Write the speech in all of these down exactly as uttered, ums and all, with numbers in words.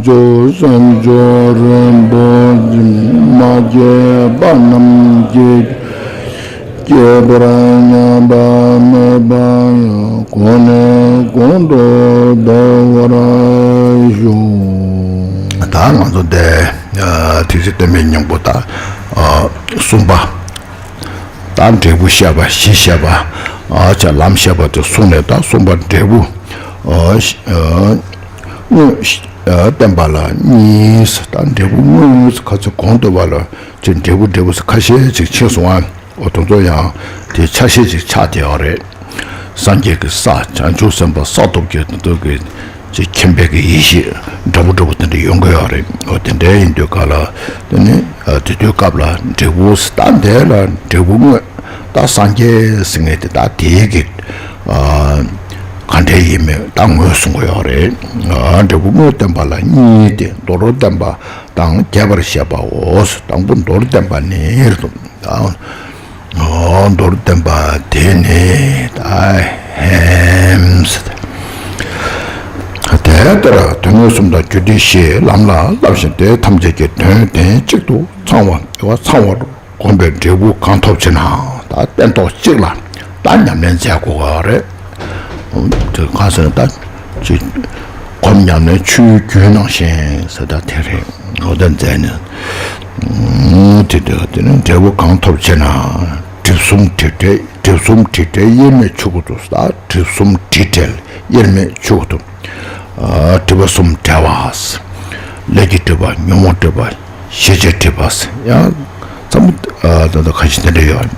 ཚོགས་སེམས་མཆོག་རིན་པོ་ཆེ་མ་སྐྱེས་པ་རྣམས་ཀྱི་སྐྱེ་བར་ཉམས་པ་མེད་པ་ཡང་གོང་ནས་གོང་དུ་འཕེལ་བར་ཤོག་ད་ང་ཚོ་འདི་ཐེག་ཆེན་བསྟན་པའི་སྙིང་པོ་ད་གསུམ་པ། ད་འབྲས་བུ་བཤད་པ་གཞི་བཤད་པ་ཨ་ཅག་ལམ་བཤད་པ་དེ་གསུངས་ནས། ད་གསུམ་པ་འབྲས་བུ་ཨ་ཨ་དངོས་ཨ་བསྟན་པ་ལ་གཉིས། ད་འབྲས་བུ་དངོས་ཁ་ཚོད་གོང་དུ་བ་ལ་ཅིག་འབྲས་བུ་འབྲས་བུ་ཁ་ཤས་ཅིག་ཕྱིན་སོང་ཨ། འོ་དེ་ཚོ་ཡང་དེ་ཆ་ཤས་ཅིག་ཆགས་བསྡད་ཡོད་རེད། སངས་རྒྱས་ཀྱི་ས། བྱང་ཆུབ་སེམས་དཔའ་ས་ཐོབ་ཀྱི་དེ་ཚོ་གི་ཅིག་མཁྱེན་པའི་གི་ཡེ་ཤེས་འདྲ་པོ་འདྲ་པོ་དེ་འདྲ་ཡོང་གི་ཡོད་རེད། འོ་དེ་འདྲ་ཡིན་དུས་ག་ལ་དེ་ནི་ཨ་དེ་དུས་སྐབས་ལ་འབྲས་བུ་ད་འདས་ལ་འབྲས་བུ་དངོས། ད་སངས་རྒྱས་ཟེར་མཁན་དེ་ད་དེའི་གི་ཨ་ག་འདྲ་ཡིན་མིན་ད་ངོས་བཟུང་གི་ཡོད་རེད། ཨ་འབྲས་བུ་དངོས་བསྟན་པ་ལ་གཉིས་ཏེ། མདོར་བསྟན་པ་དང་རྒྱས་པར་བཤད་པའོ། དང་པོ་མདོར་བསྟན་པ་ནི་རེད་དོ། ད་མདོར་བསྟན་པ་དེ་ནི་ད་ཧེམ་ཟེར་ཏེ། དེ་ལྟར་དོན་དངོས་གསུམ་དང་རྒྱུ་དེ་ཞེས་ལམ་ལ་བསླབས་ཤིང་། དེ་ཐམས་ཅད་ཀྱི་དོན་དོན་གཅིག་ཏུ་ཚང་བ་ཚང་བར་བསྒོམས་པས་འབྲས་བུ་གང་ཐོབ་ཅེ་ན། ད་སྟན་ཐོག་གཅིག་ལ་ད་ཉམས་ལེན་མཛད་དགོས་པ་རེད། དེ་གང་ཟེར་ན་ད་ཅིག་སྒོམ་ཉམས་ལེན་ཆུའི་རྒྱུན་ནང་བཞིན་ཟེར་ད་དེ་རེད། འོ་ད་མཛད་ནས། དེ་དེ་དེ་ནི་འབྲས་བུ་གང་ཐོབ་ཅེ་ན། གྲིབ་གསུམ་དྲི་བྲལ་གྲིབ་གསུམ་དྲི་བྲལ་དབྱེར་མེད་ཆོས་སྐུ་ཐོབ། ད་གྲིབ་གསུམ་དྲི་བྲལ་དབྱེར་མེད་ཆོས་སྐུ་ཐོབ། ཨ་སྒྲིབ་པ་གསུམ་བྲལ་བ། ལས་ཀྱི་སྒྲིབ་པ་ཉོན་མོངས་སྒྲིབ་པ་ཤེས་བྱའི་སྒྲིབ་པ་ཟེར། ཡང་ཚང་མ་ཨ་ད་ལྟ་ཁ་ཤས་དེ་འདྲ་ཡོད།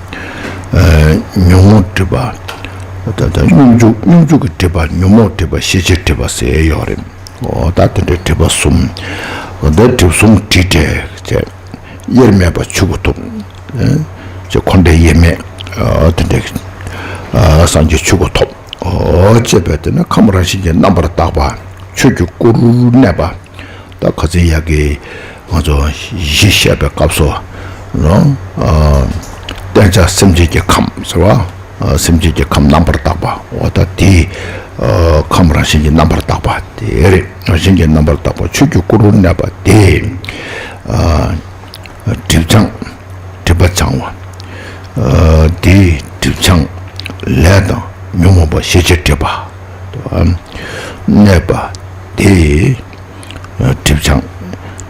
ཨ་ཉོན་མོངས་སྒྲིབ་པ། ད་ལྟ་སྙོམས་འཇུག་སྙོམས་འཇུག་གི་སྒྲིབ་པ་ཉོན་མོངས་སྒྲིབ་པ་ཤེས་བྱའི་སྒྲིབ་པ་ཟེར་ཡོད་རེད། འོ་ད་དེ་འདྲའི་སྒྲིབ་པ་གསུམ། འོ་ད་གྲིབ་གསུམ་དྲི་བྲལ་བྱས། དབྱེར་མེད་པ་ཆོས་སྐུ་ཐོབ། ཨེ་ཅེས་འཁོར་འདས་དབྱེར་མེད་ཨ་དེ་འདྲའི་ཨ་སངས་རྒྱས་ཆོས་སྐུ་ཐོབ། འོ་ཅེས་པས་དེ་ནི་ཁམས་རང་བཞིན་གྱིས་རྣམ་པར་དག་པ་ཆོས་ཀྱི་སྐུ་རུ་གནས་པ། ད་ཁ་ཚིག་ཡ་གི་ང་ཚོ་གཞི་བཤད་པའི་སྐབས་སུ་ནོ། ཨ་བསྟན་བྱ་སེམས་ཅན་གྱི་ཁམས་ཟེར་བ། ཨ་སེམས་ཅན་གྱི་ཁམས་རྣམ་པར་དག་པ། འོ་ད་དེ་ཨ་ཁམས་རང་བཞིན་གྱིས་རྣམ་པར་དག་པ་དེ་རེད། རང་བཞིན་གྱིས་རྣམ་པར་དག་པ་ཆོས་ཀྱི་སྐུ་རུ་གནས་པ་དེ། ཨ་སྒྲིབ་སྦྱང་། སྒྲིབ་པ་སྦྱང་བ། ཨ་དེ་སྒྲིབ་སྦྱང་ལས་དང་ཉོན་མོངས་པ་ཤེས་བྱའི་སྒྲིབ་པ། གནས་པ་དེ། སྒྲིབ་སྦྱང་།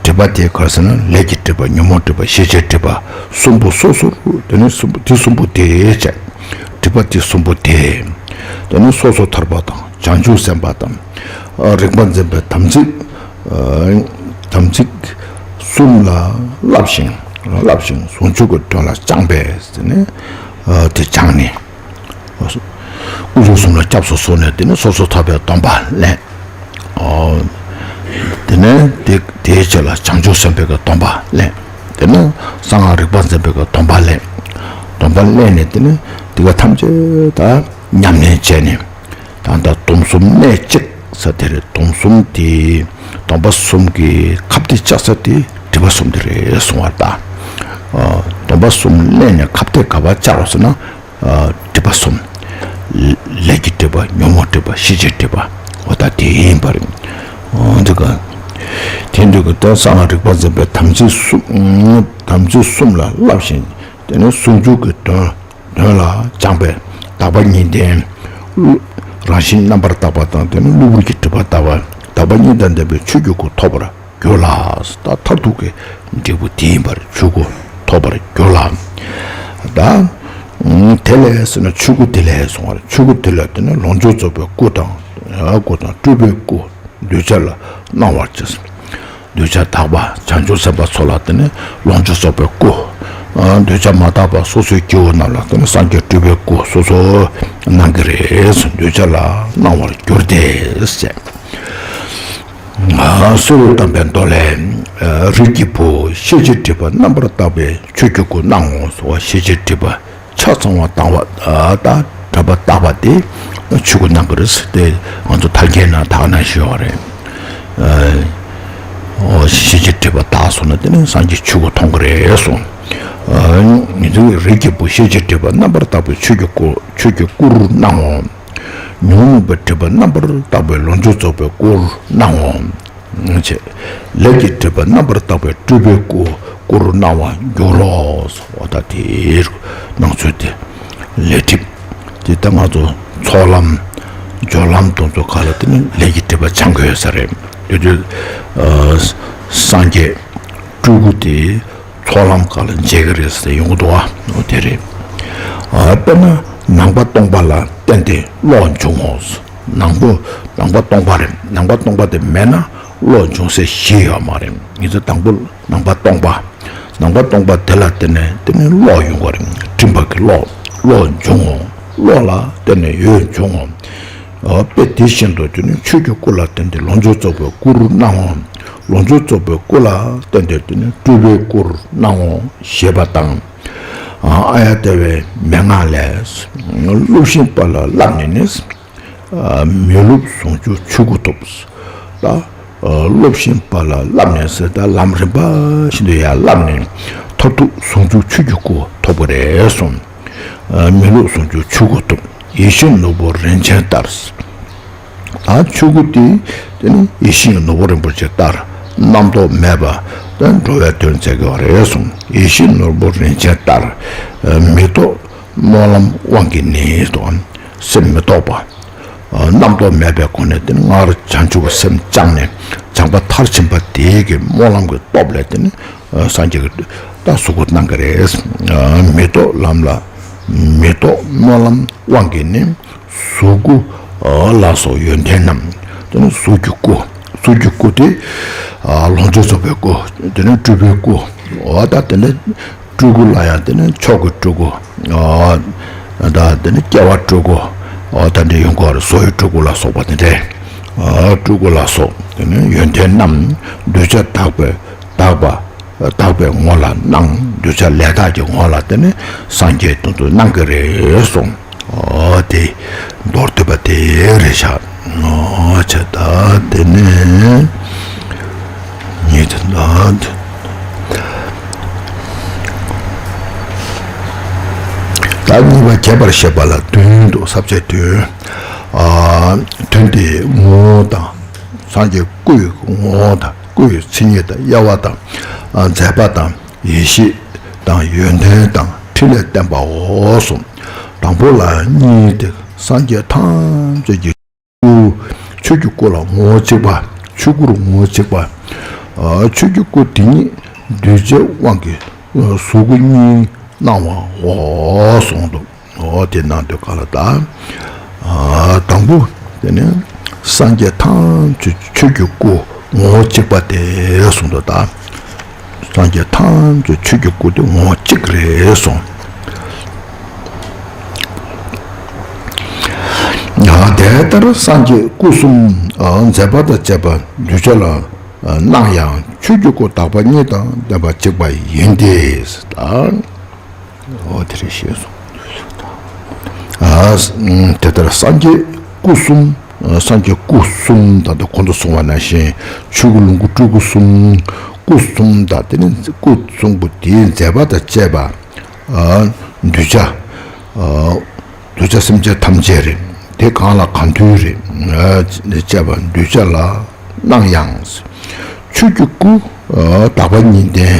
སྒྲིབ་པ་དེ་ག་རེ་ཟེར་ན་ལས་ཀྱི་སྒྲིབ་པ་ཉོན་མོངས་སྒྲིབ་པ་ཤེས་བྱའི་སྒྲིབ་པ་གསུམ་པོ་སོ་སོར་དེ་ནི་གསུམ་པོ་དེ་གསུམ་པོ་དེ་བྱས། སྒྲིབ་པ་དེ་གསུམ་པོ་དེ། དེ་ནི་སོ་སོ་ཐར་པ་དང་བྱང་ཆུབ་སེམས་དཔའ་དང་། ཨ་རིག་པ་འཛིན་པའི་དམ་ཚིག་ཨ་དམ་ཚིག་གསུམ་ལ་བསླབས་ཤིང་བསླབས་ཤིང་ཟུང་འཇུག་གི་དོན་ལ་སྦྱངས་པས་ཟེར་ནས་ཨ་དེ་སྦྱངས་ནས། དཀོན་མཆོག་གསུམ་ལ་སྐྱབས་སུ་སོང་ནས་དེ་ནས་སོ་སོ་ཐར་པའི་སྡོམ་པ་ལེན། ཨོ། དེ་ནས་དེ་དེའི་རྗེས་ལ་བྱང་ཆུབ་སེམས་དཔའི་གི་སྡོམ་པ་ལེན། དེ་ནས་གསང་སྔགས་རིག་པ་འཛིན་པའི་གི་སྡོམ་པ་ལེན། སྡོམ་པ་ལེན་ནས་དེ་ནས་དེ་ག་ཐམས་ཅད་ད་ཉམས་ལེན་བྱས་ནས། ད་ལྟ་སྡོམ་གསུམ་གནད་གཅིག་ཟེར་དེ་རེད། སྡོམ་གསུམ་དེ་སྡོམ་པ་གསུམ་གྱི་ཁ་གཏད་བཅག་ས་དེ་སྒྲིབ་པ་གསུམ་དེ་རེད་གསུང་བ་ད། ཨོ། སྡོམ་པ་གསུམ་ལེན་ནས་ཁ་གཏད་ག་པར་བཅག་རོགས་ཟེར་ན། ཨ་སྒྲིབ་པ་གསུམ། ལས་ཀྱི་སྒྲིབ་པ་ཉོན་མོངས་སྒྲིབ་པ་ཤེས་བྱའི་སྒྲིབ་པ། འོ་ད་དེ་ཡིན་པ་རེད། འོ་འདི་ག་དེ་འདུག་གི་ད་གསང་སྔགས་རིག་པ་འཛིན་པའི་དམ་ཚིག་གསུམ། དམ་ཚིག་གསུམ་ལ་བསླབས་ཤིང་དེ་ནས་ཟུང་འཇུག་གི་དོན་དོན་ལ་སྦྱངས་པས་དག་པ་གཉིས་ལྡན། རང་བཞིན་རྣམ་པར་དག་པ་དང་དེ་ནས་གློ་བུར་གྱི་སྒྲིབ་པ་དག་པ་དག་པ་གཉིས་དང་ལྡན་པའི་ཆོས་ཀྱི་སྐུ་ཐོབ་པར་གྱུར་ལ། ད་མཐར་ཐུག་གི་འབྲས་བུ་དེ་ཡིན་པར་ཆོས་སྐུ་ཐོབ་པར་གྱུར་ལ། ད་དེ་ལས་ཟེར་ན་ཆོས་སྐུ་དེ་ལས་གསུང་བར་ཆོས་སྐུ་དེ་ལས་དེ་ནི་ལོངས་སྤྱོད་རྫོགས་པའི་སྐུ་དང་སྐུ་དང་སྤྲུལ་པའི་སྐུ་འདུས་བྱས་ལ་སྣང་བར་བྱེད། འདུས་བྱས་དག་པ་བྱང་ཆུབ་སེམས་དཔའ་ཚོ་ལ་དེ་ནི་ལོངས་སྤྱོད་རྫོགས་པའི་སྐུ། འདུས་བྱས་མ་དག་པ་སོ་སོའི་སྐྱེ་བོ་རྣམས་ལ་དེ་ནི་སངས་རྒྱས་སྤྲུལ་པའི་སྐུ་སོ་སོ་སྣང་གི་རེད། འདུས་བྱས་ལ་སྣང་བར་གྱུར་ཏེ་ཟེར། གསོལ་བ་དམ་པའི་མདོ་ལས། རིགས་ཀྱི་བུ་ཤེས་བྱའི་སྒྲིབ་པ་རྣམ་པར་དག་པའི་ཆོས་ཀྱི་སྐུ་སྣང་ངོ་། ཟེར་བ་ཤེས་བྱའི་སྒྲིབ་པ་ཆ་ཚང་བ་དག་པ་དང་དག་པ་དག་པ་དེ་ཆོས་སྐུ་སྣང་གི་རེད་ཟེར་ཏེ་ང་ཚོ་ཐར་རྒྱན་ན་དག་ན་ཞུ་བ་རེད། ཨོ་ཤེས་བྱའི་སྒྲིབ་པ་དག་སོང་ན་དེ་ནི་སངས་རྒྱས་ཆོས་སྐུ་མཐོང་གི་རེད་གསུངས། ཨོ་ཉིད་དུ་རིགས་ཀྱི་བུ་ཤེས་བྱའི་སྒྲིབ་པ་རྣམ་པར་དག་པའི་ཆོས་ཀྱི་སྐུ་ཆོས་ཀྱི་སྐུ་རུ་སྣང་ངོ་། ཉོན་མོངས་པའི་སྒྲིབ་པ་རྣམ་པར་དག་པའི་ལོངས་སྤྱོད་རྫོགས་པའི་སྐུར་སྣང་ངོ་། བྱས། ལས་ཀྱི་སྒྲིབ་པ་རྣམ་པར་དག་པའི་སྤྲུལ་པའི་སྐུ། སྐུར་སྣང་བར་འགྱུར་རོ། འོ་ད་དེའི་སྣང་ཚུལ་དེ། ལས་སྒྲིབ་དེ་ད་ང་ཚོ་ཚོགས་ལམ་སྦྱོར་ལམ་དེ་ཚོ་ག་ལ་དེ་ནི་ལས་ཀྱི་སྒྲིབ་པ་སྦྱང་དགོས་ས་རེད། དེ་དུས་སངས་རྒྱས་སྤྲུལ་སྐུ་དེ། ཚོགས་ལམ་ཁག་ལ་མཇལ་གྱི་རེད་ཟེར་ཡོང་གི་འདུག་ཨ། དེ་རེད། ཨ། དཔེར་ན་ནང་པ་སྟོང་པ་ལ་བརྟེན་ཏེ་བློ་འབྱུང་ངོ་། ནང་པོ་ནང་པ་སྟོང་པ་རེད། ནང་པ་སྟོང་པ་དེ་མེད་ན་བློ་འབྱུང་ས་གཞི་ཡོད་མ་རེད། ངེད་ཚོ་དང་པོ་ནང་པ་སྟོང་པ། ནང་པ་སྟོང་པ་དེ་ལ་བརྟེན་ནས་དེ་ནི་བློ་ཡོང་གི་རེད། སྤྲིན་པ་གི་བློ། བློ་འབྱུང་ངོ་། བློ་ལ་བརྟེན་ནས་ཡུལ་འབྱུང་ངོ་། ཨ། དཔེ་དེ་བཞིན་དུ་དེ་ནི་ཆོས་ཀྱི་སྐུ་ལ་བརྟེན་ཏེ་ལོངས་སྤྱོད་རྫོགས་པའི་སྐུར་སྣང་ངོ་། ལོངས་སྤྱོད་རྫོགས་པའི་སྐུ་ལ་བརྟེན་ཏེ་དེ་ནི་སྤྲུལ་པའི་སྐུར་སྣང་ངོ་ཞེས་པ་དང་། ཨ། ཨཱརྱ་དེ་བའི་མན་ངག་ལས། སློབ་བཞིན་པ་ལ་བསླབས་ནས་ནི། ཨ། མི་སློབ་ཟུང་འཇུག་ཆོས་སྐུ་ཐོབ། ད། ཨ། སློབ་བཞིན་པ་ལ་བསླབས་ནས་ཟེར། ད་ལམ་རིམ་པ་བཞིན་དུ་ཡར་བསླབས་ནས་མཐར་ཐུག་ཟུང་འཇུག་ཆོས་ཀྱི་སྐུ་ཐོབ་པ་རེད་གསུངས། ཨ། མི་སློབ་ཟུང་འཇུག་ཆོས་སྐུ་ཐོབ། ཡིད་བཞིན་ནོར་བུ་རིན་ཆེན་ལྟར། ད་ཆོས་སྐུ་དེ་དེ་ནི་ཡིད་བཞིན་ནོར་བུ་རིན་པོ་ཆེ་ལྟར་རྣམ་རྟོག་མེད་པ་དེ་འགྲོ་བའི་དོན་མཛད་དགོས་པ་རེད་གསུངས། ཡིད་བཞིན་ནོར་བུ་རིན་ཆེན་ལྟར། མི་རྟོག་སྨོན་ལམ་དབང་གིས་ནི་དང་། སེམས་མི་རྟོག་པ། རྣམ་རྟོག་མེད་པའི་སྒོ་ནས་དེ་ནི་སྔར་བྱང་ཆུབ་སེམས་བཅངས་ནས་བྱང་པ་མཐར་ཕྱིན་པ་དེའི་གི་སྨོན་ལམ་གྱི་སྟོབས་ལས་དེ་ནི་སངས་རྒྱས་ཀྱིས་ད་གཟུགས་སྐུ་གནང་གི་རེད། མི་རྟོག་ལམ་ལ། མི་རྟོག་སྨོན་ལམ་དབང་གིས་ནི། གཟུགས་སྐུ་ལ་སོགས་ཡོན་ཏན་རྣམས། དེ་ནི་གཟུགས་ཀྱི་སྐུ། གཟུགས་ཀྱི་སྐུ་དེ་ལོངས་སྤྱོད་རྫོགས་པའི་སྐུ། དེ་ནི་སྤྲུལ་པའི་སྐུ། འོ་ད་དེ་ནི་སྤྲུལ་སྐུ་ལ་ཡང་དེ་ནི་མཆོག་གི་སྤྲུལ་སྐུ། ད་དེ་ནི་སྐྱེ་བ་སྤྲུལ་སྐུ། འོ་ད་འདྲ་ཡོང་གི་ཡོད་རེད། བཟོ་ཡི་སྤྲུལ་སྐུ་ལ་སོགས་པ་དེ་འདྲ། སྤྲུལ་སྐུ་ལ་སོགས་དེ་ནི་ཡོན་ཏན་རྣམས་གདུལ་བྱ་དག་པའི་དག་པ། དག་པའི་ངོ་ལ་སྣང་། གདུལ་བྱ་ལས་དག་གི་ངོ་ལ་དེ་ནི་སངས་རྒྱས་དོན་དུ་སྣང་གི་རེད་གསུངས། འོ་དེ་མདོར་བསྡུས་པ་དེ་རེད་ཤག་འོ་བྱས་ད་དེ་ནི་ཉིད་དུ་ན། ད་གཉིས་པ་རྒྱས་པར་བཤད་པ་ལ་བདུན་འདུག་ས་བཅད་བདུན། ཨ། དོན་དེའི་ངོ་བོ་དང་། སངས་རྒྱས་སྐུའི་ངོ་བོ་དང་། སྐུའི་མཚན་ཉིད་དང་། དབྱེ་བ་དང་། ཨ། མཛད་པ་དང་། ཡེ་ཤེས་དང་། ཡོན་ཏན་དང་། ཕྲིན་ལས་བསྟན་པའོ་གསུངས། དང་པོ་ལ་གཉིས་ཏེ། སངས་རྒྱས་ཐམས་ཅད་ཀྱི་སྐུ། ཆོས་ཀྱི་སྐུ་ལ་ངོ་བོ་གཅིག་པ། ཆོས་སྐུར་ངོ་བོ་གཅིག་པ། ཨ། ཆོས་ཀྱི་སྐུ་དེ་ཉིད་གདུལ་བྱའི་དབང་གིས་གཟུགས་སྐུ་གཉིས་སྣང་བའོ་གསུངས་འདུག་འོ་དེ་ནང་དུ་ག་ལ་ད། ཨ། དང་པོ་དེ་ནི་སངས་རྒྱས་ཐམས་ཅད་ཆོས་ཀྱི་སྐུ་ངོ་བོ་གཅིག་པ་དེ་གསུངས་འདུག་ད། སངས་རྒྱས་ཐམས་ཅད་ཆོས་ཀྱི་སྐུ་དེ་ངོ་བོ་གཅིག་རེད་གསུངས། ཡང་དེ་ལྟར་སངས་རྒྱས་སྐུ་གསུམ། ཨ། མཛད་པ་དང་བཅས་པ་གདུལ་བྱ་ལ་སྣང་ཡང་ཆོས་ཀྱི་སྐུ་དག་པ་ཉིད་དང་ལྡན་པ་གཅིག་པ་ཡིན་ཏེ། ད། འོ་དེ་རེད་ཞེས་གསུངས། ཨ། དེ་ལྟར་སངས་རྒྱས་སྐུ་གསུམ། སངས་རྒྱས་སྐུ་གསུམ་ད་ལྟ་གོང་དུ་གསུངས་པ་ནང་བཞིན་ཆོས་སྐུ་ལོངས་སྐུ་སྤྲུལ་སྐུ་གསུམ། སྐུ་གསུམ་དང་དེ་ནི་སྐུ་གསུམ་པོ་དེའི་མཛད་པ་དང་བཅས་པ། ཨ། གདུལ་བྱ། ཨ། གདུལ་བྱ་སེམས་ཅན་ཐམས་ཅད་རེད། དེ་གང་ལ་གང་འདུལ་རེད། ཨ། བཅས་པ་གདུལ་བྱ་ལ་སྣང་ཡང་། ཆོས་ཀྱི་སྐུ། ཨ། དག་པ་གཉིས་ལྡན།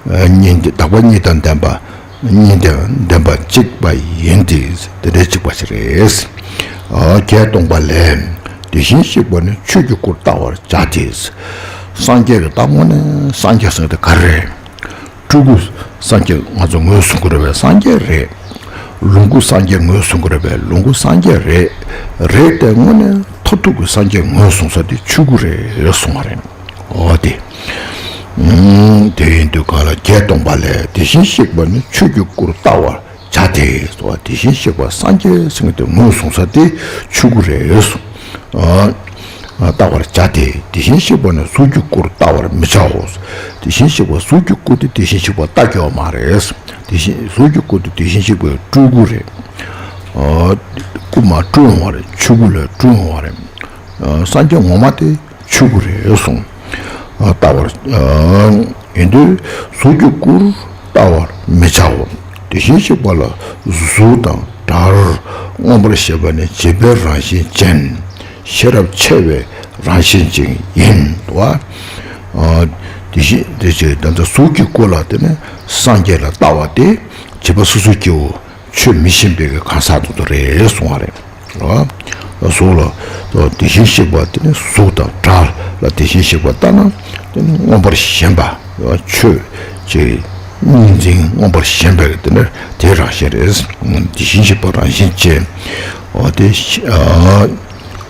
ཨ། གཉིས་ལྡན། དག་པ་གཉིས་དང་ལྡན་པ། གཉིས་དང་ལྡན་པ་གཅིག་པ་ཡིན་ཏེ། དེ་འདྲའི་གཅིག་པ་ཞིག་རེད། ཨ། བརྒྱད་སྟོང་པ་ལས། དེ་བཞིན་གཤེགས་པ་ནི་ཆོས་ཀྱི་སྐུར་བལྟ་བར་བྱ་སྟེ། སངས་རྒྱས་ཀྱི་ད་དངོས་གནས་སངས་རྒྱས་ཟེར་དེ་ག་རེ་རེད། སྤྲུལ་སྐུ་སངས་རྒྱས་ང་ཚོ་ངོས་བཟུང་གི་རེད་པས། སངས་རྒྱས་རེད། ལོངས་སྐུ་སངས་རྒྱས་ངོས་བཟུང་གི་རེད་པས། ལོངས་སྐུ་སངས་རྒྱས་རེད། རེད་དེ་དངོས་གནས་མཐར་ཐུག་གི་སངས་རྒྱས་ངོས་བཟུང་ས་དེ་ཆོས་སྐུ་རེད་གསུངས་པ་རེད། འོ་དེ། ཨུམ། དེ་ཡིན་དུས་གང་ལ་བརྒྱད་སྟོང་པ་ལས། དེ་བཞིན་གཤེགས་པ་ནི་ཆོས་ཀྱི་སྐུར་བལྟ་བར་བྱ་སྟེ། དེ་བཞིན་གཤེགས་པ་སངས་རྒྱས་ཟེར་མཁན་དེ་ངོས་བཟུང་ས་དེ་ཆོས་སྐུ་རེད་གསུངས། ཨ། བལྟ་བར་བྱ་སྟེ། དེ་བཞིན་གཤེགས་པ་ནི་གཟུགས་ཀྱི་སྐུར་བལྟ་བར་མི་བྱའོ། དེ་བཞིན་གཤེགས་པ་གཟུགས་ཀྱི་སྐུ་དེ་དེ་བཞིན་གཤེགས་པ་ལྟ་རྒྱུ་མ་རེད། དེ་བཞིན་གཟུགས་ཀྱི་སྐུ་དེ་དེ་བཞིན་གཤེགས་པའི་སྤྲུལ་སྐུ་རེད། ཨ། སྐུ་མ་སྤྲུལ་འོང་བ་རེད། ཆོས་སྐུ་ལས་སྤྲུལ་འོང་བ་རེད། ཨ། སངས་རྒྱས་ངོ་མ་དེ་ཆོས་སྐུ་རེད་གསུངས། ཨ། བལྟ་བར། ཨ། ཡིན་དུས་གཟུགས་ཀྱི་སྐུར་བལྟ་བར་མི་བྱའོ། དེ་བཞིན་གཤེགས་པ་ལ་གཟུགས་དང་འདྲར་མངོན་པར་ཤེས་པ་ནི་བྱིས་པའི་རང་བཞིན་ཅན། ཤེས་རབ་ཆེ་བའི་རང་བཞིན་ཅན་ཡིན། དེ་བཞིན་དེ་ཕྱིར་ད་ལྟ་གཟུགས་ཀྱི་སྐུ་ལ་བརྟེན་ནས་སངས་རྒྱས་ལ་ལྟ་བ་དེ་བྱིས་པ་སོ་སོའི་སྐྱེ་བོ་ཆོས་མི་ཤེས་པའི་གི་གང་ཟག་དེ་ཚོ་རེད་གསུང་བ་རེད། གཟུགས་ལ་དེ་བཞིན་གཤེགས་པ་དེ་ནི་གཟུགས་དང་སྒྲ་ལ་དེ་བཞིན་གཤེགས་པ་ལྟ་ན་དེ་ནི་མངོན་པར་ཞེན་པ། ཆོས་ཀྱི་གཉིས་འཛིན་མངོན་པར་ཞེན་པའི་དེ་ནི་དེའི་རང་བཞིན་རེད། དེ་བཞིན་གཤེགས་པ་རང་བཞིན་ཅན། འོ་དེ་ཨ་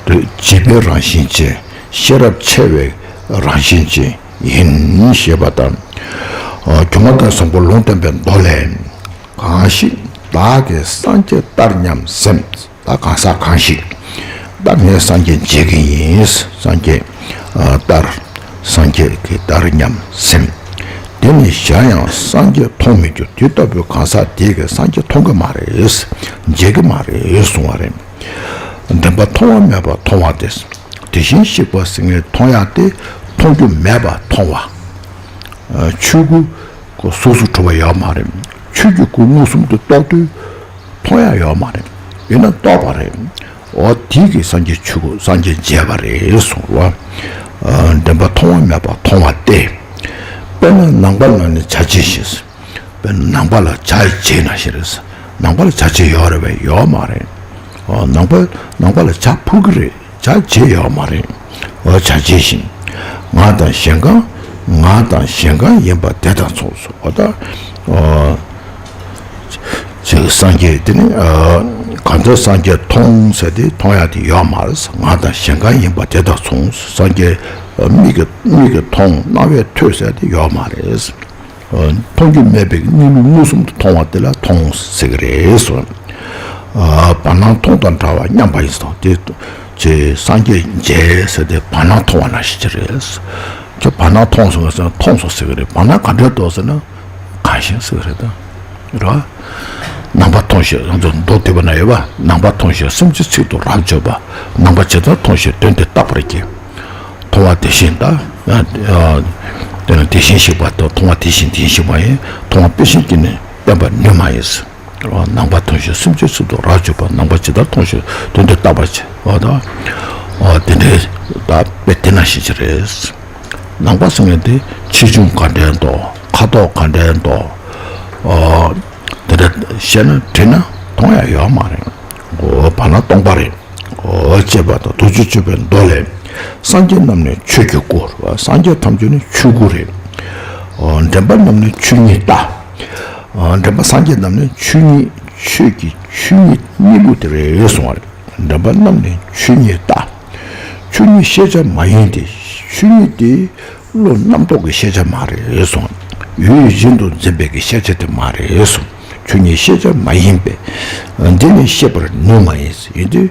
བྱིས་པའི་རང་བཞིན་ཅན། ཤེས་རབ་ཆེ་བའི་རང་བཞིན་ཅན་ཡིན་ཞེས་པ་དང་། སྒྱུ་མ་ལྡན་བཟང་པོ་ལུང་བསྟན་པའི་མདོ་ལས། གང་ཞིག་བདག་གིས་སངས་རྒྱས་ལྟར་སྙམ་སེམས། ད་གང་ཟག་གང་ཞིག་ད་ངས་སངས་རྒྱས་མཇལ་གྱི་ཡིན། སངས་རྒྱས་ལྟར། སངས་རྒྱས་ཀྱི་ལྟར་སྙམ་སེམས། དེ་ནི་གཞན་ཡང་སངས་རྒྱས་མཐོང་མི་འགྱུར། དེ་ལྟ་བུའི་གང་ཟག་དེ་གིས་སངས་རྒྱས་མཐོང་གི་མ་རེད། མཇལ་གྱི་མ་རེད་གསུང་བ་རེད། བདེན་པ་མཐོང་བ་མེད་པར་མཐོང་བ་སྟེ། དེ་བཞིན་གཤེགས་པ་ཟེར་མཁན་མཐོང་ཡག་དེ་མཐོང་རྒྱུ་མེད་པར་མཐོང་བ། ཆོས་སྐུ་གཟུགས་སུ་གྲུབ་པ་ཡོད་མ་རེད། ཆོས་ཀྱི་སྐུ་མངོན་སུམ་དུ་རྟོགས་དུས་མཐོང་ཡག་ཡོད་མ་རེད། ཡིན་ན་རྟོགས་པ་རེད། འོ་དེ་གིས་སངས་རྒྱས་ཆོས་སྐུ་སངས་རྒྱས་མཇལ་བ་རེད་གསུངས་པ། བདེན་པ་མཐོང་བ་མེད་པར་མཐོང་བ་སྟེ། དཔེར་ན་ནམ་མཁའ་ལ་ནི་བྱ་བྱེད་བཞིན། དཔེར་ན་ནམ་མཁའ་ལ་བྱ་བྱེད་ནང་བཞིན་རེད། ནམ་མཁའ་ལ་བྱ་བྱེད་ཡོད་རེད་པས། ཡོད་མ་རེད། ནམ་མཁའ་ནམ་མཁའ་ལ་བྱ་འཕུར་གི་རེད། བྱ་བྱེད་ཡོད་མ་རེད། འོ་བྱ་བྱེད་བཞིན། ང་དང་གཞན་གང་། ང་དང་གཞན་གང་ཡིན་པ་དེ་དག་མཚུངས་སོ། འོ་ད། འོ་ཅིག་སངས་རྒྱས་དེ་ནི། གང་ལྟར་སངས་རྒྱས་མཐོང་ཟེར་དེ་མཐོང་ཡག་དེ་ཡོད་མ་རེད། ང་དང་གཞན་གང་ཡིན་པ་དེ་དག་མཚུངས། སངས་རྒྱས་མིག་གིས་མིག་གིས་མཐོང་། རྣ་བས་ཐོས་ཟེར་དེ་ཡོད་མ་རེད། མཐོང་རྒྱུ་མེད་པའི་གནས་ལུགས་མངོན་སུམ་དུ་མཐོང་བ་དེ་ལ་མཐོང་ཟེར་གི་རེད་གསུངས། བར་སྣང་མཐོང་དང་འདྲ་བར་སྙམ་པ་ཡིན་གསུངས། དེ་ཅེས་སངས་རྒྱས་མཇལ་ཟེར་དེ་བར་སྣང་མཐོང་བ་ནང་བཞིན་ཅིག་རེད། ཁྱོད་བར་སྣང་མཐོང་སོང་ཟེར་ན་མཐོང་སོང་ཟེར་གི་རེད། བར་སྣང་ག་འདྲས་འདུག་ཟེར་ན་གང་ཞིག་ཟེར་གི་རེད་ད། རེད་བ། ནམ་མཁའ་མཐོང་ཞིང་། ང་ཚོ་མདོ་སྡུད་པ་ན་ཡོད་པ། ནམ་མཁའ་མཐོང་ཞིང་སེམས་ཅན་ཚིག་ཏུ་རབ་བརྗོད་པ། ནམ་མཁའ་ཇི་ལྟར་མཐོང་ཞིང་དོན་དེ་རྟག་པར་མཁྱེན། མཐོང་བ་དེ་བཞིན་ད། དེ་ནི་དེ་བཞིན་གཤེགས་པ་དང་། མཐོང་བ་དེ་བཞིན་དེ་བཞིན་གཤེགས་པ་ཡིན། མཐོང་བ་དཔེ་བཞིན་གྱིས་ནི་བསྟན་པར་ནུས་མ་ཡིན། ནམ་མཁའ་མཐོང་ཞིང་སེམས་ཅན་ཚིག་ཏུ་རབ་བརྗོད་པ། ནམ་མཁའ་ཇི་ལྟར་མཐོང་ཞིང་དོན་དེ་རྟག་པར་མཁྱེན། འོ་ད། འོ་དེ་འདྲའི་ད་དཔེ་དེ་ནང་བཞིན་ཅིག་རེད། ནམ་མཁའ་ཟེར་མཁན་དེ་ཆེ་ཆུང་ག་འདྲས་འདུག་ཁ་དོག་ག་འདྲས་འདུག་འོ་དེ་འདྲ་བཤད་ན་དྲིས་ན་མཐོང་ཡག་ཡོད་མ་རེད། འོ་བར་སྣང་སྟོང་པ་རེད། འོ་ཅེས་པ་དང་། དུས་ཀྱི་སྤྱོད་པའི་མདོ་ལས། སངས་རྒྱས་རྣམས་ནི་ཆོས་ཀྱི་སྐུ། སངས་རྒྱས་ཐམས་ཅད་ནི་ཆོས་སྐུ་རེད། འོ་འདྲེན་པ་རྣམས་ནི་ཆོས་ཉིད་ལྟ། འོ་འདྲེན་པ་སངས་རྒྱས་རྣམས་ནི་ཆོས་ཉིད། ཆོས་ཀྱི་ཆོས་ཉིད་གནས་ལུགས་དེ་རེད་གསུངས་པ་རེད། འདྲེན་པ་རྣམས་ནི་ཆོས་ཉིད་ལྟ། ཆོས་ཉིད་ཤེས་བྱ་མ་ཡིན་ཏེ། ཆོས་ཉིད་དེ་བློ་རྣམ་རྟོག་གི་ཤེས་བྱ་མ་རེད་གསུངས། ཡུལ་ཡུལ་བཞིན་དུ་འཛིན་པའི་གི་ཤེས་བྱ་དེ་མ་རེད་གསུངས། ཆོས་ཉིད་ཤེས་བྱ་མ་ཡིན་པས། འདི་ནི་ཤེས་པར་ནུས་མ་ཡིན། ཡིན་དུས།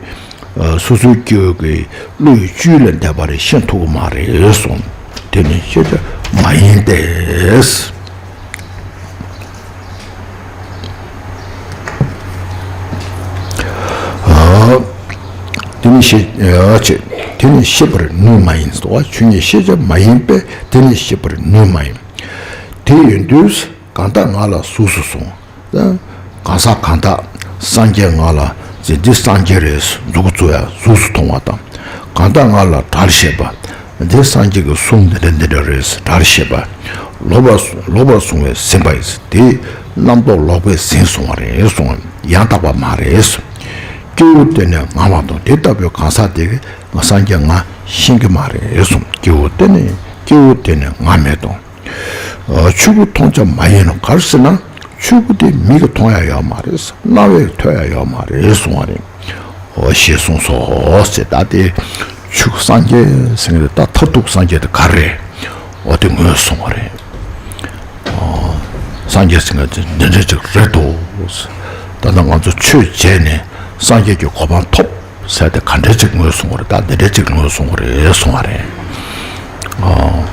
སོ་སོའི་སྐྱེ་བོ་གི་བློ་ཡི་བཅུད་ལས་འདས་པ་རེད། ཤེས་ཐུབ་ཀྱི་མ་རེད་གསུངས། དེ་ནི་ཤེས་བྱ་མ་ཡིན་ཏེ། དེ་ནི་ཤེས། ཨ་ཅེ། དེ་ནི་ཤེས་པར་ནུས་མ་ཡིན་ཟེར་བ། ཆོས་ཉིད་ཤེས་བྱ་མ་ཡིན་པས་དེ་ནི་ཤེས་པར་ནུས་མ་ཡིན། དེ་ཡིན་དུས་གང་དག་ང་ལ་གཟུགས་སུ་གསུངས། གང་ཟག་གང་དག་སངས་རྒྱས་ང་ལ་འདི་སངས་རྒྱས་རེད་འདུག་བཙུགས་ཡ་གཟུགས་སུ་མཐོང་བ་དང་། གང་དག་ང་ལ་སྒྲར་བཤད་པ། འདི་སངས་རྒྱས་ཀྱི་གསུང་འདི་འདྲ་འདི་འདྲ་རེད་སྒྲར་བཤད་པ། ལོག་པར་ལོག་པར་གསུང་བས་ཟིན་པ་ཡིན། དེ་རྣམ་རྟོག་ལོག་པས་ཟིན་སོང་བ་རེད་གསུངས། ཡང་དག་པ་མ་རེད། སྐྱེ་བོ་དེ་ནི་ང་མ་མཐོང་། དེ་ལྟ་བུའི་གང་ཟག་དེ་གིས་ང་སངས་རྒྱས་ང་ཤེས་ཀྱི་མ་རེད་གསུངས། སྐྱེ་བོ་དེ་ནི་སྐྱེ་བོ་དེ་ནི་ང་མི་མཐོང་། ཆོས་སྐུ་མཐོང་བྱ་མ་ཡིན་ནོ། ག་རེ་ཟེར་ན། ཆོས་སྐུ་དེ་མིག་གིས་མཐོང་ཡ་ཡོད་མ་རེད། རྣ་བས་ཐོས་ཡ་ཡོད་མ་རེད་གསུང་བ་རེད། འོ་ཞེས་གསུངས་སོ་ཟེར། ད་དེ་ཆོས་སྐུ་སངས་རྒྱས་ཟེར་མཁན་དེ་ད་མཐར་ཐུག་སངས་རྒྱས་དེ་ག་རེ་རེད། འོ་དེ་ངོས་བཟུང་བ་རེད། འོ་སངས་རྒྱས་ཟེར་མཁན་དེ་འདི་འདྲ་ཅིག་རེད་དོ། ད་ལྟ་ང་ཚོ་ཆོས་བྱས་ནས་སངས་རྒྱས་ཀྱི་གོ་འཕང་ཐོབ། ཟེར་དེ་ག་འདྲ་ཅིག་ངོས་བཟུང་བ་རེད། ད་འདི་འདྲ་ཅིག་ངོས་བཟུང་བ་རེད་གསུང་བ་རེད། ཨོ།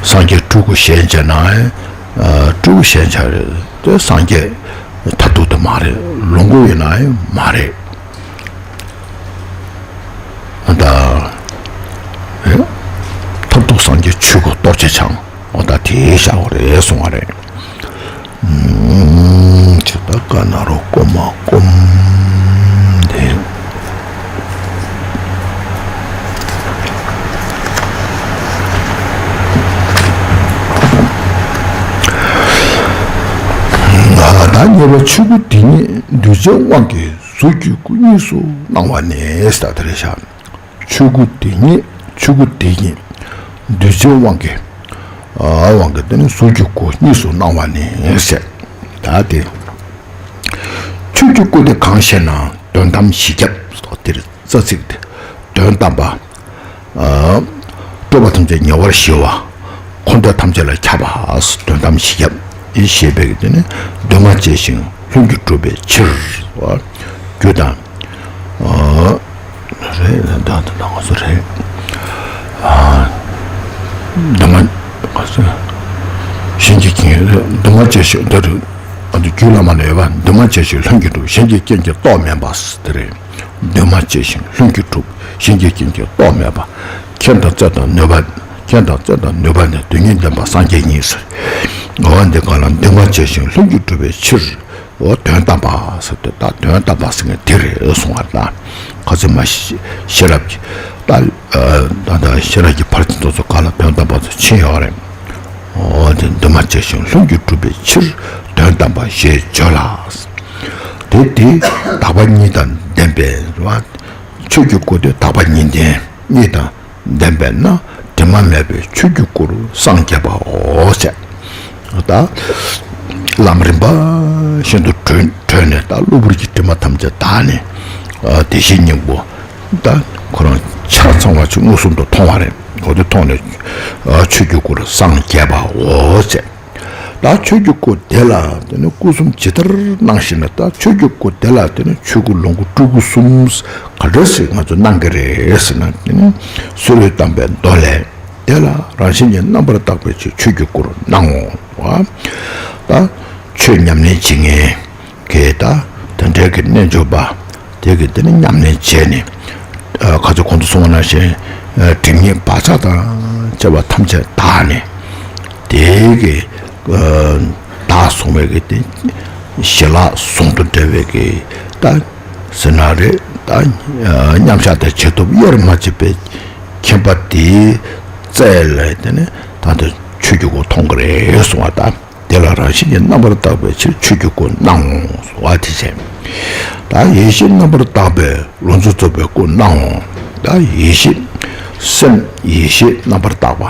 སངས་རྒྱས་སྤྲུལ་སྐུ་ཞལ་མཇལ་ན། ཨ། སྤྲུལ་སྐུ་ཞལ་མཇལ་རེད་དེ་སངས་རྒྱས་མཐར་ཐུག་དེ་མ་རེད། ལོངས་སྐུ་ཡིན་ན་ཡང་མ་རེད། ད། ཨེ། མཐར་ཐུག་སངས་རྒྱས་ཆོས་སྐུ་རྡོ་རྗེ་འཆང་། འོ་ད་དེ་བཞག་པ་རེད་གསུང་བ་རེད། ཨུམ། ཇི་ལྟར་བཀའ་ནང་རོ་ཀོ་མ་ཀུམ་དེ། ད་ཉེ་བར་ཆོས་སྐུ་དེ་ཉིད་གདུལ་བྱའི་དབང་གིས་གཟུགས་ཀྱི་སྐུ་གཉིས་སུ་སྣང་བ་ནི་ཟེར་དེ་རེད་ཤག་ཆོས་སྐུ་དེ་ཉིད་ཆོས་སྐུ་དེ་ཉིད་གདུལ་བྱའི་དབང་གིས། ཨ་དབང་གིས་དེ་ནི་གཟུགས་ཀྱི་སྐུ་གཉིས་སུ་སྣང་བ་ནི་ཟེར། ད་དེ་ཆོས་ཀྱི་སྐུ་དེ་གང་ཞེ་ན། དོན་དམ་བཞི་ཁྱབ་དེ་རྩ་ཚིག་དེ། དོན་དམ་པ། ཨ་སྤྲོས་པ་ཐམས་ཅད་ཉེ་བར་ཞི་བ། འཁོར་འདས་ཐམས་ཅད་ལ་ཁྱབ་པ། དོན་དམ་བཞི་ཁྱབ་ཞེས་པའི་དེ་ནི་འདུས་མ་བྱས་ཤིང་ལྷུན་གྱིས་གྲུབ་པའི་ཕྱིར། རྒྱུ་དང་། ཨ་རེད་ད་ད་ང་ཚོ་རེད། ཨ་འདུས་མ་ང་ཚོ་གཞན་གྱི་རྐྱེན་འདུས་མ་བྱས་ཤིང་འདི་རུ་ཨ་འདི་རྒྱུད་བླ་མ་ལ་ཡོད་པ། འདུས་མ་བྱས་ཤིང་ལྷུན་གྱིས་གྲུབ། གཞན་གྱི་རྐྱེན་གྱིས་རྟོགས་མིན་པ་དེ་རེད། འདུས་མ་བྱས་ཤིང་ལྷུན་གྱིས་གྲུབ། གཞན་གྱི་རྐྱེན་གྱིས་རྟོགས་མེད་པ། མཁྱེན་དང་བརྩེ་དང་ནུས་པ། མཁྱེན་དང་བརྩེ་དང་ནུས་པ་ནི་དོན་གཉིས་ལྡན་པ་སངས་རྒྱས་ཉིད་ཟེར། འོ་འདི་གང་ལ་འདུས་མ་བྱས་ཤིང་ལྷུན་གྱིས་གྲུབ་པའི་ཕྱིར། འོ་དོན་དམ་པ་ཟེར་ཏེ་ད་དོན་དམ་པ་ཟེར་མཁན་དེ་རེད་གསུང་བ་ལ། ཁ་ཚིག་མ་ཤེས་ཤེས་རབ་ཀྱི་ད་ད་ད་ཤེས་རབ་ཀྱི་ཕར་ཚིག་དེ་ཚོ་གང་ལ་དོན་དམ་པ་ཚོ་ཕྱིན་ཡོད་རེད། འོ་དེ་འདུས་མ་བྱས་ཤིང་ལྷུན་གྱིས་གྲུབ་པའི་ཕྱིར་དོན་དམ་པ་ཞེས་བརྗོད་ལ། དེ་དེ་དག་པ་གཉིས་དང་ལྡན་པའི་རེད་བ། ཆོས་ཀྱི་སྐུ་དེ་དག་པ་གཉིས་ལྡན་གཉིས་དང་ལྡན་པས་ན་དྲི་མ་མེད་པའི་ཆོས་ཀྱི་སྐུ་རུ་སངས་རྒྱས་པའོ་ཟེར། ད་ལམ་རིམ་པ་བཞིན་དུ་བགྲོད་བགྲོད་ནས་ད་གློ་བུར་གྱི་དྲི་མ་ཐམས་ཅད་དག་ནས་བདེ་གཤེགས་སྙིང་པོ་ད་ཁོ་རང་ཆ་ཚང་བ་ཅིག་མངོན་སུམ་དུ་མཐོང་བ་རེད། འོ་དེ་མཐོང་ནས་ཆོས་ཀྱི་སྐུ་རུ་སངས་རྒྱས་པའོ་ཟེར། ད་ཆོས་ཀྱི་སྐུ་དེ་ལ་དེ་ནི་སྐུ་གསུམ་ཇི་ལྟར་སྣང་ཞེ་ན། ད་ཆོས་ཀྱི་སྐུ་དེ་ལ་དེ་ནི་ཆོས་སྐུ་ལོངས་སྐུ་སྤྲུལ་སྐུ་གསུམ་ག་འདྲ་ཞིག་ང་ཚོ་སྣང་གི་རེད་ཟེར་ན། དེ་ནི་བསོད་བདེ་དམ་པའི་མདོ་ལས། དེ་ལ་རང་བཞིན་གྱིས་རྣམ་པར་དག་པའི་ཕྱིར་ཆོས་ཀྱི་སྐུར་སྣང་ངོ་། ད་ཆོས་ཉམས་ལེན་བྱེད་མཁན་གྱི་ད་དེ་འདྲའི་གི་རྣལ་འབྱོར་པ་དེ་གིས་དེ་ནི་ཉམས་ལེན་བྱས་ནས། ཁ་ཚོ་གོང་དུ་གསུངས་པ་ནང་བཞིན་སྒྲིབ་གཉིས་བག་ཆགས་དང་བཅས་པ་ཐམས་ཅད་དག་ནས། དེ་གི་བདག་བཟུང་བའི་གི་དེ་ཞི་ལྷག་ཟུང་དུ་འབྲེལ་བའི་གི་ད་ཟེར་ན་རེད། ད་མཉམ་བཞག་དང་བྱེད་ཐབས་དབྱེར་མ་ཕྱེ་བའི་མཁྱེན་པ་དེའི་རྩལ་ལས་དེ་ནི་ད་ལྟ་ཆོས་ཀྱི་སྐུ་མཐོང་གི་རེད་གསུང་བ་དང་། དེ་ལ་རང་བཞིན་གྱིས་རྣམ་པར་དག་པའི་ཕྱིར་ཆོས་ཀྱི་སྐུ་སྣང་ངོ་། བ་དེ་བྱས། ད་ཡེ་ཤེས་རྣམ་པར་དག་པའི་ལོངས་སྤྱོད་རྫོགས་པའི་སྐུ་སྣང་ངོ་། ད་ཡེ་ཤེས་སེམས་ཡེ་ཤེས་རྣམ་པར་དག་པ།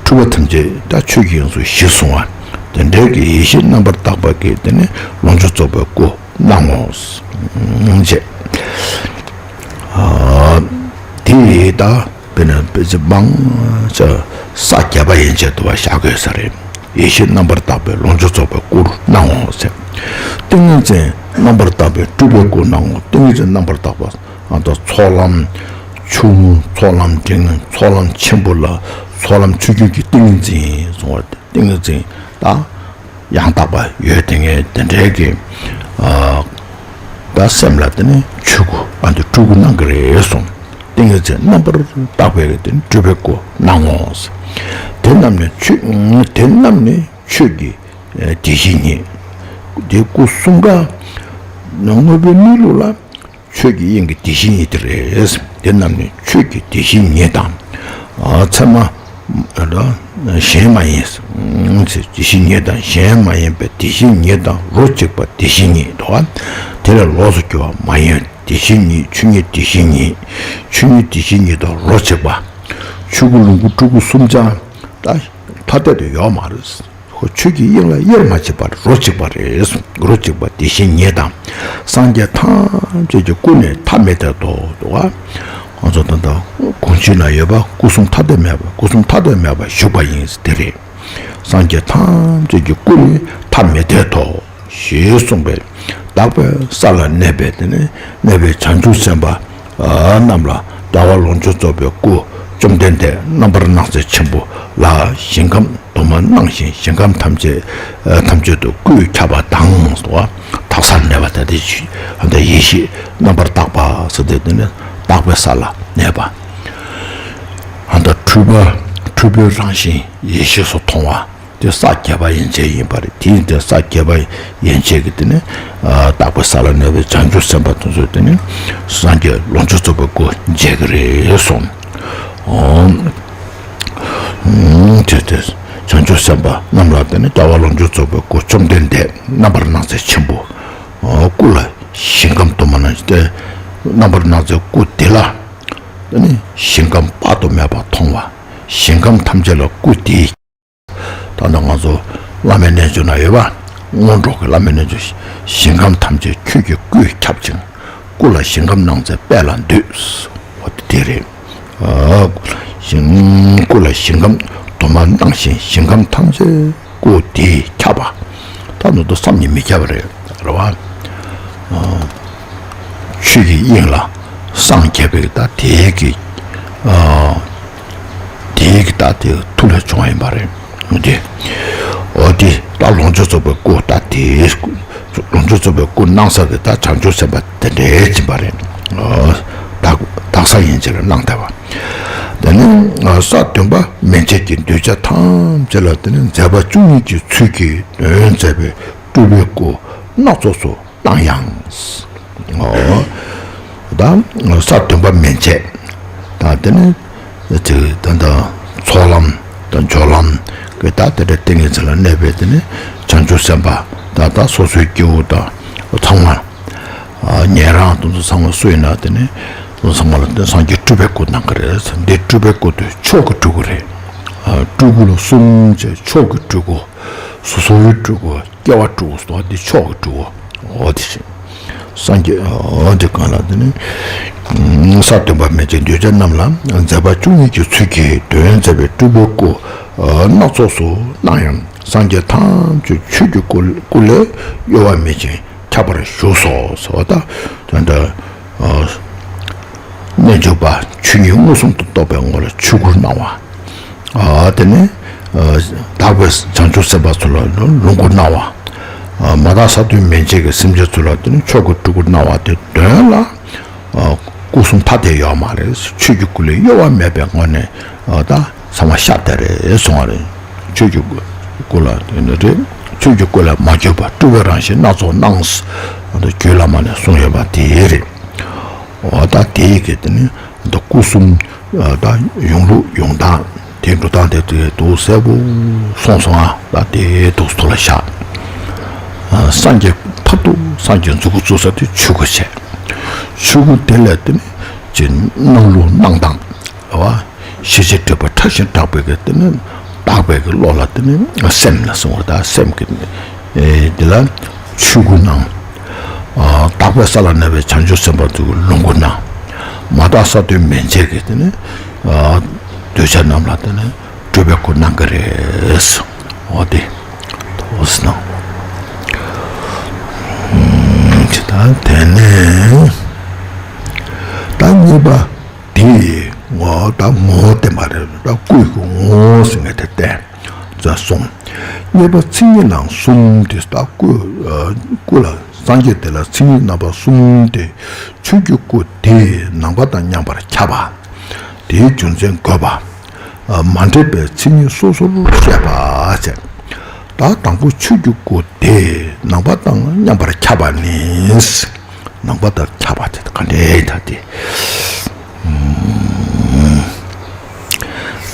འཁྲུལ་པ་ཐམས་ཅད་ད་ཆོས་ཀྱི་དབྱིངས་སུ་ཞི་གསུང་བ། དེ་འདྲའི་གི་ཡེ་ཤེས་རྣམ་པར་དག་པ་གི་དེ་ནི་ལོངས་སྤྱོད་རྫོགས་པའི་སྐུ་སྣང་ངོ་། ཞེས། དེ་ཡི་ད་དཔེར་ན་དཔེ་ཆ་མང་ཆེ་ས་བརྒྱད་པ་ཡན་ཆད་དུ་བ་བཞག་དགོས་ས་རེད། ཡེ་ཤེས་རྣམ་པར་དག་པའི་ལོངས་སྤྱོད་རྫོགས་པའི་སྐུར་སྣང་ངོ་ཟེར། ཏིང་ངེ་འཛིན་རྣམ་པར་དག་པའི་སྤྲུལ་པའི་སྐུར་སྣང་ངོ་། ཏིང་ངེ་འཛིན་རྣམ་པར་དག་པ་ཨ་ད་ཚོགས་ལམ་ཆུང་ངུ་ཚོགས་ལམ་འབྲིང་ཚོགས་ལམ་ཆེན་པོ་ལ་ཚོགས་ལམ་ཆུང་ཆུང་གི་ཏིང་ངེ་འཛིན་གསུང་བ་རེད། ཏིང་ངེ་འཛིན་ད་ཡང་དག་པ་ཡོད་དེ་ངས་དེ་འདྲའི་གི་ཨ་ད་སེམས་ལ་དེ་ནི་ཆོས་སྐུ་ཨ་འདི་སྤྲུལ་སྐུ་སྣང་གི་རེད་གསུངས། ཏིང་ངེ་འཛིན་རྣམ་པར་དག་པའི་དེ་ནི་སྤྲུལ་པའི་སྐུ་སྣང་ངོ་། དེ་རྣམས་ནི་ཆོས་དེ་རྣམས་ནི་ཆོས་ཀྱི་དེ་བཞིན་ཉིད། དེ་སྐུ་གསུམ་ཀ་དངོས་པོའི་གནས་ལུགས་ལ། ཆོས་ཀྱི་དབྱིངས་ཀྱི་དེ་བཞིན་ཉིད་དེ་རེད། དེ་རྣམས་ནི་ཆོས་ཀྱི་དེ་བཞིན་ཉིད་དང་། ཨ་ཚད་མ་ལ་གཞན་མ་ཡིན། དེ་བཞིན་ཉིད་དང་གཞན་མ་ཡིན་པའི་དེ་བཞིན་ཉིད་དང་རོ་གཅིག་པ་དེ་བཞིན་ཉིད་དོ། དེ་ལས་ལོགས་སུ་གྱུར་པ་མ་ཡིན། དེ་བཞིན་ཉིད་ཆོས་ཉིད་དེ་བཞིན་ཉིད། ཆོས་ཉིད་དེ་བཞིན་ཉིད་དང་རོ་གཅིག་པ། ཆོས་སྐུ་ལོངས་སྐུ་སྤྲུལ་སྐུ་གསུམ་ཀ་ད་ཐ་དད་དུ་ཡོད་མ་རེད། ཁོ་ཆོས་ཀྱི་དབྱིངས་ལ་དབྱེར་མ་ཕྱེ་བར་རོ་གཅིག་པ་རེད། རོ་གཅིག་པ་དེ་བཞིན་ཉིད་དང་། སངས་རྒྱས་ཐམས་ཅད་ཀྱི་སྐུ་ནི་ཐ་མི་དད་དོ། དུ་བ། ང་ཚོ་ད་ལྟ་དགོངས་གཅིག་ན་ཡོད་པ་སྐུ་གསུམ་ཐ་དད་མེད་པ་སྐུ་གསུམ་ཐ་དད་མེད་པར་བཞུགས་པ་ཡིན་དེ་རེད། སངས་རྒྱས་ཐམས་ཅད་ཀྱི་སྐུ་ནི་ཐ་མི་དད་དོ། ཞེས་གསུངས་པས། དག་པའི་ས་ལ་གནས་པའི་དེ་ནི་གནས་པའི་བྱང་ཆུབ་སེམས་དཔའ་རྣམས་ལ་རྒྱལ་བ་ལོངས་སྤྱོད་རྫོགས་པའི་སྐུ་བཅོམ་ལྡན་འདས་རྣམ་པར་སྣང་མཛད་ཆེན་པོ་ལ་ཞིང་ཁམས་དུ་མར་སྣང་ཞིང་ཞིང་ཁམས་ཐམས་ཅད་ཐམས་ཅད་དུ་སྐུས་ཁྱབ་པ་དང་། དག་ས་གནས་པ་དེ་དེ་ཡེ་ཤེས་རྣམ་པར་དག་པ་ཟེར་ཏེ་དེ་ནི་དག་པའི་ས་ལ་གནས་པ། འཁྲུལ་པ་འཁྲུལ་པའི་རང་བཞིན་ཡེ་ཤེས་སུ་མཐོང་བ། དེ་ས་བརྒྱད་པ་ཡན་ཆད་ཡིན་པ་རེད། དེ་ཡིན་དུས་ས་བརྒྱད་པ་ཡན་ཆད་ཀྱི་དེ་ནི་དག་པའི་ས་ལ་གནས་པའི་བྱང་ཆུབ་སེམས་དཔའ་དེ་ཚོས་དེ་ནི་སངས་རྒྱས་ལོངས་སྤྱོད་རྫོགས་པའི་སྐུ་མཇལ་གྱི་རེད་གསུངས། དེ་དེ་ བྱང་ཆུབ་སེམས་དཔའ་རྣམས་ལ་དེ་ནི་རྒྱལ་བ་ལོངས་སྤྱོད་རྫོགས་པའི་སྐུ་བཅོམ་ལྡན་འདས་རྣམ་པར་སྣང་མཛད་ཆེན་པོ། ཨ་སྐུ་ལ་ཞིང་ཁམས་དུ་མ་སྣང་ཞིང་། དེ་རྣམ་པར་སྣང་མཛད་སྐུ་དེ་ལ་དེ་ནི་ཞིང་ཁམས་དཔག་ཏུ་མེད་པ་མཐོང་བ། ཞིང་ཁམས་ཐམས་ཅད་ལ་སྐུ་དེས། ད་ལྟ་ང་ཚོ་བླ་མའི་རྣལ་འབྱོར་ན་ཡོད་པ། སྔོན་འགྲོ་གི་བླ་མའི་རྣལ་འབྱོར། ཞིང་ཁམས་ཐམས་ཅད་ཁྱོད་ཀྱི་སྐུས་ཁྱབ་ཅིང་། སྐུ་ལ་ཞིང་ཁམས་སྣང་མཛད་དཔལ་ལ་འདུད། འོ་དེ་རེད། ཨ་ཞིང་སྐུ་ལ་ཞིང་ཁམས་དུ་མ་སྣང་ཞིང་། ཞིང་ཁམས་ཐམས་ཅད་སྐུ་དེས་ཁྱབ་པ། ད་ནི་དུ་བསམ་གྱིས་མི་ཁྱབ་པ་རེད། རེད་བ། ཨ་ཆོས་ཀྱི་དབྱིངས་ལ་སངས་རྒྱས་པའི་ད་དེའི་གི་ཨ་དེའི་གི་ད་དེ་ཐུགས་ལ་བྱུང་བ་ཡིན་པ་རེད། འོ་དེ། འོ་དེ་ད་ལོངས་སྤྱོད་རྫོགས་པའི་སྐུ་ད་དེའི་སྐུ། ལོངས་སྤྱོད་རྫོགས་པའི་སྐུ་སྣང་ས་གི་ད་བྱང་ཆུབ་སེམས་དཔའ་དེ་འདྲའི་སྦྱིན་པ་རེད། ཨ་དག་དག་ས་ཡན་ཆད་ལ་སྣང་བསྡད་པ། དེ་ནི་ཨ་ས་བདུན་པ་མན་ཆད་ཀྱི་འདུས་བྱས་ཐམས་ཅད་ལ་དེ་ནི་མཛད་པ་བཅུ་གཉིས་ཀྱི་ཚུལ་གྱིས་དོན་མཛད་པའི་སྤྲུལ་པའི་སྐུ་སྣ་ཚོགས་སུ་སྣང་ཡང་། ཨོ། ད་ས་བདུན་པ་མན་ཆད། ད་དེ་ནི་དེ་ད་ད་ཚོགས་ལམ་དང་སྦྱོར་ལམ་གྱི་ད་དེ་འདྲ་ཏིང་ངེ་འཛིན་ལ་གནས་པའི་དེ་ནི་བྱང་ཆུབ་སེམས་དཔའ་ད་ད་སོ་སོའི་སྐྱེ་བོ་དང་ཚང་མ། ཨ་ཉན་རང་དེ་ཚོ་ཚང་མ་སུ་ཡིན་ན་དེ་ནི་དེ་ཚོ་ཚང་མ་ལ་དེ་སངས་རྒྱས་སྤྲུལ་པའི་སྐུ་སྣང་གི་རེད། འདི་སྤྲུལ་པའི་སྐུ་དེ་མཆོག་གི་སྤྲུལ་སྐུ་རེད། ཨ་སྤྲུལ་སྐུ་ལ་གསུམ་བྱས། མཆོག་གི་སྤྲུལ་སྐུ། སོ་སོའི་སྤྲུལ་སྐུ། སྐྱེ་བ་སྤྲུལ་སྐུ་སོགས་འདི་མཆོག་གི་སྤྲུལ་སྐུ། འོ་དེ་བཞིན། སངས་རྒྱས་འོ་དེ་གང་ལ་དེ་ནི། ས་བདུན་པ་མན་ཆད་འདུས་བྱས་རྣམས་ལ་མཛད་པ་བཅུ་གཉིས་ཀྱི་ཚུལ་གྱིས་དོན་མཛད་པའི་སྤྲུལ་པའི་སྐུ་སྣ་ཚོགས་སུ་སྣང་ཡང་། སངས་རྒྱས་ཐམས་ཅད་ཆོས་ཀྱི་སྐུ་སྐུ་ལས་གཡོ་བ་མེད་ཅིང་ཁྱབ་པར་བཞུགས་སོ། ཟེར་བ་ད་དོན་དུ། རྣལ་འབྱོར་པ་ཆོས་ཉིད་མངོན་སུམ་དུ་རྟོགས་པའི་ངོ་ལ་ཆོས་སྐུར་སྣང་བ། ཨ་དེ་ནས་ཨ་དག་པའི་བྱང་ཆུབ་སེམས་དཔའ་ཚོ་ལ་ལོངས་སྐུ་སྣང་བ། ཨ་མ་དག་ས་བདུན་མན་ཆད་ཀྱི་སེམས་ཅན་ཚོ་ལ་དེ་ནས་མཆོག་གི་སྤྲུལ་སྐུ་སྣང་བ་དེ་དོན་ལ་ཨ་སྐུ་གསུམ་ཐ་དད་ཡོད་མ་རེད། ཆོས་ཀྱི་སྐུ་ལས་གཡོ་བ་མེད་པའི་ངོ་ནས་ཨ་ད་ཚང་མ་ཤར་བསྡད་རེད་གསུང་བ་རེད། ཆོས་ཀྱི་སྐུ་ལ་དེ་ནས་རེད། ཆོས་ཀྱི་སྐུ་ལས་མ་གྱུར་པ་སྤྲུལ་པའི་རང་བཞིན་སྣ་ཚོགས་སྣང་། ཨ་ད་རྒྱུད་བླ་མ་ནས་གསུངས་ཡོད་པ་དེ་རེད། འོ་ད་དེ་ཡི་གེ་དེ་ནི་འདི་སྐུ་གསུམ་ད་ཡོང་ལུགས་ཡོང་སྟངས་དེ་འགྲོ་སྟངས་དེ་དེ་འདུག་གསལ་པོ་སོང་སོང་ཨ། ད་དེ་འདུག་ཐུགས་ལ་བཞག་སངས་རྒྱས་མཐར་ཐུག་སངས་རྒྱས་མཛུབ་གུ་བཙུགས་ས་དེ་ཆོས་སྐུ་བྱས། ཆོས་སྐུ་དེ་ལས་དེ་ནི་ཅི་སྣང་ལུགས་སྣང་སྟངས་རེད་བ། ཤེས་བྱའི་སྒྲིབ་པ་ཕྲ་ཞིང་དྲག་པའི་གི་དེ་ནི་དག་པའི་གི་བློ་ལ་དེ་ནི་སེམས་ལ་གསུང་བ་དང་སེམས་ཀྱི་ཨེ་དེ་ལ་ཆོས་སྐུ་སྣང་། ཨ་དག་པའི་ས་ལ་གནས་པའི་བྱང་ཆུབ་སེམས་དཔའ་ཚོའི་ལོངས་སྐུ་སྣང་། མ་དག་ས་བདུན་མན་ཆད་ཀྱི་དེ་ནི་ཨ་འདུས་བྱས་རྣམས་ལ་དེ་ནི་སྤྲུལ་པའི་སྐུ་སྣང་གི་རེད། འོ་དེ་ཐོག་སྣང་། ད་དེ་ནས་ད་གཉིས་པ། དེ་ངོ་ད་ངོ་བོ་བསྟན་པ་རེད། ད་སྐུ་གི་ངོ་བོ་ཟེར་མཁན་དེ་བསྟན་ཙ་གསུངས། གཉིས་པ་མཚན་ཉིད་ནང་གསུམ་དེ་ད་སྐུ་སྐུ་ལ་སངས་རྒྱས་དེ་ལ་མཚན་ཉིད་རྣམ་པ་གསུམ་དེ་ཆོས་ཀྱི་སྐུ་དེ་ནང་པ་དང་མཉམ་པར་ཁྱབ་པ། དེའི་རྒྱུ་མཚན་དགོས་པ། མ་འདྲེས་པའི་མཚན་ཉིད་སོ་སོར་བཤད་པ་བྱས། ད་དང་པོ་ཆོས་ཀྱི་སྐུ་དེ་ནང་པ་དང་མཉམ་པར་ཁྱབ་པ་ནི། ནང་པ་དང་ཁྱབ་པ་དེ་ག་འདྲའི་ད་དེ།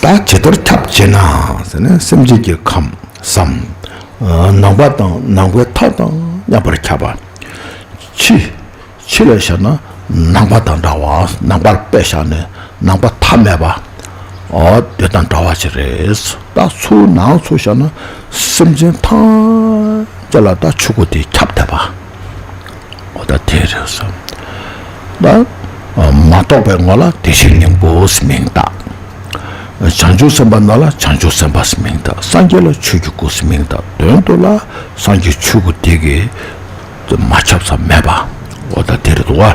ད་ཇི་ལྟར་ཁྱབ་ཅེ་ན་ཟེར་ན་སེམས་ཅན་གྱི་ཁམས་སམ། ནང་པ་དང་ནང་པའི་མཐའ་དང་མཉམ་པར་ཁྱབ་པ། ཕྱི་ཕྱི་ལ་བཞག་ན་ནང་པ་དང་འདྲ་བ། ནང་པར་དཔེ་བཞག་ནས་ནང་པ་མཐའ་མེད་པ། ཨོ་དེ་དང་འདྲ་བ་ཞིག་རེད། ད་ཚུར་ནང་ཚུར་བཞག་ན་སེམས་ཅན་ཐམས་ཅད་ལ་ད་ཆོས་སྐུ་དེ་ཁྱབ་བསྡད་པ། འོ་ད་དེ་རེད་བསམ། ད་མ་རྟོགས་པའི་ངོ་ལ་བདེ་གཤེགས་སྙིང་པོ་ཟེར་མིང་བཏགས། བྱང་ཆུབ་སེམས་དཔའ་རྣམས་ལ་བྱང་ཆུབ་སེམས་དཔའ་ཟེར་མིང་བཏགས། སངས་རྒྱས་ལ་ཆོས་ཀྱི་སྐུ་ཟེར་མིང་བཏགས། དོན་དུ་ལ་སངས་རྒྱས་ཆོས་སྐུ་དེ་གིས་མ་ཁྱབ་ས་མེད་པ། འོ་ད་དེ་རེད་འདུག་བ།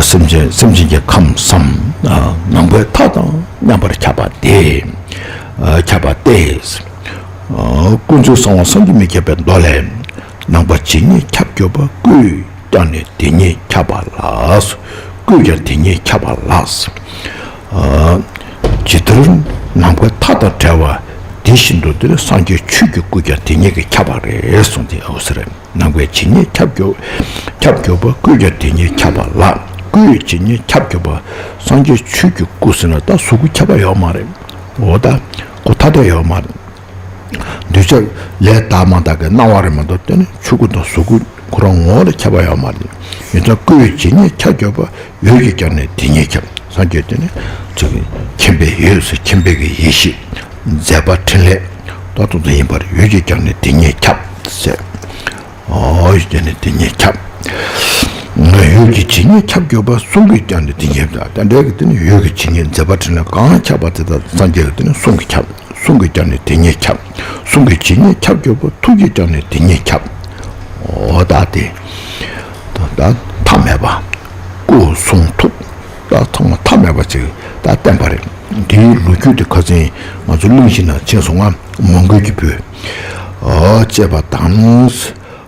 སེམས་ཅན་སེམས་ཅན་གྱི་ཁམས་སམ། ནང་པའི་མཐའ་དང་མཉམ་པར་ཁྱབ་པ་སྟེ། ཁྱབ་པ་སྟེ། ཀུན་རྫོབ་གསང་བ་བསམ་གྱིས་མི་ཁྱབ་པའི་མདོ་ལས། ནང་པ་ཇི་སྙེད་ཁྱབ་གྱུར་པ། ཀུན་ཀྱང་ནི་དེ་སྙེད་ཁྱབ་པ་ལགས། ཀུན་ཀྱང་དེ་སྙེད་ཁྱབ་པ་ལགས། ཇི་ལྟར་ནམ་མཁའི་མཐའ་དང་བྲལ་བ་དེ་བཞིན་དུ་དེ་ནི་སངས་རྒྱས་ཆོས་ཀྱི་སྐུ་ཀྱང་དེ་སྙེད་ཀྱིས་ཁྱབ་པ་རེད་གསུངས་ཏེ། འོ་ཟེར། ནམ་མཁའི་ཇི་སྙེད་ཁྱབ་གྱུར་ཁྱབ་གྱུར་པ། ཀུན་ཀྱང་དེ་སྙེད་ཁྱབ་པ་ལགས། ཀུན་ཇི་སྙེད་ཁྱབ་གྱུར་པ། སངས་རྒྱས་ཆོས་ཀྱི་སྐུ་ཟེར་ན་ད་གཟུགས་སྐུ་ཁྱབ་པ་ཡོད་མ་རེད། འོ་ད་སྐུ་ཐ་དད་ཡོད་མ་རེད། འདོད་ཆགས་ལས་དག་མ་དག་གི་སྣང་བ་རེད་མ་གཏོགས་དེ་ནི་ཆོས་སྐུ་དང་གཟུགས་སྐུ་ཁོ་རང་ངོ་བོ་ལ་ཁྱབ་པ་ཡོད་མ་རེད། ཡིན་ཙང་སྐུ་ཡི་ཇི་སྙེད་ཁྱབ་གྱུར་པ། འོད་ཀྱིས་ཀྱང་ནི་དེ་སྙེད་ཁྱབ། སངས་རྒྱས་དེ་ནི་ཅིག་མཁྱེན་པའི་འོད་ཟེར་མཁྱེན་པའི་གི་ཡེ་ཤེས་མཛད་པ་འཕྲིན་ལས་ཏོག་ཏོག་ཏོ་ཡིན་པར། འོད་ཀྱིས་ཀྱང་ནི་དེ་སྙེད་ཁྱབ་ཟེར། འོད་ཀྱིས་ནི་དེ་སྙེད་ཁྱབ། འོད་ཀྱིས་ཇི་སྙེད་ཁྱབ་གྱུར་པ། གསུང་གིས་ཀྱང་ནི་དེ་སྙེད་ཁྱབ། དེ་འདྲའི་གི་དེ་ནི་འོད་ཀྱི་ཇི་སྙེད་མཛད་པ་འཕྲིན་ལས་གང་ཁྱབ་པ་དེ་དག་སངས་རྒྱས་ཀྱི་དེ་ནི་གསུང་གིས་ཁྱབ། གསུང་གིས་ཀྱང་ནི་དེ་སྙེད་ཁྱབ། གསུང་གིས་ཇི་སྙེད་ཁྱབ་གྱུར་པ། ཐུགས་ཀྱིས་ཀྱང་ནི་དེ་སྙེད་ཁྱབ། འོ་ད་དེ་ད་མཐའ་མེད་པ། སྐུ་གསུང་ཐུགས་ད་ཚང་མ་མཐའ་མེད་པ་ཅིག་ད་བསྟན་པ་རེད། དེའི་ལོ་རྒྱུས་དེ་ཁ་སང་ང་ཚོ་གླེང་བཞིན་ན་ཕྱིན་སོང་ང་། མོའུ་འགལ་གྱི་བུས་ཨ་བཅས་པ་དང་།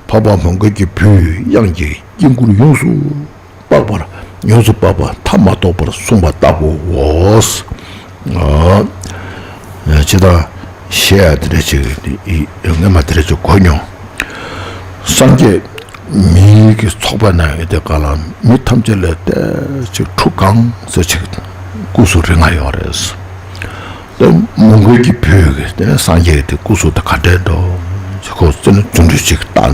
འཕགས་པ་མོའུ་འགལ་གྱི་བུས་དབྱངས་ཀྱི་དཀྱིལ་འཁོར་ཡོངས་སུ་དཔག་པར། ཡོངས་སུ་དཔག་པ་མཐའ་མ་རྟོགས་པར་གསུངས་པ་ལྟ་བུའོ། ཨ་ཅི་ད་བཤད་ཡ་དེ་འདྲ་ཅིག་ངས་མ་དེ་འདྲ་ཅིག་གོ་མྱོང་། སངས་རྒྱས་མིའི་གི་ཚོགས་པ་ན་ཡོད་དེ་ག་ལ་མི་ཐམས་ཅད་ལས་ཏེ་ཅིག་ཁྲུ་གང་ཟེར་ཅིག་སྐུ་གཟུགས་རིགས་ལྔ་ཡོད་རེད། ཏེ་མོའུ་འགལ་གྱི་བུས་གི་ཏེ་སངས་རྒྱས་ཀྱི་སྐུ་གཟུགས་དེ་ག་འདྲས་འདུག་ཅེས་ཁོ་ཙི་ནི་རྫུ་འཕྲུལ་ཅིག་བཏང་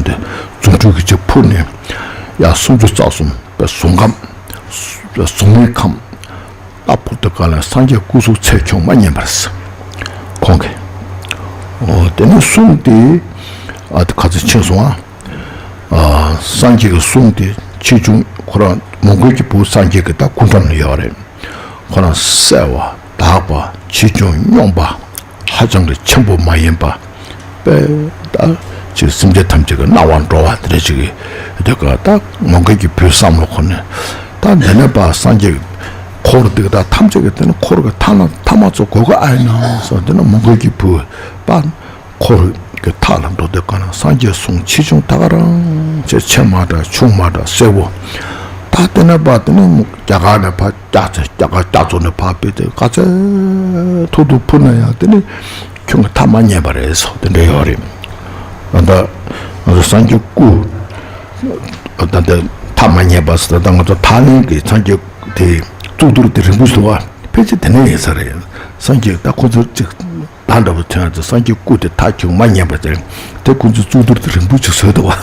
སྟེ་རྫུ་འཕྲུལ་གྱི་ཅིག་ཕུལ་ནས་ཡར་སུམ་ཅུ་རྩ་གསུམ་པའི་གཟུངས་ཁམས་གཟུངས་མའི་ཁམས་ལྟ་བུར་དུ་ག་ལ་སངས་རྒྱས་སྐུ་གཟུགས་ཚེ་འཆུག་མ་ཉན་པར་ཁོང་གིས་འོ་དེ་ནས་གསུངས་ཏེ་ཨ་ཁ་ཚ་ཕྱིན་སོང་ཨ། སངས་རྒྱས་ཀྱི་གསུང་དེ་ཆེ་ཆུང་ཁོ་རང་མོའུ་འགལ་གྱི་བུ་སངས་རྒྱས་ཀྱི་ད་སྐུ་འགྲམ་ལ་ཡོད་རེད། ཁོ་རང་གསལ་བ་དག་པ་ཆེ་ཆུང་སྙོམས་པ་ཧ་ཅང་གི་ཆེན་པོ་མ་ཡིན་པ་དཔེ་ད་ཅིག་སེམས་ཅན་ཐམས་ཅད་ཀྱི་སྣང་བ་འགྲོ་བ་དེ་འདྲ་ཅིག་གི་དེ་ག་ད་མོའུ་འགལ་གྱི་བུའི་བསམ་བློ་ཁོ་ནས་ད་འདི་ནས་པ་སངས་རྒྱས་འཁོར་དེ་ག་ད་ཐམས་ཅད་ཀྱི་དེ་ནི་འཁོར་གྱི་ཐ་ན་ཐ་མ་ཚོ་གོ་ག་ཨ་ཡིན་ན་སོ་དེ་ནི་མོའུ་འགལ་གྱི་བུ་པ། འཁོར་གྱི་མཐའ་ལ་འགྲོ་དུས་གང་ན་སངས་རྒྱས་གསུང་ཆེ་ཆུང་ད་ག་རང་ཆེ་ཆེ་མ་འདྲ་ཆུང་མ་འདྲ་གསལ་བོ། ད་དེ་ནས་པ་དེ་ནས་རྒྱ་གར་ནས་ཕར་སྐྱག་ཚེ་རྒྱ་གར་སྐྱག་ཚོ་ནས་ཕར་ཕེབས་ཏེ་ག་ཚད་ཐུག་ཐུག་ཕུལ་ན་ཡང་དེ་ནས་ཁྱོད་ཀྱི་མཐའ་མ་ཉན་པ་རེད་སོ་དེ་འདྲ་ཡོད་རེད། ད་ལྟ་ང་ཚོ་སངས་རྒྱས་སྐུ་ད་ལྟ་མཐའ་མ་ཉན་པ་སོ་ད་ལྟ་ང་ཚོ་ཐའི་ལེན་གྱི་སངས་རྒྱས་དེ་གཙུག་ཏོར་དེ་རིང་པོ་ཞིག་འདུག་བ་ཕལ་ཆེར་དེ་ནས་ཡིན་ས་རེད། སངས་རྒྱས་ད་ཁོ་ཚོ་གཅིག་ད་འདྲ་བོ་ཐོན་ཡ་དེ་སངས་རྒྱས་སྐུ་དེ་མཐའ་འཁྱོངས་མ་ཉན་པ་དེ་དེ་ཁོང་ཚོས་གཙུག་ཏོར་དེ་རིང་པོ་ཅིག་བཟོས་འདུག་བ།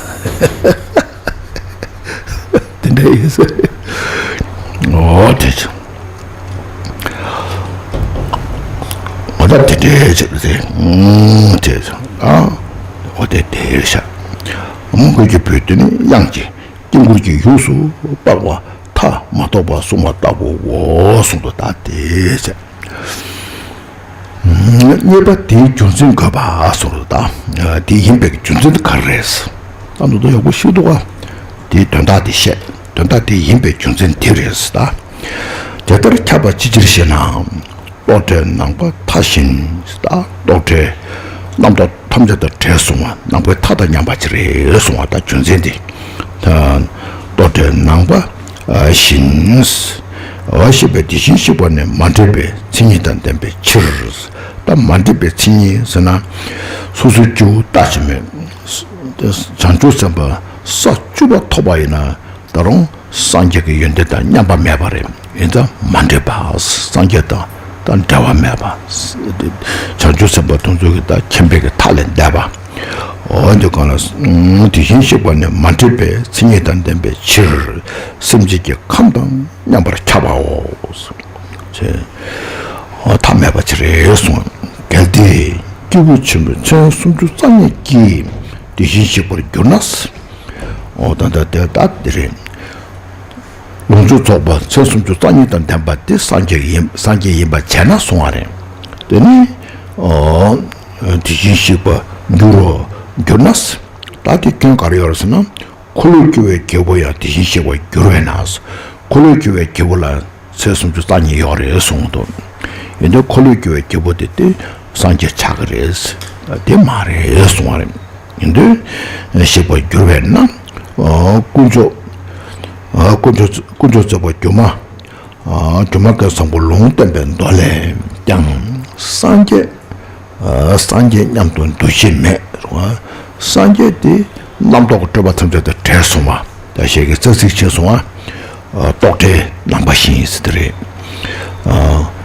དེ་འདྲ་ཡིན་ས་རེད། འོ་དེ་ཅི། འོ་ད་དེ་འདྲ་ཅིག་རེད། ཨང་དེ་ཅི། ཨ་འོ་དེ་དེ་ཤ། མོའུ་འགལ་གྱི་བུས་དེ་ནི་དབྱངས་ཀྱི་དཀྱིལ་འཁོར་གྱི་ཡོངས་སུ་དཔག་པ་མཐའ་མ་རྟོགས་པ་གསུངས་པ་ལྟ་བུའོ་གསུངས་འདུག་ད་དེ་ཅི། གཉིས་པ་དེའི་རྒྱུ་མཚན་དགོད་པ་གསུངས་རེད་ད། དེ་ཡིན་པའི་རྒྱུ་མཚན་དེ་ག་རེ་རེད། ད་འདི་ད་ཡག་པོ་ཤེས་འདུག་ག་དེའི་དོན་དག་དེ་བཤད། དོན་དག་དེ་ཡིན་པའི་རྒྱུ་མཚན་དེ་རེད་ད། དེ་ལྟར་ཁྱབ་པ་ཅི་ཕྱིར་ཞེ་ན། རྟོག་བྲལ་ནང་པ་མཐའ་བཞིན་ད། རྟོག་བྲལ་རྣམ་རྟོག་ཐམས་ཅད་དང་བྲལ་སོང་བ་ནང་པའི་མཐའ་དང་མཉམ་པ་ཅིག་རེད་གསུངས་པ་ད་རྒྱུ་མཚན་དེ། ད་རྟོག་བྲལ་ནང་པ་བཞིན། འོ་ཞེས་པའི་དེ་བཞིན་གཤེགས་པ་ནི་མ་འདྲེས་པའི་མཚན་ཉིད་དང་ལྡན་པའི་ཕྱིར། ད་མ་འདྲེས་པའི་མཚན་ཉིད་ཟེར་ན། སོ་སོའི་སྤྱི་བོ་ལྟ་ཞིག་མེད། བྱང་ཆུབ་སེམས་དཔའ་ས་བཅུ་པ་ཐོབ་པ་ཡིན་ན་ད་རུང་སངས་རྒྱས་ཀྱི་ཡོན་ཏན་དང་མཉམ་པ་མེད་པ་རེད། ཡིན་ཙང་མ་འདྲེས་པ། སངས་རྒྱས་དང་ད་འབྲལ་བ་མེད་པ། བྱང་ཆུབ་སེམས་དཔའ་དེ་ཚོ་གི་ད་མཁྱེན་པའི་གི་མཐའ་ལས་འདས་པ། འོ་འདི་གང་ལ། དེ་བཞིན་གཤེགས་པ་ནི་མ་འདྲེས་པའི་མཚན་ཉིད་དང་ལྡན་པའི་ཕྱིར། སེམས་ཅན་གྱི་ཁམས་དང་མཉམ་པར་ཁྱབ་པའོ། ཅེས། འོ་མཐའ་མེད་པ་ཅིག་རེད་གསུངས། གལ་ཏེ་སྐྱེས་བུ་ཆེན་པོས་མཚན་སུམ་ཅུ་རྩ་གཉིས་ཀྱིས་དེ་བཞིན་གཤེགས་པར་གྱུར་ན། འོ་ད་ལྟ་དེ་ད་འདི་རེད། ལོངས་སྤྱོད་རྫོགས་པ་མཚན་སུམ་ཅུ་རྩ་གཉིས་དང་ལྡན་པ་དེ་སངས་རྒྱས་ཡིན་སངས་རྒྱས་ཡིན་པ་བྱས་ན་གསུང་བ་རེད། དེ་ནི་ཨོ། དེ་བཞིན་གཤེགས་པར་འགྱུར་རོ། གྱུར་ན། ད་དེ་སྐྱོན་ག་རེ་ཡོད་རེད་ཟེར་ན། འཁོར་ལོས་སྒྱུར་བའི་རྒྱལ་པོ་ཡང་དེ་བཞིན་གཤེགས་པར་འགྱུར་བས་ན། འཁོར་ལོས་སྒྱུར་བའི་རྒྱལ་པོ་ལ་མཚན་སུམ་ཅུ་རྩ་གཉིས་ཡོད་རེད་གསུངས་འདུག་ཡིན་དུས་འཁོར་ལོས་སྒྱུར་བའི་རྒྱལ་པོ་དེ་དེ་སངས་རྒྱས་ཆགས་ཀྱི་རེད། དེ་མ་རེད་གསུང་བ་རེད། ཡིན་དུས་གཤེགས་པར་འགྱུར་བས་ན། དཀོན་མཆོག་དཀོན་མཆོག་དཀོན་མཆོག་རྫོགས་པ་སྒྱུ་མ། སྒྱུ་མ་སྐལ་བཟང་པོ་ལུང་བསྟན་པའི་མདོ་ལས་ཀྱང་སངས་རྒྱས། སངས་རྒྱས་མཉམ་དུ་འདུ་ཤེས་མེད། སངས་རྒྱས་དེ་རྣམ་རྟོག་གི་སྤྲོས་པ་ཐམས་ཅད་དང་བྲལ་སོང་བ། ད་ཞལ་གྱི་རྩ་ཚིག་ཕྱེ་སོང་བ། རྟོག་བྲལ་ནང་པ་བཞིན་ཟེར་དེ་རེད།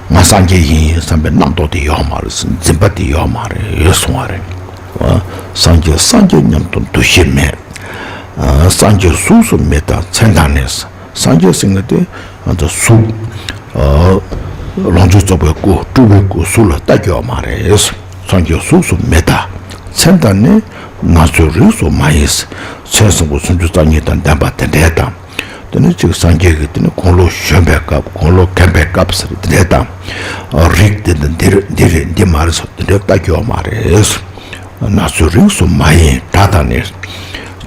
ང་སངས་རྒྱས་ཡིན་བསམ་པའི་རྣམ་རྟོག་དེ་ཡོད་མ་རེད། འཛིན་པ་དེ་ཡོད་མ་རེད་གསུང་བ་རེད། སངས་རྒྱས་སངས་རྒྱས་སྙམ་དུ་འདུ་ཤེས་མེད། སངས་རྒྱས་གཟུགས་སུ་མེད་དང་མཚན་དང་ནི། སངས་རྒྱས་ཟེར་མཁན་དེ་ཨ་ད་གཟུགས། ཨ་ལོངས་སྤྱོད་རྫོགས་པའི་སྐུ་སྤྲུལ་པའི་སྐུ་གཟུགས་ལ་ལྟ་རྒྱུ་ཡོད་མ་རེད། སངས་རྒྱས་གཟུགས་སུ་མེད་དང་མཚན་དང་ནི། ན་ཚོད་རིགས་སུ་མ་ཡིན། མཚན་བཟང་པོ་སུམ་ཅུ་རྩ་གཉིས་དང་ལྡན་པ་དེ་འདྲའི་དང་། དེ་ནི་གཅིག་སངས་རྒྱས་ཀྱི་དེ་ནི་དགུང་ལོ་གཞོན་པའི་སྐབས། དགུང་ལོ་རྒན་པའི་སྐབས་ཟེར་དེ་འདྲའི་དང་། རིགས་དེ་འདི་འདི་རེད་འདི་མ་རེད་ཟེར་དེ་འདྲའི་ལྟ་རྒྱུ་ཡོད་མ་རེད། ན་ཚོད་རིགས་སུ་མ་ཡིན། སྒྲ་དང་ནི།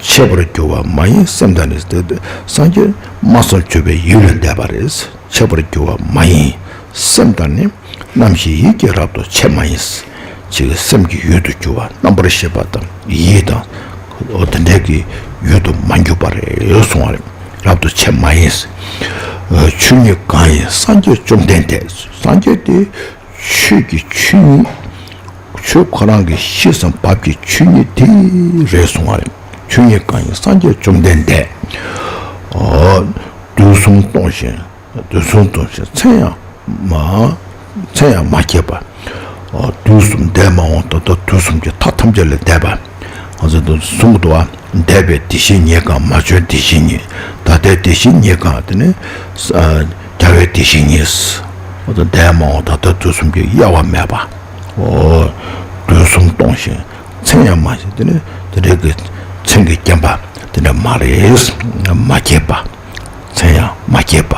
འཆད་པར་འགྱུར་བ་མ་ཡིན་སེམས་དང་ནི། དེ་དེ་སངས་རྒྱས་སྨྲ་བསམ་བརྗོད་པའི་ཡུལ་ལས་འདས་པ་རེད། འཆད་པར་འགྱུར་བ་མ་ཡིན་སེམས་དང་ནི། རྣམ་ཤེས་ཡིད་ཀྱིས་རབ་ཏུ་འཆད་མ་ཡིན། ཅིག་སེམས་ཀྱི་ཡུལ་དུ་གྱུར་པ་རྣམ་པར་ཤེས་པ་དང་ཡིད་དང་། འོ་དེ་འདྲའི་གི་ཡུལ་དུ་མ་གྱུར་པ་རེད་གསུང་བ་རེད། རབ་ཏུ་འཆད་མ་ཡིན། ཆོས་ཉིད་གང་ཡིན་སངས་རྒྱས་བཅོམ་ལྡན་འདས། སངས་རྒྱས་དེ་ཆོས་ཀྱི་ཆོས་ཉིད། ཆོས་ཁོ་རང་གི་གཤིས་སམ་བབ་ཀྱི་ཆོས་ཉིད་དེ་རེད་གསུང་བ་རེད། ཆོས་ཉིད་གང་ཡིན་སངས་རྒྱས་བཅོམ་ལྡན་འདས། དུས་གསུམ་སྟོང་ཞིང་། དུས་གསུམ་སྟོང་ཞིང་མཚན་ཡང་མ། མཚན་ཡང་མ་སྐྱེས་པ། དུས་གསུམ་འདས་མ་འོངས་ད་ལྟ་དུས་གསུམ་གྱི་མཐའ་ཐམས་ཅད་ལས་འདས་པ། ང་ཚོ་འདི་གསུང་གི་འདུག་བ། འདས་པའི་དེ་བཞིན་ཉིད་གང་མ་བྱོན་དེ་བཞིན་ཉིད། ད་ལྟའི་དེ་བཞིན་ཉིད་གང་དེ་ནི། རྒྱལ་བའི་དེ་བཞིན་ཉིད། འདས་མ་འོངས་ད་ལྟ་དུས་གསུམ་གྱི་དབྱེ་བ་མེད་པ། དུས་གསུམ་སྟོང་ཞིང་། མཚན་ཡང་མ་ཞིག་དེ་ནི་དེ་འདྲའི་གི་མཚན་གྱིས་བརྒྱན་པ་དེ་འདྲ་མ་རེད། མ་སྐྱེས་པ། མཚན་ཡང་མ་སྐྱེས་པ།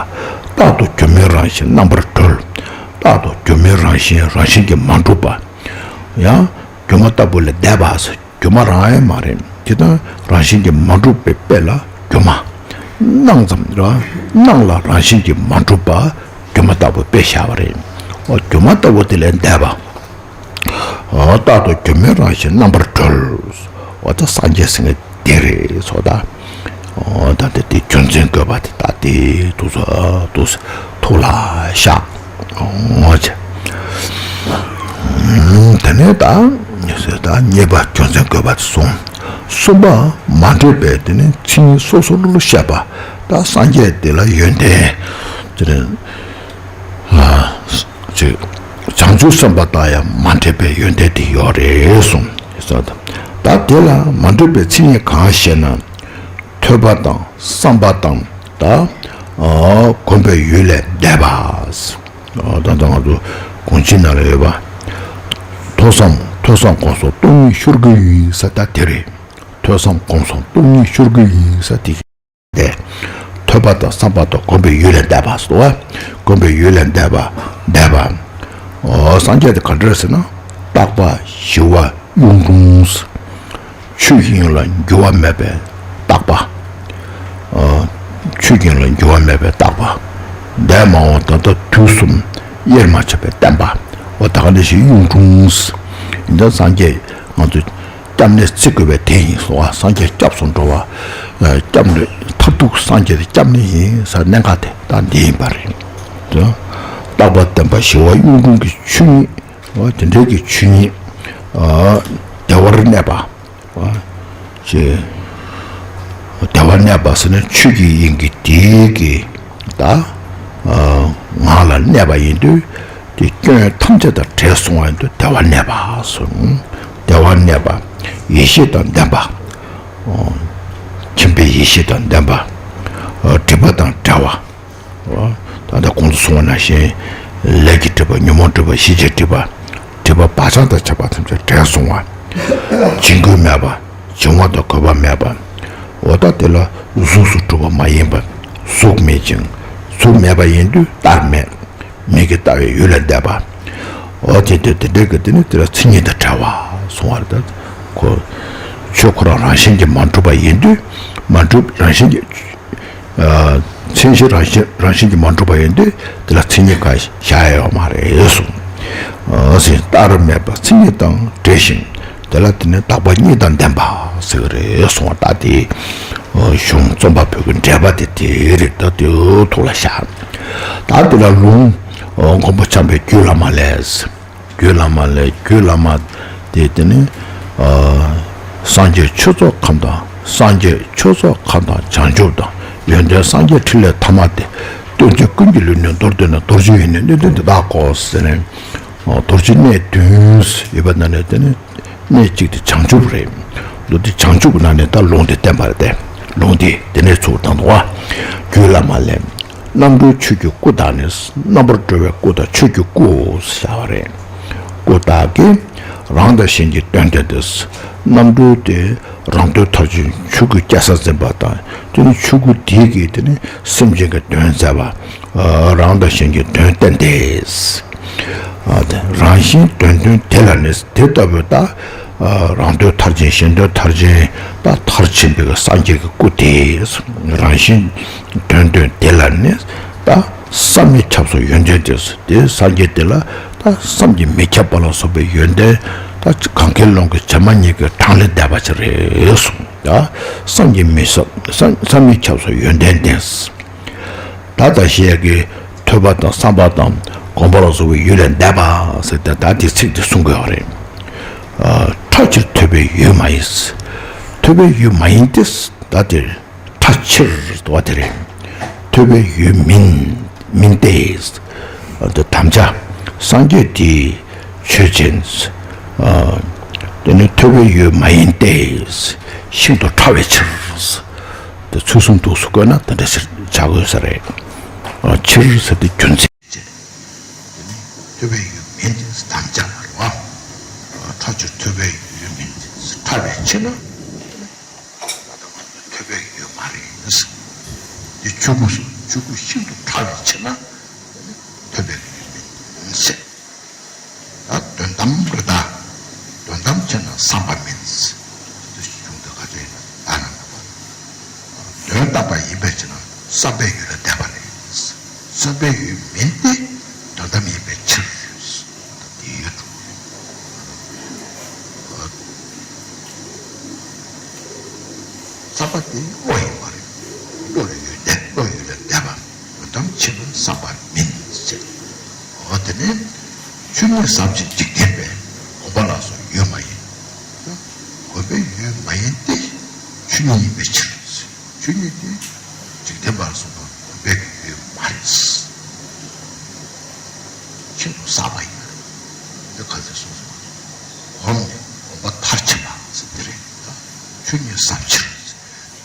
རྟག་ཏུ་སྒྱུ་མའི་རང་བཞིན་རྣམ་པར་གྲོལ། རྟག་ཏུ་སྒྱུ་མའི་རང་བཞིན་རང་བཞིན་གྱིས་མ་གྲུབ་པ། ཡང་སྒྱུ་མ་ལྟ་བུ་ལས་འདས་པ། སྒྱུ་མ་རང་ཡང་མ་རེད། དེ་དང་རང་བཞིན་གྱིས་མ་གྲུབ་པའི་དཔེ་ལ་སྒྱུ་མ། སྣང་ཙམ་ར། སྣང་ལ་རང་བཞིན་གྱིས་མ་གྲུབ་པ་སྒྱུ་མ་ལྟ་བུ་དཔེ་བཞག་པ་རེད། འོ་སྒྱུ་མ་ལྟ་བུ་དེ་ལས་འདས་པ། རྟག་ཏུ་སྒྱུ་མའི་རང་བཞིན་རྣམ་པར་གྲོལ། འོ་ད་སངས་རྒྱས་ཟེར་མཁན་དེ་རེད་ཟེར་བ་ད། འོ་ད་དེ་དེ་རྒྱུ་མཚན་བཀོད་པ་དེ་ད་དེ་ཐུགས་སུ་ཐུགས་ལ་ཤར། འོ་ཅེ། དེ་ནས་ད་ད་གཉིས་པ་རྒྱུ་མཚན་བཀོད་པ་དེ་གསུངས། གསུམ་པ་མ་འདྲེས་པའི་དེ་ནི་མཚན་ཉིད་སོ་སོར་བཤད་པ། ད་སངས་རྒྱས་དེ་ལ་ཡོན་ཏན་དེ་ནི། ཅེས། བྱང་ཆུབ་སེམས་དཔའ་དང་ཡང་མ་འདྲེས་པའི་ཡོན་ཏན་དེ་ཡོད་རེད་གསུངས། ད་དེ་ལ་མ་འདྲེས་པའི་མཚན་ཉིད་གང་ཞེ་ན། ཐོས་པ་དང་བསམ་པ་དང་ད་གོམས་པའི་ཡུལ་ལས་འདས་པ། ད་ལྟ་ང་ཚོ་དགོངས་གཅིག་ནང་ལ་ཡོད་པ། ཐོས་བསམ་ཐོས་བསམ་སྒོམ་གསུམ་སྟོང་ཉིད་ཤོར་གྱི་ཡིན་ས་ད་དེ་རེད། ཐོས་བསམ་སྒོམ་གསུམ་སྟོང་ཉིད་ཤོར་གྱི་ཡིན་ས་དེ། ཏེ། ཐོས་པ་དང་བསམ་པ་དང་གོམས་པའི་ཡུལ་ལས་འདས་པ་སོ། གོམས་པའི་ཡུལ་ལས་འདས་པ། འདས་པ། འོ་སངས་རྒྱས་དེ་ག་འདྲ་ཟེར་ན། རྟག་པ་ཞི་བ་གཡུང་དྲུང་། ཆོས་དབྱིངས་ལ་འགྱུར་བ་མེད་པའི་རྟག་པ། ཆོས་དབྱིངས་ལ་འགྱུར་བ་མེད་པའི་རྟག་པ། འདས་མ་འོངས་ད་ལྟ་དུས་གསུམ་དབྱེར་མ་ཕྱེད་པའི་བརྟན་པ། འོ་ད་ག་འདྲ་ཞིག་གཡུང་དྲུང་། ཡིན་ད་སངས་རྒྱས་ང་ཚོ། སྐྱབས་གནས་བརྩི་དགོས་པའི་དེ་ཡིན་སོ། སངས་རྒྱས་སྐྱབས་སུ་འགྲོ་བ། སྐྱབས་གནས་མཐར་ཐུག་སངས་རྒྱས་དེ་སྐྱབས་གནས་ཡིན་ས་གནད་འགག་དེ་ད་འདི་ཡིན་པ་རེད། རྟག་པ་བརྟན་པ་ཞི་བ་གཡུང་དྲུང་གི་ཆོས་ཉིད། དེ་འདྲའི་གི་ཆོས་ཉིད། བདེ་བར་གནས་པ། ཅེས། བདེ་བར་གནས་པ་ཟེར་ན་ཆོས་ཀྱི་དབྱིངས་ཀྱི་དེའི་གི་ད། ངང་ལ་གནས་པ་ཡིན་དུས། དེ་སྐྱོན་ཐམས་ཅད་དང་བྲལ་སོང་བ་ཡིན་དུས་བདེ་བར་གནས་པ་གསུངས། བདེ་བར་གནས་པ། ཡེ་ཤེས་དང་ལྡན་པ། ཨོ། མཁྱེན་པའི་ཡེ་ཤེས་དང་ལྡན་པ། ཨོ། སྒྲིབ་པ་དང་བྲལ་བ། ཨོ། ད་ལྟ་གོང་དུ་གསུངས་པ་ནང་བཞིན། ལས་ཀྱི་སྒྲིབ་པ་ཉོན་མོངས་སྒྲིབ་པ་ཤེས་བྱའི་སྒྲིབ་པ། སྒྲིབ་པ་བག་ཆགས་དང་བཅས་པ་ཐམས་ཅད་བྲལ་སོང་བ། བྱིང་རྒོད་མེད་པ། བྱིང་བ་དང་རྒོད་པ་མེད་པ། འོ་ད་དེ་ལ་གཟུགས་སུ་གྲུབ་པ་མ་ཡིན་པ། གཟུགས་མེད་ཅིང་། གཟུགས་མེད་པ་ཡིན་དུས་བལྟར་མེད། མིག་གིས་བལྟ་བའི་ཡུལ་ལས་འདས་པ། འོ་དེ་དེ་དེ་འདྲ་གི་དེ་ནི་དེ་ལ་མཚན་ཉིད་དང་བྲལ་བ་གསུང་བར་ད། ཁོ། ཆོས་ཁོ་རང་རང་བཞིན་གྱིས་མ་གྲུབ་པ་ཡིན་དུས། མ་གྲུབ་རང་བཞིན་གྱིས། མཚན་གཞི་རང་བཞིན་རང་བཞིན་གྱིས་མ་གྲུབ་པ་ཡིན་དུས་དེ་ལ་མཚན་ཉིད་གང་བཞག་ཡ་ཡོད་མ་རེད་གསུངས། ཟེར་བལྟར་མེད་པ་མཚན་ཉིད་དང་བྲལ་ཞིང་། དེ་ལ་དེ་ནི་རྟག་པ་གཉིས་དང་ལྡན་པ་ཟེར་གི་རེད་གསུངས་པ་ད་དེ། གཞུང་རྩོམ་པ་པོ་གི་འགྲེལ་པ་དེ་དེ་རེད་ད་དེའི་ཐོག་ལ་བཞག་ད་དེ་ལ་ལུང་། མགོན་པོ་བྱམས་པའི་རྒྱུད་བླ་མ་ལས། རྒྱུད་བླ་མ་ལས་རྒྱུད་བླ་མ་དེ་དེ་ནི། སངས་རྒྱས་ཆོས་ཚོགས་ཁམས་དང་སངས་རྒྱས་ཆོས་ཚོགས་ཁམས་དང་བྱང་ཆུབ་དང་ཡོན་ཏན་སངས་རྒྱས་ཕྲིན་ལས་ཐ་མ་སྟེ། སྟོན་བྱེད་ཀུན་གྱི་ལུས་ནི་མདོར་བསྡུས་ན། རྡོ་རྗེ་ཡི་ནི་སྣོད་ལྡན་དེ་དག་གོ་ཟེར་ནས། རྡོ་རྗེ་གནས་བདུན་ཡོད་པ་ན་ནས་དེ་ནི་གནས་གཅིག་དེ་བྱང་ཆུབ་རེད། མདོ་སྡེ་བྱང་ཆུབ་ན་ནས་ད་ལུང་དེ་བསྟན་པ་རེད་དེ། ལུང་དེ་དེ་ནས་ཚུར་བཏང་འདུག་བ། རྒྱུད་བླ་མ་ལས། རྣམ་གྲོལ་ཆོས་ཀྱི་སྐུ་དང་ནི། རྣམ་པར་གྲོལ་བའི་སྐུ་དང་ཆོས་ཀྱི་སྐུ་ཟེར་བ་རེད། སྐུ་དག་གིས་རང་དང་གཞན་གྱི་དོན་བསྟན་ཏེ། རྣམ་གྲོལ་དེ་རང་དོན་མཐར་ཕྱིན་ཆོས་སྐུའི་སྐྱེ་ས་འཛིན་པ་དང་། དེ་ནི་ཆོས་སྐུ་དེ་གིས་དེ་ནི་སེམས་ཅན་གྱི་དོན་མཛད་པ། རང་དང་གཞན་གྱི་དོན་བསྟན་ཏེ། རང་བཞིན་དོན་སྟོན་དེ་ལ་ནི། དེ་ལྟ་བུའི་ད་རང་དོན་མཐར་ཕྱིན་གཞན་དོན་མཐར་ཕྱིན་ད་མཐར་ཕྱིན་པའི་སངས་རྒྱས་ཀྱི་སྐུ་དེ། རང་བཞིན་དོན་སྟོན་དེ་ལ་ནི་ད་བསམ་མི་ཁྱབ་སོགས་ཡོན་ཏན་དེ། དེ་སངས་རྒྱས་དེ་ལ་ད་བསམ་གྱིས་མི་ཁྱབ་པ་ལ་སོགས་པའི་ཡོན་ཏན་ད་གང་གཱའི་ཀླུང་གི་བྱེ་མ་སྙེད་ཀྱི་གྲངས་ལས་འདས་པ་ཅིག་རེད་གསུངས། ད་བསམ་གྱིས་མི་ཁྱབ་བསམ་བསམ་མི་ཁྱབ་སོགས་ཡོན་ཏན་ལྡན། ད་ལྟ་བཤད་ཀྱི་ཐོས་པ་དང་བསམ་པ་དང་སྒོམ་པ་ལ་སོགས་པའི་ཡུལ་ལས་འདས་པ་ཟེར་ཏེ་ད་འདི་ཚིག་འདི་གསུང་དགོས་པ་རེད། ཨ། ཕྲ་ཕྱིར་ཐོས་པའི་ཡུལ་མ་ཡིན། ཐོས་པའི་ཡུལ་མ་ཡིན་ཏེ། ད་དེ་ཕྲ་ཕྱིར་དུ་བ་དེ་རེད། ཐོས་པའི་ཡུལ་མིན་མིན་ཏེ། འདི་དམ་བཅའ་སངས་རྒྱས་དེའི་ཆོས་ཅན། ཨ། དེ་ནི་ཐོས་པའི་ཡུལ་མ་ཡིན་ཏེ། ཤིན་ཏུ་ཕྲ་བའི་ཕྱིར། དེ་ཚུལ་གསུམ་ཐུགས་སུ་བཀོད་ན་དེ་འདྲ་ཕྱིར་བྱ་དགོས་ས་རེད། ཨ། ཕྱིར་ཟེར་དེ་རྒྱུ་མཚན། ཐོས་པའི་ཡུལ་མིན་ཏེ་དམ་བཅའ་མ་རེད་བ། ཕྲ་ཕྱིར་ཐོས་པའི་ཡུལ་མིན་ཏེ། ཕྲ་བའི་ཕྱིར་ན། ཐོས་པའི་ཡུལ་མ་རེད། འདི་ཆོས་སྐུ་ཆོས་སྐུ་ཤིན་ཏུ་ཕྲ་བའི་ཕྱིར་ན། ཐོས་པའི་ཡུལ་མིན་ཟེར། ད་དོན་དམ་རེད་ད། དོན་དམ་ཕྱིར་ན་བསམ་པ་མིན། འདི་གཞུང་འདི་ག་ཚོད་ཡིན་ན་ད་ན་ན་པ། དོན་དམ་པ་ཡིན་པའི་ཕྱིར་ན་བསམ་པའི་ཡུལ་ལས་འདས་པ་རེད། བསམ་པའི་ཡུལ་མིན་ཏེ། དོན་དམ་ཡིན་པའི་ཕྱིར། དེ་ཡོད་འགྲོ། བསམ་པ་དེ་བློ་ཡིན་པ་རེད། བློ་ལས་ཡུལ་འདས། བློ་ཡུལ་ལས་འདས་པ། དོན་དམ་ཕྱིར་ན་བསམ་པ་མིན་ཟེར། འོ་དེ་ནས་ཆོས་ཉིད་ཟབ་ཅིང་འཇིག་རྟེན་པའི། སྒོམ་པ་ལ་སོགས་ཡུལ་མ་ཡིན། སྒོམ་པའི་ཡུལ་མ་ཡིན་ཏེ། ཆོས་ཉིད་ཡིན་པའི་ཕྱིར། ཆོས་ཉིད་དེ་འཇིག་རྟེན་པ་ལ་སོགས་པ་སྒོམ་པའི་ཡུལ་མ་རེད། ཤིན་ཏུ་ཟབ་པ་ཡིན་པ་རེད། འདི་ག་ཚོད་གསུངས་སོང་། སྒོམ་ནི་སྒོམ་པ་མཐར་ཕྱིན་པ་ཟེར་འདི་རེད། ད་ཆོས་ཉིད་ཟབ་ཕྱིར།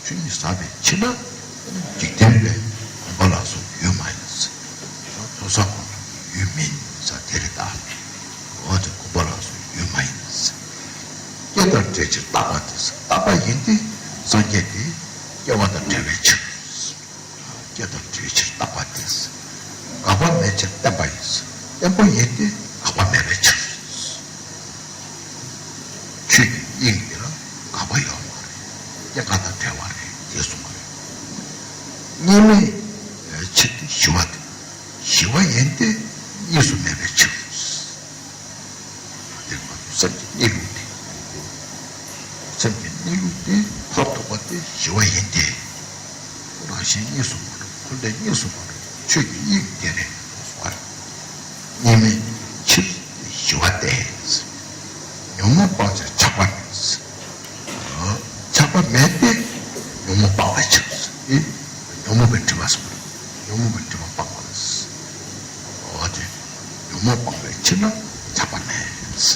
ཆོས་ཉིད་ཟབ་པའི་ཕྱིར་ན། འཇིག་རྟེན་པའི་སྒོམ་པ་ལ་སོགས་ཡུལ་མ་ཡིན། ཐོས་བསམ་སྒོམ་པའི་ཡུལ་མིན་ཟེར་དེ་རེད་ད། འོ་དེ་སྒོམ་པ་ལ་སོགས་ཡུལ་མ་ཡིན། སྐྱེ་དང་བྲལ་ཕྱིར་རྟག་པ་དེ། རྟག་པ་ཡིན་ཏེ། སངས་རྒྱས་དེ་སྐྱེ་བ་དང་བྲལ་བའི་ཕྱིར། སྐྱེ་དང་བྲལ་ཕྱིར་རྟག་པ་སྟེ། འགག་པ་མེད་ཕྱིར་བརྟན་པ་ཡིན། བརྟན་པོ་ཡིན་ཏེ་འགག་པ་མེད་པའི་ཕྱིར། ཆོས་ཀྱི་དབྱིངས་འདི་ལ་འགག་པ་ཡོད་མ་རེད། སྐྱེ་འགག་དང་བྲལ་བ་རེད་དེ་གསུངས་པ་རེད། གཉིས་མེད་ཕྱིར་ཏེ་ཞི་བ་སྟེ། ཞི་བ་ཡིན་ཏེ་གཉིས་སུ་མེད་པའི་ཕྱིར། དེ་ང་ཚོ་སེམས་ཀྱི་གནས་ལུགས་དེ། སེམས་ཀྱི་གནས་ལུགས་དེ་མཐར་ཐུག་པ་དེ་ཞི་བ་ཡིན་ཏེ། རང་བཞིན་གཉིས་སུ་མ་གྲུབ། འཁོར་འདས་གཉིས་སུ་མ་གྲུབ། ཆོས་ཀྱི་དབྱིངས་དེ་རེད་གསུངས་པ་རེད། གཉིས་མེད་ཕྱིར་ཞི་བ་སྟེ། ཉོན་མོངས་སྤངས་ཕྱིར་ཆགས་པ་མེད། ཆགས་པ་མེད་དེ་ཉོན་མོངས་སྤངས་པའི་ཕྱིར། ཨེ། ཉོན་མོངས་པའི་སྒྲིབ་པ་སོགས་ཉོན་མོངས་པའི་སྒྲིབ་པ་སྤངས་པ་རེད། འོ་དེ། ཉོན་མོངས་སྤངས་པའི་ཕྱིར་ན་ཆགས་པ་མེད། ད་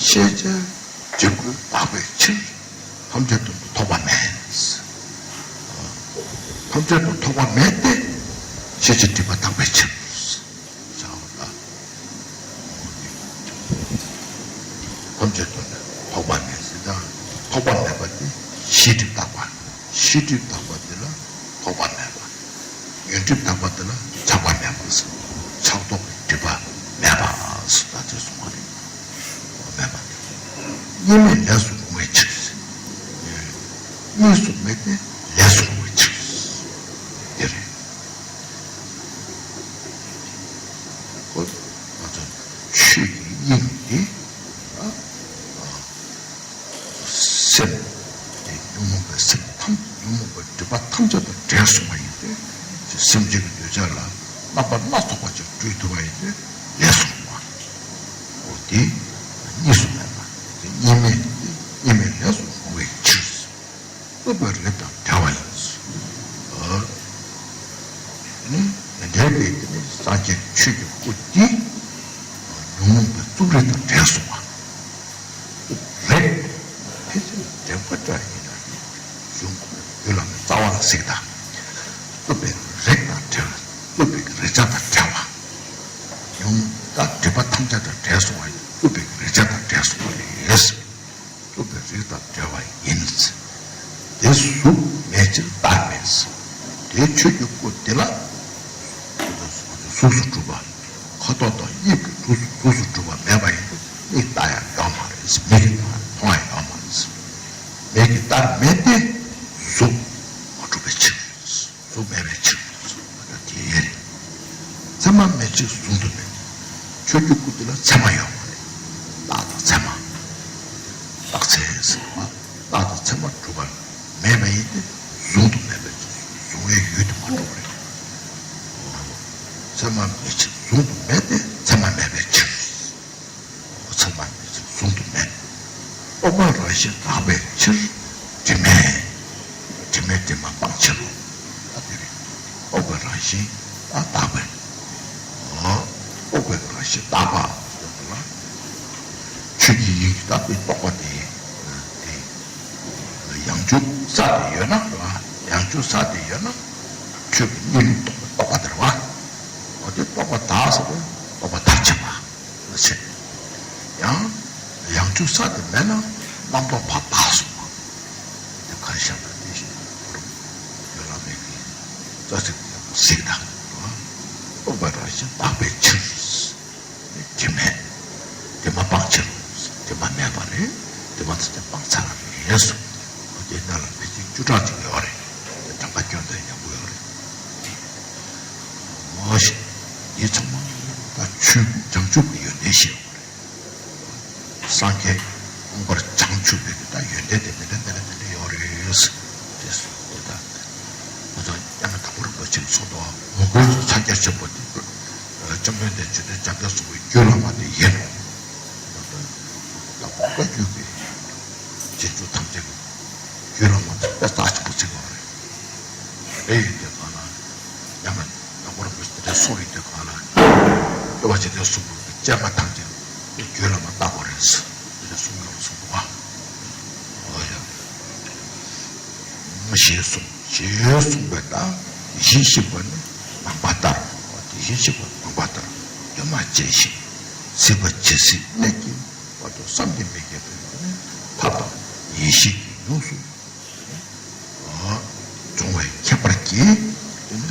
ཤེས་བྱའི་འབྲས་བུ་དག་པའི་ཕྱིར་ཐམས་ཅད་དོན་དུ་ཐོགས་པ་མེད། ཐམས་ཅད་དོན་ཐོགས་པ་མེད་དེ། ཤེས་བྱའི་སྒྲིབ་པ་དག་པའི་ཕྱིར། བྱ་བ་ལ། ཐམས་ཅད་དོན་ཐོགས་པ་མེད་ཟེར་ན། ཐོགས་པ་མེད་པ་དེ་ཤེས་སྒྲིབ་དག་པ། ཤེས་སྒྲིབ་དག་པ་དེ་ལ་ཐོགས་པ་མེད་པ། ཉོན་སྒྲིབ་དག་པ་དེ་ལ་ཆགས་པ་མེད་པ་ཟེར། ཆགས་ཐོགས་ཀྱི་སྒྲིབ་པ་མེད་པ་ཟེར། ད་དེ་གསུངས་པ་རེད། མེད་པ་དེ། གཉིས་མེད་ལས་སུ་རུང་བའི་ཕྱིར། གཉིས་སུ་མེད་དེ་ལས་སུ་རུང་བའི་ཕྱིར། དེ་རེད། ཁོ་ང་ཚོ་ཆོས་ཀྱི་དབྱིངས་དེ། སེམས་དེ་ཉོན་མོངས་པའི་སེམས་ཐམས། ཉོན་མོངས་པའི་སྒྲིབ་པ་ཐམས་ཅད་དང་བྲལ་སོང་བ་ཡིན་ཏེ། སེམས་ཅན་གྱི་འདོད་ཆགས་ལ་རྣམ་པ་སྣ་ཚོགས་པ་ཅིག་གྲོལ་ཐུབ་པ་ཡིན་ཏེ་ལས་སུ་རུང་བ། འོ་དེ་གཉིས་སུ་མེད་པ་དེ་གཉིས་མེད་དེ་གཉིས་མེད་ལས་སུ་རུང་བའི་ཕྱིར། རྟོགས་པའི་རིམ་དང་བྲལ་བ་ཡིན། པའི་དེ་ནི་སངས་རྒྱས་ཆོས་ཀྱི་སྐུ་འདི་ཉོན་མོངས་པའི་རྩུབ་རིགས་དང་བྲལ་སོང་བ། རིགས། ཕལ་ཆེར་འདྲེན་པ་འདྲ་ཡིན་ན་ནི་གཞུང་རྒྱུད་བླ་མའི་རྩ་བ་ལ་གཟིགས་དང་། རྩུབ་པའི་རིགས་དང་བྲལ་བ། རྩུབ་པའི་རེག་བྱ་དང་བྲལ་བ། ཡང་དག་སྒྲིབ་པ་ཐམས་ཅད་དང་བྲལ་སོང་བ་ཡིན་ན་རྩུབ་པའི་རེག་བྱ་དང་བྲལ་སོང་བ་རེད། རྩུབ་པའི་རིགས་དང་བྲལ་བ་ཡིན། དེ་གཟུགས་མེད་ཕྱིར་བདག་མེད། དེའི་ཆོས་ཀྱི་སྐུ་དེ་ལ་གཟུགས་སུ་གྲུབ་པ། ཁ་དོག་དང་དབྱིབས་ཀྱི་གཟུགས་སུ་གྲུབ་པ་མེད་པ་ཡིན་དུས་མིག་ལྟ་ཡང་ཡོད་མ་རེད། མིག་གིས་མཐོང་ཡང་ཡོད་མ་རེད། མིག་གིས་ལྟར་མེད་དེ་གཟུགས་མ་གྲུབ་པའི་ཕྱིར། གཟུགས་མེད་པའི་ཕྱིར། ད་དེ་རེད། མཚན་མ་མེད་ཕྱིར་གཟུང་དུ་མེད། ཆོས་ཀྱི་སྐུ་དེ་ལ་མཚན་མ་ཡོད་མ་རེད། རྟགས་དང་མཚན་མ། རྟགས་མཚན་ཟེར་བ། རྟགས་དང་མཚན་མ་གྲུབ་པ་མེད་པ་ཡིན་ཏེ་གཟུང་དུ་མེད་པའི་ཕྱིར། གཟུང་བའི་ཡུལ་དུ་མ་གྲུབ་པ་རེད། མཚན་མ་མེད་ཕྱིར་གཟུང་དུ་མེད་དེ་མཚན་མ་མེད་པའི་ཕྱིར། མཚན་མ་མེད་ཕྱིར་གཟུང་དུ་མེད། རྟོག་པ་རང་བཞིན་དག་པའི་ཕྱིར་དྲི་མེད། དྲི་མེད་དྲི་མ་སྤང་ཕྱིར་རོ། ད་དེ་རེད། རྟོག་པའི་རང་བཞིན་ད་དག་པའི། རྟོག་པའི་རང་བཞིན་དག་པ་ཟེར་བ་ལ། ཆོས་ཀྱི་དབྱིངས་ཀྱི་དག་པའི་རྟོག་པ་དེ། དེ། ཡང་བསྐྱར་ས་དེ་ཡོད་ན་རེད་བ། ཡང་བསྐྱར་ས་དེ་ཡོད་ན། ཆོས་ཀྱི་གནས་ལུགས་རྟོགས་པའི་རྟོག་པ་དེ་རེད་བ། འོ་དེ་རྟོག་པ་དག་ཟེར་བས་རྟོག་པ་མཐར་ཕྱིན་པ། ཕྱིན། ཡང་། ཡང་བསྐྱར་ས་དེ་མེད་ན་རྣམ་རྟོག་ཕར་དག་སོང་བ། དེ་གར་བཞག་ན་དེ་བཞིན་དུ་རུང་། ཡོད་ལ་མེད་ཀྱི་རྩ་ཚིག་དེ་གཟིགས་དང་། རྟོག་པའི་རང་བཞིན་དག་པའི་ཕྱིར། དྲི་མེད། དྲི་མ་སྤང་ཕྱིར། དྲི་མ་མེད་པ་རེད། དྲི་མ་དེ་ཚོ་སྤང་ཚར་བ་རེད་གསུངས། འོ་དེ་ནང་ལ་ཕལ་ཆེར་བཅུ་ཕྲག་ཅིག་ཡོད་རེད། དེ་གྲངས་ཀ་སྐྱོན་དང་ཡག་པོ་ཡོད་རེད། འོ་ཞེས། འདི་ཚང་མ་ད་ཆོས་བྱང་ཆུབ་ཀྱི་ཡོན་ཏན་ཞེས་པ་རེད། སངས་རྒྱས་མངོན་པར་བྱང་ཆུབ་པའི་ད་ཡོན་ཏན་དེ་འདི་འདྲ་འདི་འདྲ་འདི་འདྲ་ཡོད་རེད། དེ་དེ་ད་ང་ཚོ་ཡང་ན་དང་པོ་རིན་པོ་ཆེས་གསུངས་འདུག་ངོ་རྒོལ་གྱི་ཕྱག་རྒྱ་ཆེན་པོ་དེ་བཅོམ་ལྡན་འདས་རྗེ་བཙུན་བྱམས་པ་སངས་རྒྱས་ཀྱི་རྒྱུད་བླ་མ་དེ་ཡིན་ནོ། ད་ད་བཀའ་བརྒྱུད་པའི་རྗེས་འཇུག་ཐམས་ཅད་ཀྱི་རྒྱུད་བླ་མ་དེ་དཔེ་རྩ་ཆེན་པོ་བརྩི་དགོས་པ་རེད། དེ་ཡིན་དུས་གང་ལ་ཡང་ན་དང་པོ་རིན་པོ་ཆེས་དེ་འདྲ་གསུངས་ཡོད་དུས་གང་ལ་སྟོན་པ་རྗེ་བཙུན་གསུམ་པོ་གི་སྤྱན་སྔ་ཐམས་ཅད་རྒྱུད་བླ་མ་ལྟ་དགོས་རེད། དེ་འདྲ་གསུངས་ཡོད་གསུངས་འདུག་བ། འོ་ཡ། ཞེས་གསུངས། ཞེས་གསུངས་པས་ན་དེ་བཞིན་གཤེགས་པ་ནི་ནམ་མཁའ་ལྟར། དེ་བཞིན་གཤེགས་པ་ནམ་མཁའ་ལྟར་འདུས་མ་བྱས་ཤིང་། སྲིད་པ་ཇི་སྲིད་གནས་ཀྱི་བར་དུ་བསམ་གྱིས་མི་ཁྱབ་པའི་ཐབས་དང་ཡེ་ཤེས་ཀྱིས་ཡོངས་སུ་འབྱུང་བའི་ཁྱད་པར་གྱིས། འབྱུང་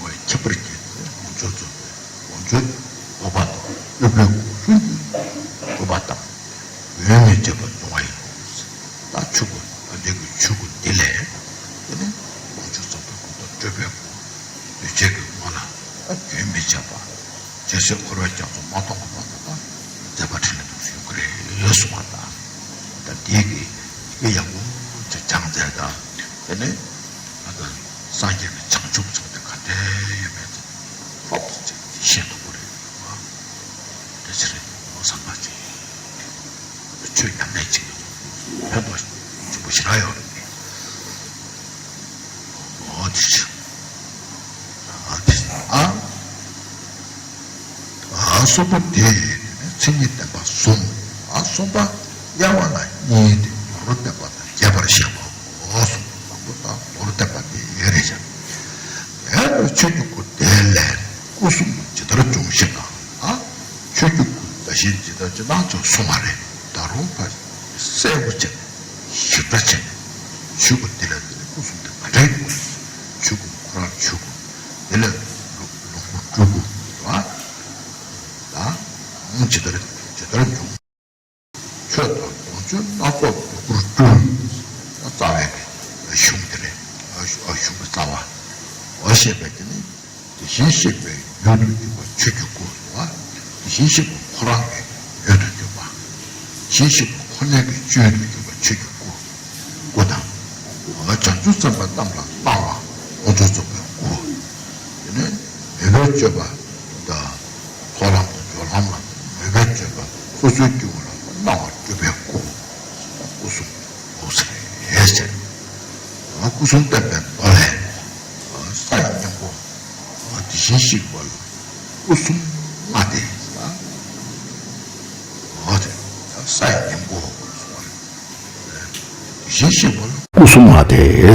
བའི་ཁྱད་པར་གྱིས་ལོངས་སྤྱོད་རྫོགས་པའི་ལོངས་སྤྱོད་རྫོགས་པ་དང་། སྤྲུལ་པའི་སྐུ་གསུང་གི་རྫོགས་པ་དང་། དོན་མི་འབྱེད་པར་འབྱུང་བ་ཡིན་ནོ། ད་ཆོས་སྐུ་ད་འདི་གི་ཆོས་སྐུ་འདི་ལས། དེ་ནི་ལོངས་སྤྱོད་རྫོགས་པའི་སྐུ་དང་སྤྲུལ་པའི་སྐུ། འདུས་བྱས་ཀྱི་ངོ་ལ་ད་རྒྱུན་མི་འཆད་པ། རྒྱལ་སྲས་འཁོར་བའི་རྒྱ་མཚོ་མ་སྟོངས་གི་བར་དུ་ད་མཛད་པ་འཕྲིན་ལས་འདུག་སེ་ཡོང་གི་རེད་གསུངས་པ་དང་། ད་འདི་གི་ཡི་གེ་ཡག་པོ་ཅིག་སྦྱངས་མཛད་དང་། དེ་ནི་ད་ལྟ་སངས་རྒྱས་ཀྱི་བྱང་ཆུབ་མཚོ་དེ་ག་འདྲ་ཡོད་མེད་ཅིག་ལྷག་ཏུ་ཅིག་ཤེས་ཐུབ་ཀྱི་རེད། དེ་ཕྱིར་ངོ་བསམ་པ་ཅིག་ཆོས་ཉམས་ལེན་བྱེད་ཀྱི་ཕན་ཐོགས་ཆེན་པོ་ཞེ་དྲག་ཡོད་རེད། འོ་དེ་ཕྱིར། ཨ་དེ་ཨ། ཨ་གསུམ་པ་དེ་ནི་མཚན་ཉིད་བསྟན་པ་གསུམ། ཨ་གསུམ་པ་དབྱེ་བ་ལ་གཉིས་ཏེ་མདོར་བསྟན་པ་དང་རྒྱས་པར་བཤད་པའོ་གསུངས། དང་པོ་དང་མདོར་བསྟན་པ་དེ་ཡོད་རེད་ཀྱང་། དེ་ལྟར་ཆོས་ཀྱི་སྐུ་དེ་ལས་སྐུ་གསུམ་ཇི་ལྟར་འབྱུང་ཞེ་ན། ཨ་ཆོས་ཀྱི་སྐུ་ད་གཞན་ཇི་ལྟར་ཅི་སྣང་ཅིག་གསུངས་པ་རེད། ད་རུང་ཕར་གསལ་པོ་བྱས་ནས་ཞིབ་ཕྲ་བྱས་ནས་ཆོས་སྐུ་དེ་ལས་དེ་ནི་སྐུ་གསུམ་དེ་ག་འདྲ་ཡིན་ནམ། ཆོས་སྐུ་ཁོ་རང་ཆོས་སྐུ་དེ་ལས་ལོངས་སྐུ་སྤྲུལ་སྐུ་རེད་བ། ད་ཇི་ལྟར་ཇི་ལྟར་འབྱུང་། ཆོས་དང་ལོངས་སྤྱོད་སྣ་ཚོགས་བདུག་སྐུར་སྤྲུལ། རྩ་བའི་གཞུང་དེ་རེད། གཞུང་གི་རྩ་བ། འོ་ཞེས་པའི་དེ་ནི་དེ་བཞིན་གཤེགས་པའི་ཡུལ་དུ་གྱུར་པ་ཆོས་ཀྱི་སྐུ་ཟེར་བ། དེ་བཞིན་གཤེགས་པ་ཁོ་རང་གི་ཡུལ་དུ་གྱུར་པ། དེ་བཞིན་གཤེགས་པ་ཁོ་ནའི་གི་སྤྱོད་དུ་གྱུར་པ་ཆོས་ཀྱི་སྐུ། སྐུ་དང་། བྱང་ཆུབ་སེམས་དཔའ་རྣམས་ལ་སྣང་བ་ལོངས་སྤྱོད་རྫོགས་པའི་སྐུ། དེ་ནས་མོས་པས་སྤྱོད་པ་དང་། ཚོགས་ལམ་དང་སྦྱོར་ལམ་ལ་མོས་པས་སྤྱོད་པ་སོ་སོའི་སྐྱེ་བོ་ལ་སྣང་བ་སྤྲུལ་པའི་སྐུ། སྐུ་གསུམ་འོ་ཟེར་ཡས་ཟེར། སྐུ་གསུམ་བསྟན་པའི་མདོ་ལས། ས་ཡི་སྙིང་པོ། དེ་ཞིག་པ་ལ་སྐུ་གསུམ་ལྔ་སྟེ། ཨོ་དེ་ས་ཡི་ཉིང་པོ་གསུང་བ་རེད། དེ་བཞིན་གཤེགས་པ་ལ་སྐུ་གསུམ་ལྔ་སྟེ། དེ་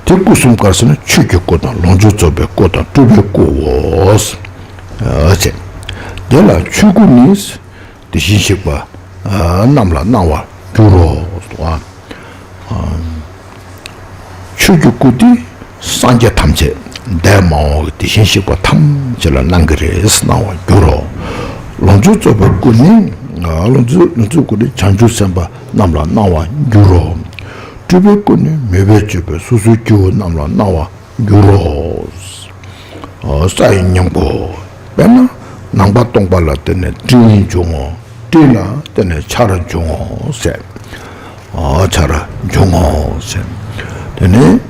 སྐུ་གསུམ་ག་རེ་ཟེར་ན་ཆོས་ཀྱི་སྐུ་དང་ལོངས་སྤྱོད་རྫོགས་པའི་སྐུ་དང་སྤྲུལ་པའི་སྐུའོ། ཨོ་ཅེ། དེ་ལ་ཆོས་སྐུ་ནི། དེ་བཞིན་གཤེགས་པ་རྣམས་ལ་གནང་བར་འགྱུར་རོ། ཆོས་ཀྱི་སྐུ་དེ་སངས་རྒྱས་ཐམས་ཅད་འདས་མ་འོངས་ཀྱི་དེ་བཞིན་གཤེགས་པ་ཐམས་ཅད་ལ་གནང་གི་རེད། གནང་བར་འགྱུར་རོ། ལོངས་སྤྱོད་རྫོགས་པའི་སྐུ་ནི། ལོངས་སྤྱོད་ལོངས་སྤྱོད་སྐུ་ནི་བྱང་ཆུབ་སེམས་དཔའ་རྣམས་ལ་གནང་བར་འགྱུར་རོ། སྤྲུལ་པའི་སྐུ་ནི་མོས་པས་སྤྱོད་པའི་སོ་སོའི་སྐྱེ་བོ་རྣམས་ལ་གནང་བར་འགྱུར་རོ། ས་ཡི་སྙིང་པོ། དཔེར་ན་ནང་པ་སྟོང་པ་ལ་བརྟེན་ནས་སྤྲིན་ཡིས་འབྱུང་ངོ་། སྤྲིན་ལ་བརྟེན་ནས་ཆར་འབྱུང་ངོ་ཟེར། ཆར་འབྱུང་ངོ་ཟེར། དེ་ནས་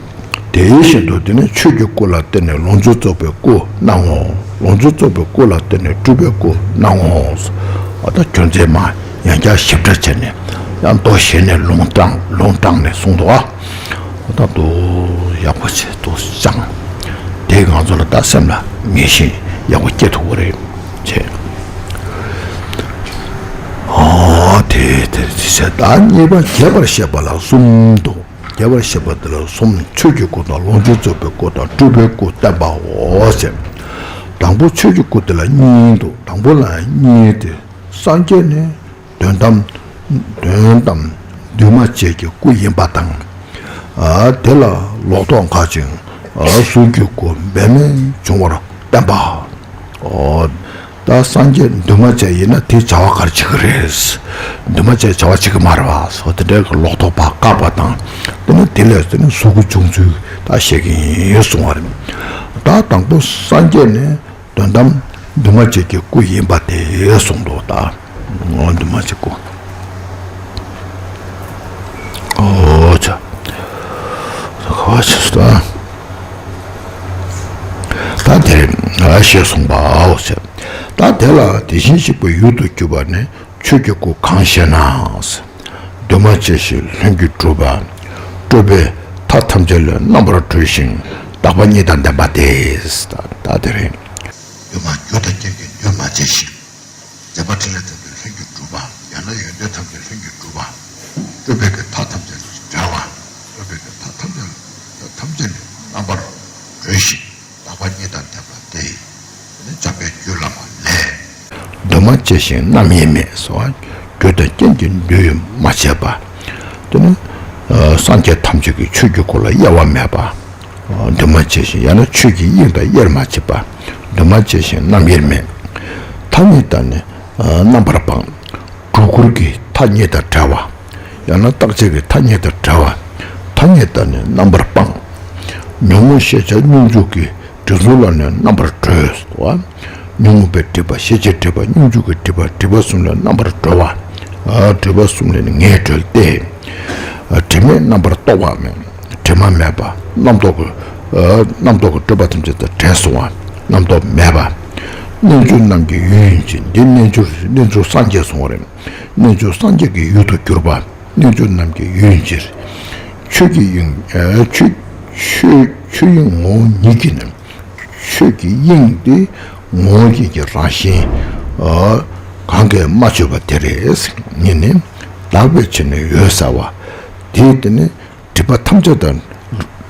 དེ་བཞིན་དུ་དེ་ནས་ཆོས་ཀྱི་སྐུ་ལ་བརྟེན་ནས་ལོངས་སྤྱོད་རྫོགས་པའི་སྐུ་གནང་ངོ་། ལོངས་སྤྱོད་རྫོགས་པའི་སྐུ་ལ་བརྟེན་ནས་སྤྲུལ་པའི་སྐུ་གནང་ངོ་ཟེར། ད་རྒྱུ་མཚན་མ་ཡང་བསྐྱར་ཞིབ་ཕྲ་བྱས་ནས་ཡང་མདོ་ཞིག་ནས་ལུང་དྲངས་ལུང་དྲངས་ནས་གསུངས་འདུག་ཨ། ད་དུ་ཡག་པོ་བྱེད་དུ་བཅངས། དེས་ང་ཚོ་ལ་ད་སེམས་ལ་ངེས་ཤེས་ཡག་པོ་སྐྱེ་ཐུབ་ཀྱི་རེད་བྱས། ཨོ་དེ་དེ་དེ་བྱས། ད་གཉིས་པ་རྒྱས་པར་བཤད་པ་ལ་གསུམ་འདུག་རྒྱས་པར་བཤད་པ་འདི་ལ་གསུམ། ཆོས་ཀྱི་སྐུ་དང་ལོངས་སྤྱོད་རྫོགས་པའི་སྐུ་དང་སྤྲུལ་པའི་སྐུ་བསྟན་པའོ་ཟེར། དང་པོ་ཆོས་ཀྱི་སྐུ་དེ་ལ་གཉིས་འདུག་དང་པོ་ལ་གཉིས་ཏེ། སངས་རྒྱས་ནི་དོན་དམ་དོན་དམ་འདུས་མ་བྱས་ཀྱི་སྐུ་ཡིན་པ་དང་། དེ་ལ་ལོག་རྟོག་འགག་ཅིང་གཟུགས་ཀྱི་སྐུ་འབད་མེད་འབྱུང་བར་བསྟན་པ། ད་སངས་རྒྱས་འདུས་མ་བྱས་ཡིན་ན་དེའི་བྱ་བ་ག་རེ་བྱེད་ཀྱི་རེད། འདུས་མ་བྱས་བྱ་བ་བྱེད་ཀྱི་མ་རེད་བ་སོགས་དེ་འདྲའི་ལོག་རྟོག་པ་བཀག་པ་དང་། དེ་ནས་དེ་ལས་དེ་ནས་གཟུགས་སྐུ་བྱུང་ཚུལ་ད་བཤད་ཀྱི་ཡིན་གསུང་བ་རེད། ད་དང་པོ་སངས་རྒྱས་ནི་དོན་དམ་འདུས་མ་བྱས་ཀྱི་སྐུ་ཡིན་པ་དེ་གསུངས་འདུག་ད་འདུས་མ་བྱས་སྐུ། ཨོ་ཅག་ད་དེ་ཞེས་གསུངས་པའོ་ཟེར། ད་དེ་ལ་དེ་བཞིན་གཤེགས་པའི་ཡུལ་དུ་གྱུར་པ་ནི་ཆོས་ཀྱི་སྐུ་གང་ཞེ་ན། འདུས་མ་བྱས་ཤིང་ལྷུན་གྱིས་གྲུབ་པ། སྤྲོས་པའི་མཐའ་ཐམས་ཅད་ལས་རྣམ་པར་གྲོལ་ཞིང་རྟག་པ་གཉིས་དང་ལྡན་པ་སྟེ། ད་དེ་རེད། འདུས་མ་རྒྱུ་དང་རྐྱེན་གྱིས་འདུས་མ་བྱས་ཤིང་། མཛད་པ་འཕྲིན་ལས་ཐམས་ཅད་ལྷུན་གྱིས་གྲུབ་པ། ཡང་ན་ཡོན་ཏན་ཐམས་ཅད་ལྷུན་གྱིས་གྲུབ་པ། སྤྲོས་པའི་གི་མཐའ་ཐམས་ཅད་བྲལ་བ། སྤྲོས་པའི་གི་མཐའ་ཐམས་ཅད་ཐམས་ཅད་ནས་རྣམ་པར་གྲོལ་ཞིང་རྟག་པ་གཉིས་དང་ལྡན་པ་སྟེ། འཇམ་དཔལ་རྒྱུད་བླ་མ་ལས། འདུས་མ་བྱས་ཤིང་རྣམ་དབྱེར་མེད་སོ། རྒྱུ་དང་རྐྱེན་གྱིས་འདུས་མ་བྱས་པ། དེ་ནི་སངས་རྒྱས་ཐམས་ཅད་ཀྱི་ཆོས་ཀྱི་སྐུ་ལ་དབྱེ་བ་མེད་པ། འདུས་མ་བྱས་ཤིང་ཡང་ན་ཆོས་ཀྱི་དབྱིངས་དང་དབྱེར་མ་མཆིས་པ། འདུས་མ་བྱས་ཤིང་རྣམ་དབྱེར་མེད། མཐའ་གཉིས་དང་ནི་རྣམ་པར་སྤངས། སྒྲོ་སྐུར་གྱི་མཐའ་གཉིས་དང་བྲལ་བ། ཡང་ན་རྟག་ཆད་ཀྱི་མཐའ་གཉིས་དང་བྲལ་བ། མཐའ་གཉིས་དང་ནི་རྣམ་པར་སྤངས། ཉོན་མོངས་ཤེས་བྱ་སྙོམས་འཇུག་གི་སྒྲིབ་གསུམ་ལ་ནི་རྣམ་པར་གྲོལ་བ། ཉོན་མོངས་པའི་སྒྲིབ་པ་ཤེས་བྱའི་སྒྲིབ་པ་སྙོམས་འཇུག་གི་སྒྲིབ་པ་སྒྲིབ་པ་གསུམ་ལས་རྣམ་པར་གྲོལ་བ། སྒྲིབ་པ་གསུམ་ལས་ནི་ངེས་གྲོལ་ཏེ། དྲི་མས་རྣམ་པར་རྟོག་པ་མེད། དྲི་མ་མེད་པ། རྣམ་རྟོག་གི་རྣམ་རྟོག་གི་སྤྲོས་པ་ཐམས་ཅད་དང་བྲལ་སོང་བ། རྣམ་རྟོག་མེད་པ། རྣལ་འབྱོར་རྣམས་ཀྱི་ཡུལ་ཡིན་ཕྱིར། འདི་རྣལ་འབྱོར་རྣལ་འབྱོར་སངས་རྒྱས་གསུངས་པ་རེད། རྣལ་འབྱོར་སངས་རྒྱས་ཀྱི་ཡུལ་དུ་གྱུར་པ། རྣལ་འབྱོར་རྣམས་ཀྱི་ཡུལ་ཡིན་ཕྱིར། ཆོས་ཀྱི་དབྱིངས་ཆོས་ཆོས་ཆོས་དབྱིངས་ངོ་བོ་ཉིད་ཀྱིས་ནི། ཆོས་ཀྱི་དབྱིངས་དེ་ངོ་བོ་ཉིད་ཀྱི་རང་བཞིན་གང་གིས་མ་བཅོས་པ་དེ་རེད། ཉིད་ནི་དག་པའི་ཕྱིར་ནི་འོད་གསལ་བ། དེ་དེ་ནི་སྒྲིབ་པ་ཐམས་ཅད་དང་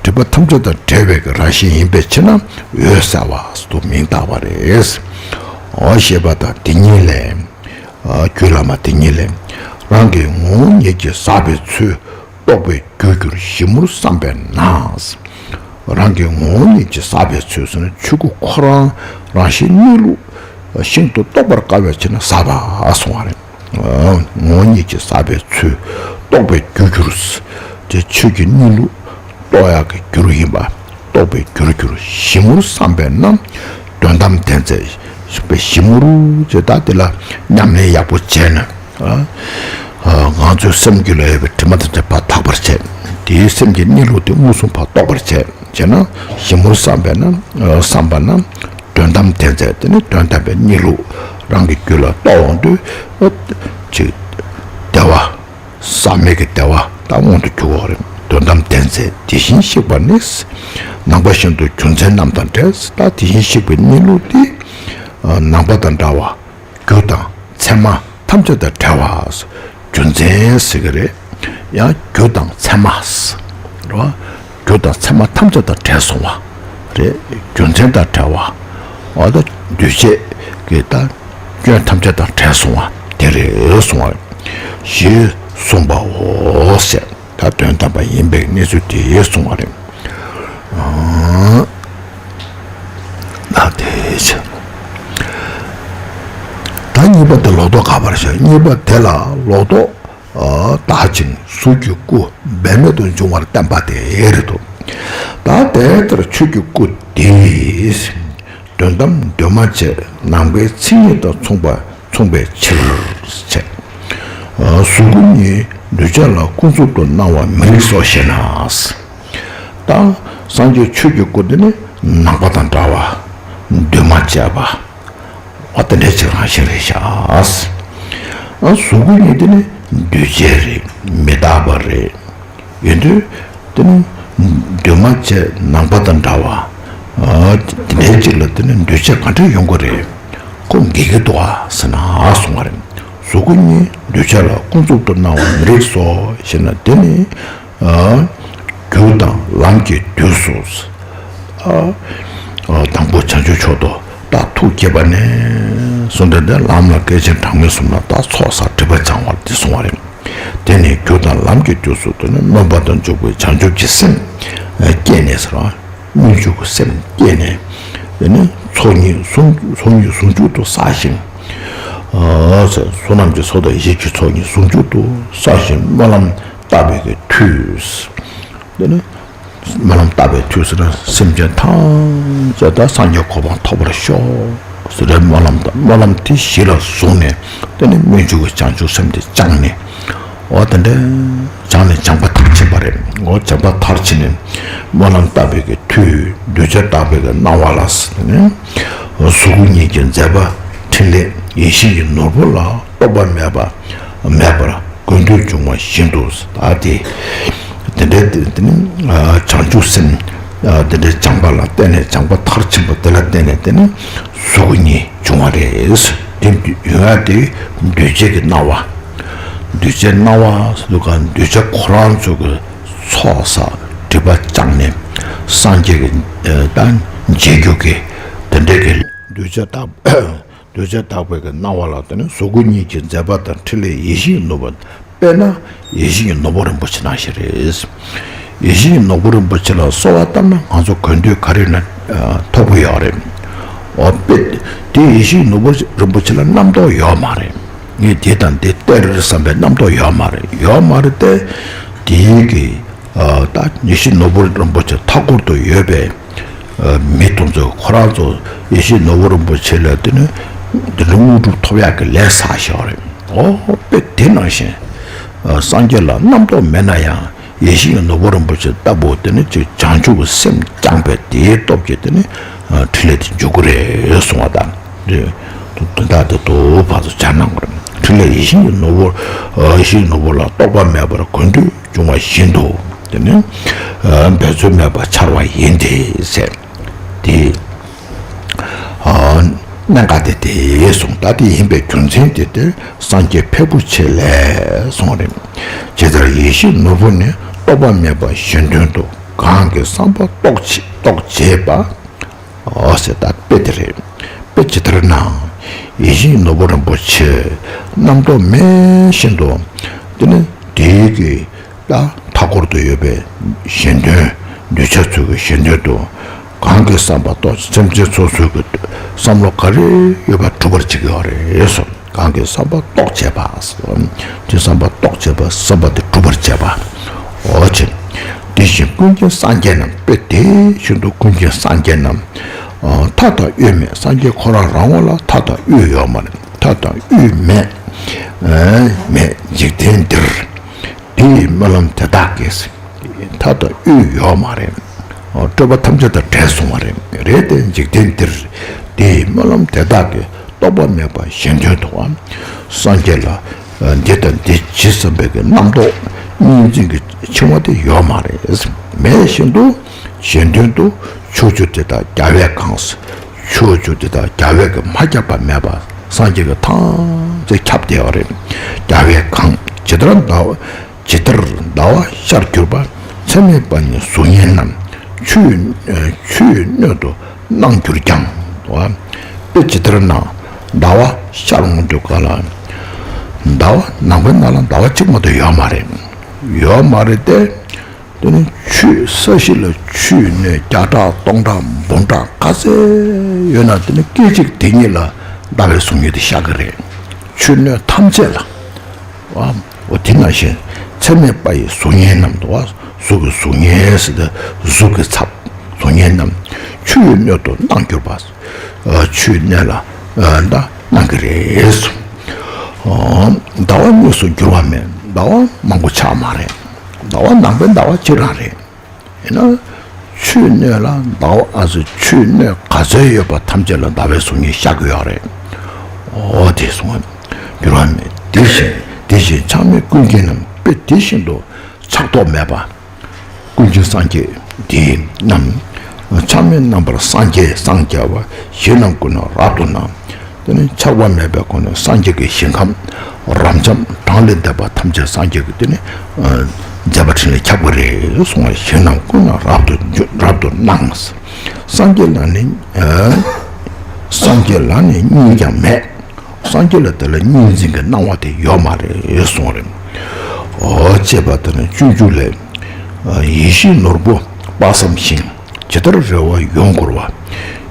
སྒྲིབ་པ་ཐམས་ཅད་དང་བྲལ་བའི་གི་རང་བཞིན་ཡིན་པའི་ཕྱིར་ན་འོད་གསལ་བ་དུ་མིང་བཏགས་པ་རེད། འོ་ཞེས་པ་དང་དེ་ཉིད་ལས། རྒྱུད་བླ་མ་དེ་ཉིད་ལས། རང་གི་ངོ་བོ་ཉིད་ཀྱིས་ཟག་པའི་ཚུལ། རྟོག་པའི་རྒྱུར་གྱུར་ཞིབ་མོར་བསམ་པས་ན། རང་གི་ངོ་བོ་ཉིད་ཀྱིས་ཟག་པའི་ཚུལ་ཟེར་ན་ཆོས་སྐུ་ཁོ་རང་རང་བཞིན་གནས་ལུགས་ཤིན་ཏུ་རྟོགས་པར་དཀའ་བའི་ཕྱིར་ན་ཟག་པ་གསུངས་པ་རེད། ངོ་བོ་ཉིད་ཀྱིས་ཟག་པའི་ཚུལ་རྟོག་པའི་རྒྱུར་གྱུར། དེ་ཆོས་ཀྱི་གནས་ལུགས་རྟོགས་ཡག་གི་རྒྱུ་རུ་ཡིན་པ། རྟོག་པའི་རྒྱུར་གྱུར་ཞིབ་མོར་བསམ་པས་ན། དོན་དམ་དེ་མཛད་པའི་ཞིབ་མོར་བྱས་ད་དེ་ལ་ཉམས་ལེན་ཡག་པོ་བྱས་ན། ང་ཚོའི་སེམས་རྒྱུད་ལ་ཡོད་པའི་དྲི་མ་དང་བཅས་པ་དག་པར་བྱས། དེའི་སེམས་ཀྱི་གནས་ལུགས་དེ་མངོན་སུམ་ཕར་རྟོགས་པར་བྱས། བྱས་ན་ཞིབ་མོར་བསམ་པས་ན་བསམ་པ་ན་དོན་དམ་དེ་མཛད་དེ་ནི་དོན་དམ་པའི་གནས་ལུགས་རང་གི་རྒྱུད་ལ་རྟོགས་འོང་དུས་ཅིག་བདེ་བ། ཟག་མེད་ཀྱི་བདེ་བ་དག་མངོན་དུ་གྱུར་བ་རེད། དོན་དམ་བདེན་འཛིན་དེ་བཞིན་གཤེགས་པ་ནི། ནང་པ་བཞིན་དུ་རྒྱུ་མཚན་རྣམས་དང་བྲལ། ད་དེ་བཞིན་གཤེགས་པའི་གནས་ལུགས་དེ། ནང་པ་དང་འདྲ་བ། རྒྱུ་དང་མཚན་མ་ཐམས་ཅད་དང་བྲལ་བ། རྒྱུ་མཚན་ཟེར་གི་རེད། ཡང་རྒྱུ་དང་མཚན་མ། རེད་བ། རྒྱུ་དང་མཚན་མ་ཐམས་ཅད་དང་བྲལ་སོང་བ། རེད། རྒྱུ་མཚན་དང་བྲལ་བ། འོ་ད་འདུས་བྱས་ཀྱི་ད་སྐྱོན་ཐམས་ཅད་དང་བྲལ་སོང་བ་དེ་རེད་གསུང་བ་རེད། ཞེས་གསུངས་པའོ་ཟེར། ད་དོན་དམ་པ་ཡིན་པའི་གནས་ཚུལ་དེ་གསུང་བ་རེད། ཨང་། ད་དེ་བྱས། ད་གཉིས་པ་དེ་ལོག་རྟོག་ག་པར་བྱ། གཉིས་པ་དེ་ལ་ལོག་རྟོག་དག་ཅིང་གཟུགས་ཀྱི་སྐུ་འབད་མེད་དུ་འབྱུང་བར་བསྟན་པ་དེ་རེད་དོ། ད་དེ་ལྟར་ཆོས་ཀྱི་སྐུ་དེ། དོན་དམ་འདུས་མ་བྱས་ནམ་མཁའི་མཚན་ཉིད་དང་མཚུངས་པ་མཚུངས་པའི་ཕྱིར་བྱས། གཟུགས་སྐུ་གཉིས་འདུས་བྱས་ལ་ཀུན་རྫོབ་ཏུ་སྣང་བ་མི་རིགས་སོ་ཞེ་ན། ད་སངས་རྒྱས་ཆོས་ཀྱི་སྐུ་དེ་ནི་ནང་པ་དང་འདྲ་བ། འདུས་མ་བྱས་པ། འོ་དེ་འདྲའི་ཅིག་རང་བཞིན་རེད་ཤག་ཨ་གཟུགས་སྐུ་གཉིས་དེ་ནི་འདུས་བྱས་རེད། མི་རྟག་པ་རེད། ཡིན་དུས་དེ་ནི་འདུས་མ་བྱས་ནང་པ་དང་འདྲ་བ། ཨ་དེ་འདྲའི་ཅིག་ལ་དེ་ནི་འདུས་བྱས་ག་འདྲ་ཡོང་གི་རེད། ཁོ་འགལ་གྱི་འདུག་ཨ་ཟེར་ན་ཨ་གསུང་བ་རེད། གཟུགས་སྐུ་གཉིས་འདུས་བྱས་ལ་ཀུན་རྫོབ་ཏུ་སྣང་བ་མི་རིགས་སོ་ཞེ་ན། དེ་ནི་ཨ་རྒྱུ་དང་ལམ་གྱི་དུས་སུ། ཨ་ཨ་དང་པོ་བྱང་ཆུབ་མཆོག་ཏུ་ད་ཐུགས་བསྐྱེད་པ་ནས་བཟུང་སྟེ་འདི་ལམ་ལ་བསྐལ་ཆེན་གྲངས་མེད་གསུམ་ལ་ད་ཚོགས་བསགས་སྒྲིབ་པ་སྦྱང་བ་འདི་གསུང་བ་རེད། དེ་ནས་རྒྱུ་དང་ལམ་གྱི་དུས་སུ་དེ་ནི་སྨོན་པ་དང་འཇུག་པའི་བྱང་ཆུབ་ཀྱི་སེམས་སྐྱེས་ནས་ཟེར་བ། སྨོན་འཇུག་གི་སེམས་སྐྱེས་ནས། དེ་ནས་ཚོགས་གཉིས་ཟུང་ཚོགས་གཉིས་ཟུང་འཇུག་ཏུ་བསགས་ཤིང་། ཨ་བསོད་ནམས་ཀྱི་ཚོགས་དང་ཡེ་ཤེས་ཀྱི་ཚོགས་གཉིས་ཟུང་འཇུག་ཏུ་བསགས་ཤིང་སྨོན་ལམ་བཏབ་པའི་གི་མཐུས། དེ་ནས་སྨོན་ལམ་བཏབ་པའི་མཐུས་ཟེར་ན་སེམས་ཅན་ཐམས་ཅད་དང་སངས་རྒྱས་གོ་འཕང་ཐོབ་པར་ཤོག་ཟེར་བའི་སྨོན་ལམ་དང་སྨོན་ལམ་དེ་གཞི་ལ་བཟུང་ནས་དེ་ནས་སྨོན་འཇུག་གི་བྱང་ཆུབ་སེམས་དེ་བཅངས་ནས། འོ་དེ་འདྲ་བྱང་ནས་བྱང་པ་མཐར་ཕྱིན་པ་རེད། འོ་བྱང་པ་མཐར་ཕྱིན་ནས་སྨོན་ལམ་བཏབ་པའི་གི་མཐུས་འདུས་བྱས་དག་པའི་གི་སྣང་བ་ལ་ཟེར་ནས། གཟུགས་སྐུ་གཉིས་ཀྱི་མཛད་པ་འཕྲིན་ལས་ཡིད་བཞིན་གྱི་ནོར་བུ་ལ་རྟོག་པ་མེད་པ་མེད་པར་དགོས་འདོད་འབྱུང་བ་བཞིན་དུ། ད་དེ་དེ་འདྲའི་དེ་དེ་ནི་བྱང་ཆུབ་སེམས་དེ་འདྲའི་བྱང་པ་ལ་བརྟེན་ནས་བྱང་པ་མཐར་ཕྱིན་པ་དེ་ལ་བརྟེན་ནས་དེ་ནི་གཟུགས་སྐུ་གཉིས་འབྱུང་བ་རེད། དེ་ཡོང་ཡ་དེ་འདུས་བྱས་ཀྱི་སྣང་བ། འདུས་བྱས་སྣང་བ་ཟེར་དུས་ག་འདུས་བྱས་ཁོ་རང་ཚོ་གི་ཚོགས་བསགས་སྒྲིབ་པ་བཅངས་ནས་སངས་རྒྱས་ཀྱི་ད་མཇལ་རྒྱུ་གི་དེ་འདྲའི་གི་འདུས་བྱས་དག་འདུས་བྱས་དག་པའི་གི་སྣང་བ་ལ་དེ་ནི་གཟུགས་སྐུ་གཉིས་ཀྱི་མཛད་པ་དང་འཕྲིན་ལས་ཡིད་བཞིན་ནོར་བུ། དཔེར་ན་ཡིད་བཞིན་གྱི་ནོར་བུ་རིན་པོ་ཆེ་ནང་བཞིན་རེད། ཡིད་བཞིན་གྱི་ནོར་བུ་རིན་པོ་ཆེ་ལ་གསོལ་བ་བཏབ་ན་ང་ཚོ་དགོས་འདོད་ག་རེ་ན་ཐོབ་ཀྱི་ཡོད་རེད། འོ་དཔེ་དེ་ཡིད་བཞིན་གྱི་ནོར་བུ་རིན་པོ་ཆེ་ལ་རྣམ་རྟོག་ཡོད་མ་རེད། ངས་དེ་དང་དེ་སྟེར་བསམ་པའི་རྣམ་རྟོག་ཡོད་མ་རེད། ཡོད་མ་རེད་དེ། དེའི་གི་ད་ཡིད་བཞིན་ནོར་བུ་རིན་པོ་ཆེ་མཐའ་སྐོར་དུ་ཡོད་པའི་མི་དེ་ཚོ་ཁོ་རང་ཚོ་ཡིད་བཞིན་ནོར་བུ་རིན་པོ་ཆེ་ལ་དེ་ནི་དེ་འདྲ་དངོས་གྲུབ་ཐོབ་ཡག་གི་ལས་བསགས་བཞག་རེད། འོ་དཔེ་དེ་ནང་བཞིན། སངས་རྒྱས་ལ་རྣམ་རྟོག་མེད་ན་ཡང་ཡིད་བཞིན་ནོར་བུ་རིན་པོ་ཆེ་ལྟ་བུ་དེ་ནི་ཅིག་བྱང་ཆུབ་ཀྱི་སེམས་བཅངས་པའི་དེའི་སྟོབས་ཀྱིས་དེ་ནི་འཕྲིན་ལས་དེ་འཇུག་གི་རེད་གསུང་བ་དང་། དོན་དག་དེ་དོ་ཕར་ཚུར་སྦྱར་གནང་བར། འཕྲིན་ལས་ཡིད་བཞིན་གྱི་ནོར་བུ། ཡིད་བཞིན་གྱི་ནོར་བུ་ལ་རྟོག་པ་མེད་པར་དགོས་འདོད་འབྱུང་བ་བཞིན་དུ། དེ་ནི་འབད་རྩོལ་མེད་པར་འཆར་བ་ཡིན་ཏེ་ཟེར། དེ་གནད་འགག་དེ་དེ་གསུངས། ད་དེ་ཡིན་པའི་རྒྱུ་མཚན་དེ་དེ་སངས་རྒྱས་ཕལ་པོ་ཆེ་ལས་གསུངས་རེད། ཇི་ལྟར་ཡིད་བཞིན་ནོར་བུ་ནི་རྟོག་པ་མེད་པ་གཞན་དོན་དུ། གང་གི་བསམ་པ་རྟོགས་བྱེད་རྟོགས་བྱེད་པ། འོ་ཟེར་ད་དཔེ་དེ་རེད། དཔེ་ཇི་ལྟར་ན། ཡིད་བཞིན་ནོར་བུ་རིན་པོ་ཆེ་རྣམ་རྟོག་མེད་བཞིན་དུ། དེ་ནི་དེའི་གི་ད་མཐའ་སྐོར་དུ་ཡོད་པའི་གཞན་དོན། འདུས་བྱས་ཚོགས་ཀྱི་གཞན་དོན་དུ། གང་གི་བསམ་པ་རྟོགས་སེམས་ཅན་སོ་སོའི་གི་བསམ་བློ་ག་རེ་ཡོད་པ་འགྲུབ་པར་བྱེད་ཀྱི་ཡོད་རེད་གསུངས། གང་གི་བསམ་པ་རྟོགས་བྱེད་པ། དེ་བསམ་པ་རྟོགས་བྱེད་པ་བསམ་པ་དེ་འགྲུབ་པར་བྱེད་པ། འོ་ཆེ། དེ་བཞིན་ཀུན་མཁྱེན་སངས་རྒྱས་རྣམས། དཔེ་དེ་བཞིན་དུ་ཀུན་མཁྱེན་སངས་རྒྱས་རྣམས། མཐའ་དང་དབུས་མེད། སངས་རྒྱས་ཁོ་རང་རང་ངོ་ལ་མཐའ་དང་དབུས་ཡོད་མ་རེད། མཐའ་དང་དབུས་མེད། མེད་འཇིག་རྟེན་འདིར། དེ་ཡི་སྨོན་ལམ་དེ་དག་གིས། མཐའ་དང་དབུས་ཡོད་མ་རེད། སྤྲོས་པ་ཐམས་ཅད་དང་བྲལ་སོང་བ་རེད། རེད་དེ་འཇིག་རྟེན་འདིར། དེ་ཡི་སྨོན་ལམ་དེ་དག་གིས། རྟོག་པ་མེད་པ་གཞན་དོན་དུའང་། སངས་རྒྱས་ལ་འདི་དང་འདི་ཇི་བསམ་པའི་གི་རྣམ་རྟོག་ གཉིས་འཛིན་གྱི་འཆིང་བ་དེ་ཡོད་མ་རེད། མེད་བཞིན་དུ་གཞན་དོན་དུ་ཕྱོགས་བཅུ་དེ་དག་རྒྱལ་བས་གང་། ཕྱོགས་བཅུ་དེ་དག་རྒྱལ་བས་ཀྱིས་མ་ཁྱབ་པ་མེད་པ་སངས་རྒྱས་ཀྱིས་ཐམས་ཅད་ཁྱབ་བསྡད་པ་རེད། རྒྱལ་བས་གང་། ཇི་ལྟར་ཟླ་བ་ཇི་ལྟར་ཟླ་བ་ཤར་གྱུར་པ། ཚད་མེད་པ་ཉིད་གཟུགས་བརྙན་རྣམས། ཆོས་ཆོས་སྣོད་དུ་སྣང་གྱུར་ཀྱང་། དཔེ་ཇི་ལྟར་ན་ཟླ་བ་ཤར་འོང་དུས་ག་ལ། ཟླ་བ་ནང་པའི་ནང་ལ་ཟླ་བ་གཅིག་མ་གཏོགས་ཡོད་མ་རེད། ཡོད་མ་རེད་དེ། དེ་ནི་ཆོས་ས་གཞི་ལ་ཆོས་སྣོད་བརྒྱ་ཕྲག་སྟོང་ཕྲག་འབུམ་ཕྲག་ག་ཚད་ཡོད་ན། དེ་ནི་སྐད་ཅིག་དེ་ཉིད་ལ་ཟླ་བའི་གཟུགས་བརྙན་དེ་ཤར་གི་རེད། ཆོས་སྣོད་ཐམས་ཅད་ལ། འོ་དེ་ནང་བཞིན་ཚད་མེད་པ་ཡི་གཟུགས་བརྙན་རྣམས། དུ་བ་གཟུགས་ཀྱི་གཟུགས་བརྙན་ཟེར་ཏེ་གཟུགས་ཀྱི་ཚབ་གཟུགས་བརྙན་རྣམས། ཆོས་སྣོད་དུ་སྣང་གྱུར་པ། ཆོས་སྣོད་ལ་ད་སྣང་གི་རེད། ཟླ་བ་གཉིས་སུ་འགྱུར་བ་མེད། ཟླ་བ་མང་པོ་ཆགས་མ་རེད། ཟླ་བ་ནང་པའི་ཟླ་བ་གཅིག་རང་རེད། ཡིན་ན། ཆོས་སྣོད་ལ་ཟླ་བ་ཨ་ཟེར་ཆོས་སྣོད་ག་ཚོད་ཡོད་པ་ཐམས་ཅད་ལ་ཟླ་བའི་གཟུགས་བརྙན་ཤར་གི་ཡོད་རེད། འོ་དེ་གསུངས་པ། འགྱུར་བ་མེད། དེ་བཞིན་དེ་བཞིན་ཆགས་མེད་ཀུན་མཁྱེན་རྣམས། དཔེ་དེ་བཞིན་དུ་ཆགས་ཐོགས་མེད་པ། ཀུན་མཁྱེན་སངས་རྒྱས་དེ་རྣམས། ཆགས་མེད་རྣམ་པར་སངས་རྒྱས་སངས་རྒྱས་པ། ཞིང་རྣམས་ཀུན་ནས་རབ་ཏུ་སྣང་། དེ་ནི་ཆགས་པ་མེད་པའི་སྒོ་ནས་སངས་རྒྱས་ཀྱི་ཞིང་ཁམས་རབ་འབྱམས་གྲངས་ལས་འདས་པ་ཐམས་ཅད་སངས་རྒྱས་ཀྱི་དེ་ནི་མཛད་པ་འཕྲིན་ལས་ཁྱབ་ཀྱི་རེད་གསུངས་པ། ཞིང་རྣམས་ཀུན་ནས་རབ་ཏུ་འབྱུང་། རབ་ཏུ་སྣང་། སངས་རྒྱས་ལ་ནི་སངས་རྒྱས་ལ་ནི་གཉིས་ཀྱང་མེད། སངས་རྒྱས་ལ་དེ་ལ་གཉིས་འཛིན་གྱི་སྣང་བ་དེ་ཡོད་མ་རེད་གསུངས་རེད། འོ་ཅེས་པ་དེ་ནི་སྤྱོད་འཇུག་ལས། ཡིད་བཞིན་ནོར་བུ་དཔག་བསམ་ཤིང་། ཇི་ལྟར་རེ་བ་ཡོངས་བསྐོར་བ།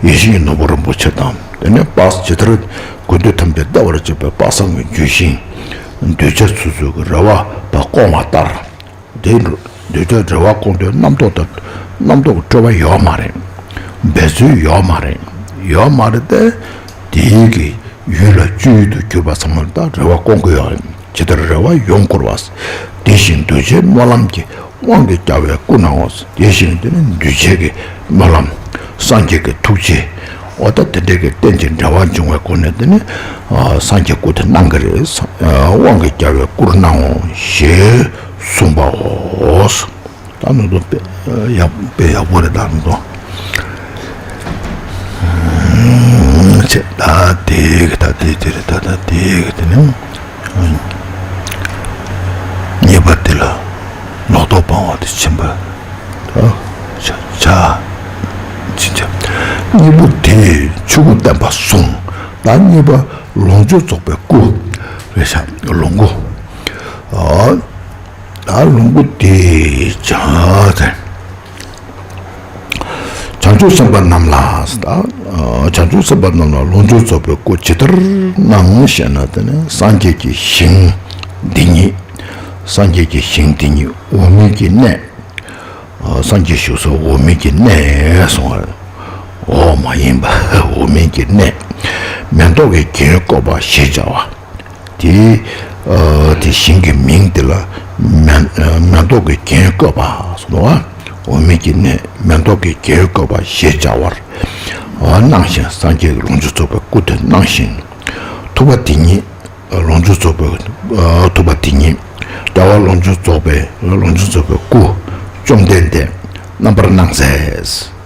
ཡིད་བཞིན་ནོར་བུ་རིན་པོ་ཆེ་དང་། དེ་ནས་དཔག་ཇི་ལྟར་དགོས་འདོད་ཐམས་ཅད་བདེ་བར་བྱེད་པའི་དཔག་བསམ་གྱི་ལྗོན་ཤིང་། འདོད་ཆགས་ཚོགས་གསོག་གི་རེ་བ་བ་སྐོང་བ་ལྟར། དེ་འདོད་ཆགས་རེ་བ་སྐོང་དུས་རྣམ་རྟོག་དང་རྣམ་རྟོག་གི་སྤྲོས་པ་ཡོད་མ་རེད། འབད་རྩོལ་ཡོད་མ་རེད། ཡོད་མ་རེད་དེ། དེའི་གི་ཡུལ་ལ་སྤྱོད་ཡུལ་དུ་གྱུར་པ་ཚང་མ་ལ་ད་རེ་བ་སྐོང་གི་ཡོད་རེད། ཇི་ལྟར་རེ་བ་ཡོངས་བསྐོར་བ། དེ་བཞིན་གདུལ་བྱའི་སྨོན་ལམ་གྱི་དབང་གིས་རྒྱལ་བའི་སྐུ་སྣང་ངོ་། དེ་བཞིན་དེ་ནི་གདུལ་བྱའི་གི་སྨོན་ལམ། སངས་རྒྱས་ཀྱི་ཐུགས་རྗེ། འོ་ད་དེ་འདྲའི་གི་རྟེན་ཅིང་འབྲེལ་བ་འབྱུང་བའི་སྒོ་ནས་དེ་ནི་སངས་རྒྱས་སྐུ་དེ་སྣང་གི་རེད། དབང་གིས་རྒྱལ་བའི་སྐུར་སྣང་ངོ་ཞེས་གསུངས་པའོ། ད་ནུ་དོ་དཔེ་ཡག་དཔེ་ཡག་པོ་རེད། ད་ནུ་དོ་ཆེ་ད་དེ་གི་ད་དེ་དེ་རེད། ད་ད་དེ་གི་དེ་ནི་གཉིས་པ་དེ་ལ་ལོག་རྟོག་སྤང་བ་དེ་ཕྱིན་པ། ད་ཆ་ཆ་ཕྱིན་ཆ་གཉིས་པོ་དེ་ཆོས་སྐུ་བསྟན་པ་གསུངས། ད་གཉིས་པ་ལོངས་སྤྱོད་རྫོགས་པའི་སྐུ་རེད་ཤག་ལོངས་སྐུ། ཨ། ད་ལོངས་སྐུ་དེ་བྱ་དེ། བྱང་ཆུབ་སེམས་དཔའ་རྣམས་ལ། ད་བྱང་ཆུབ་སེམས་དཔའ་རྣམས་ལ་ལོངས་སྤྱོད་རྫོགས་པའི་སྐུ་ཇི་ལྟར་སྣང་ཞེ་ན། དེ་ནི་སངས་རྒྱས་ཀྱི་ཞིང་འདི་ཉིད། སངས་རྒྱས་ཀྱི་ཞིང་འདི་ཉིད་འོག་མིན་གྱི་གནས། སངས་རྒྱས་བཞུགས་ས་འོག་མིན་གྱི་གནས་སོང་བ། འོག་མ་ཡིན་པ་འོག་མིན་གྱི་གནས། མེ་ཏོག་གི་རྒྱན་བཀོད་པ་ཞེས་བྱ་བ། དེ། ཨ། དེ་ཞིང་གི་མིང་དེ་ལ་མེ་མེ་ཏོག་གི་རྒྱན་བཀོད་པ་སོང་བ། འོག་མིན་གྱི་གནས་མེ་ཏོག་གི་རྒྱན་བཀོད་པ་ཞེས་བྱ་བར། ཨ། སྣང་ཞིང་། སངས་རྒྱས་ཀྱི་ལོངས་སྤྱོད་རྫོགས་པའི་སྐུ་དེ་སྣང་ཞིང་། ཐུབ་པ་དེ་ཉིད། ལོངས་སྤྱོད་རྫོགས་པའི། ཨ། ཐུབ་པ་དེ་ཉིད། རྒྱལ་བ་ལོངས་སྤྱོད་རྫོགས་པའི་ལོངས་སྤྱོད་རྫོགས་པའི་སྐུ། བཅོམ་ལྡན་འདས་རྣམ་པར་སྣང་མཛད།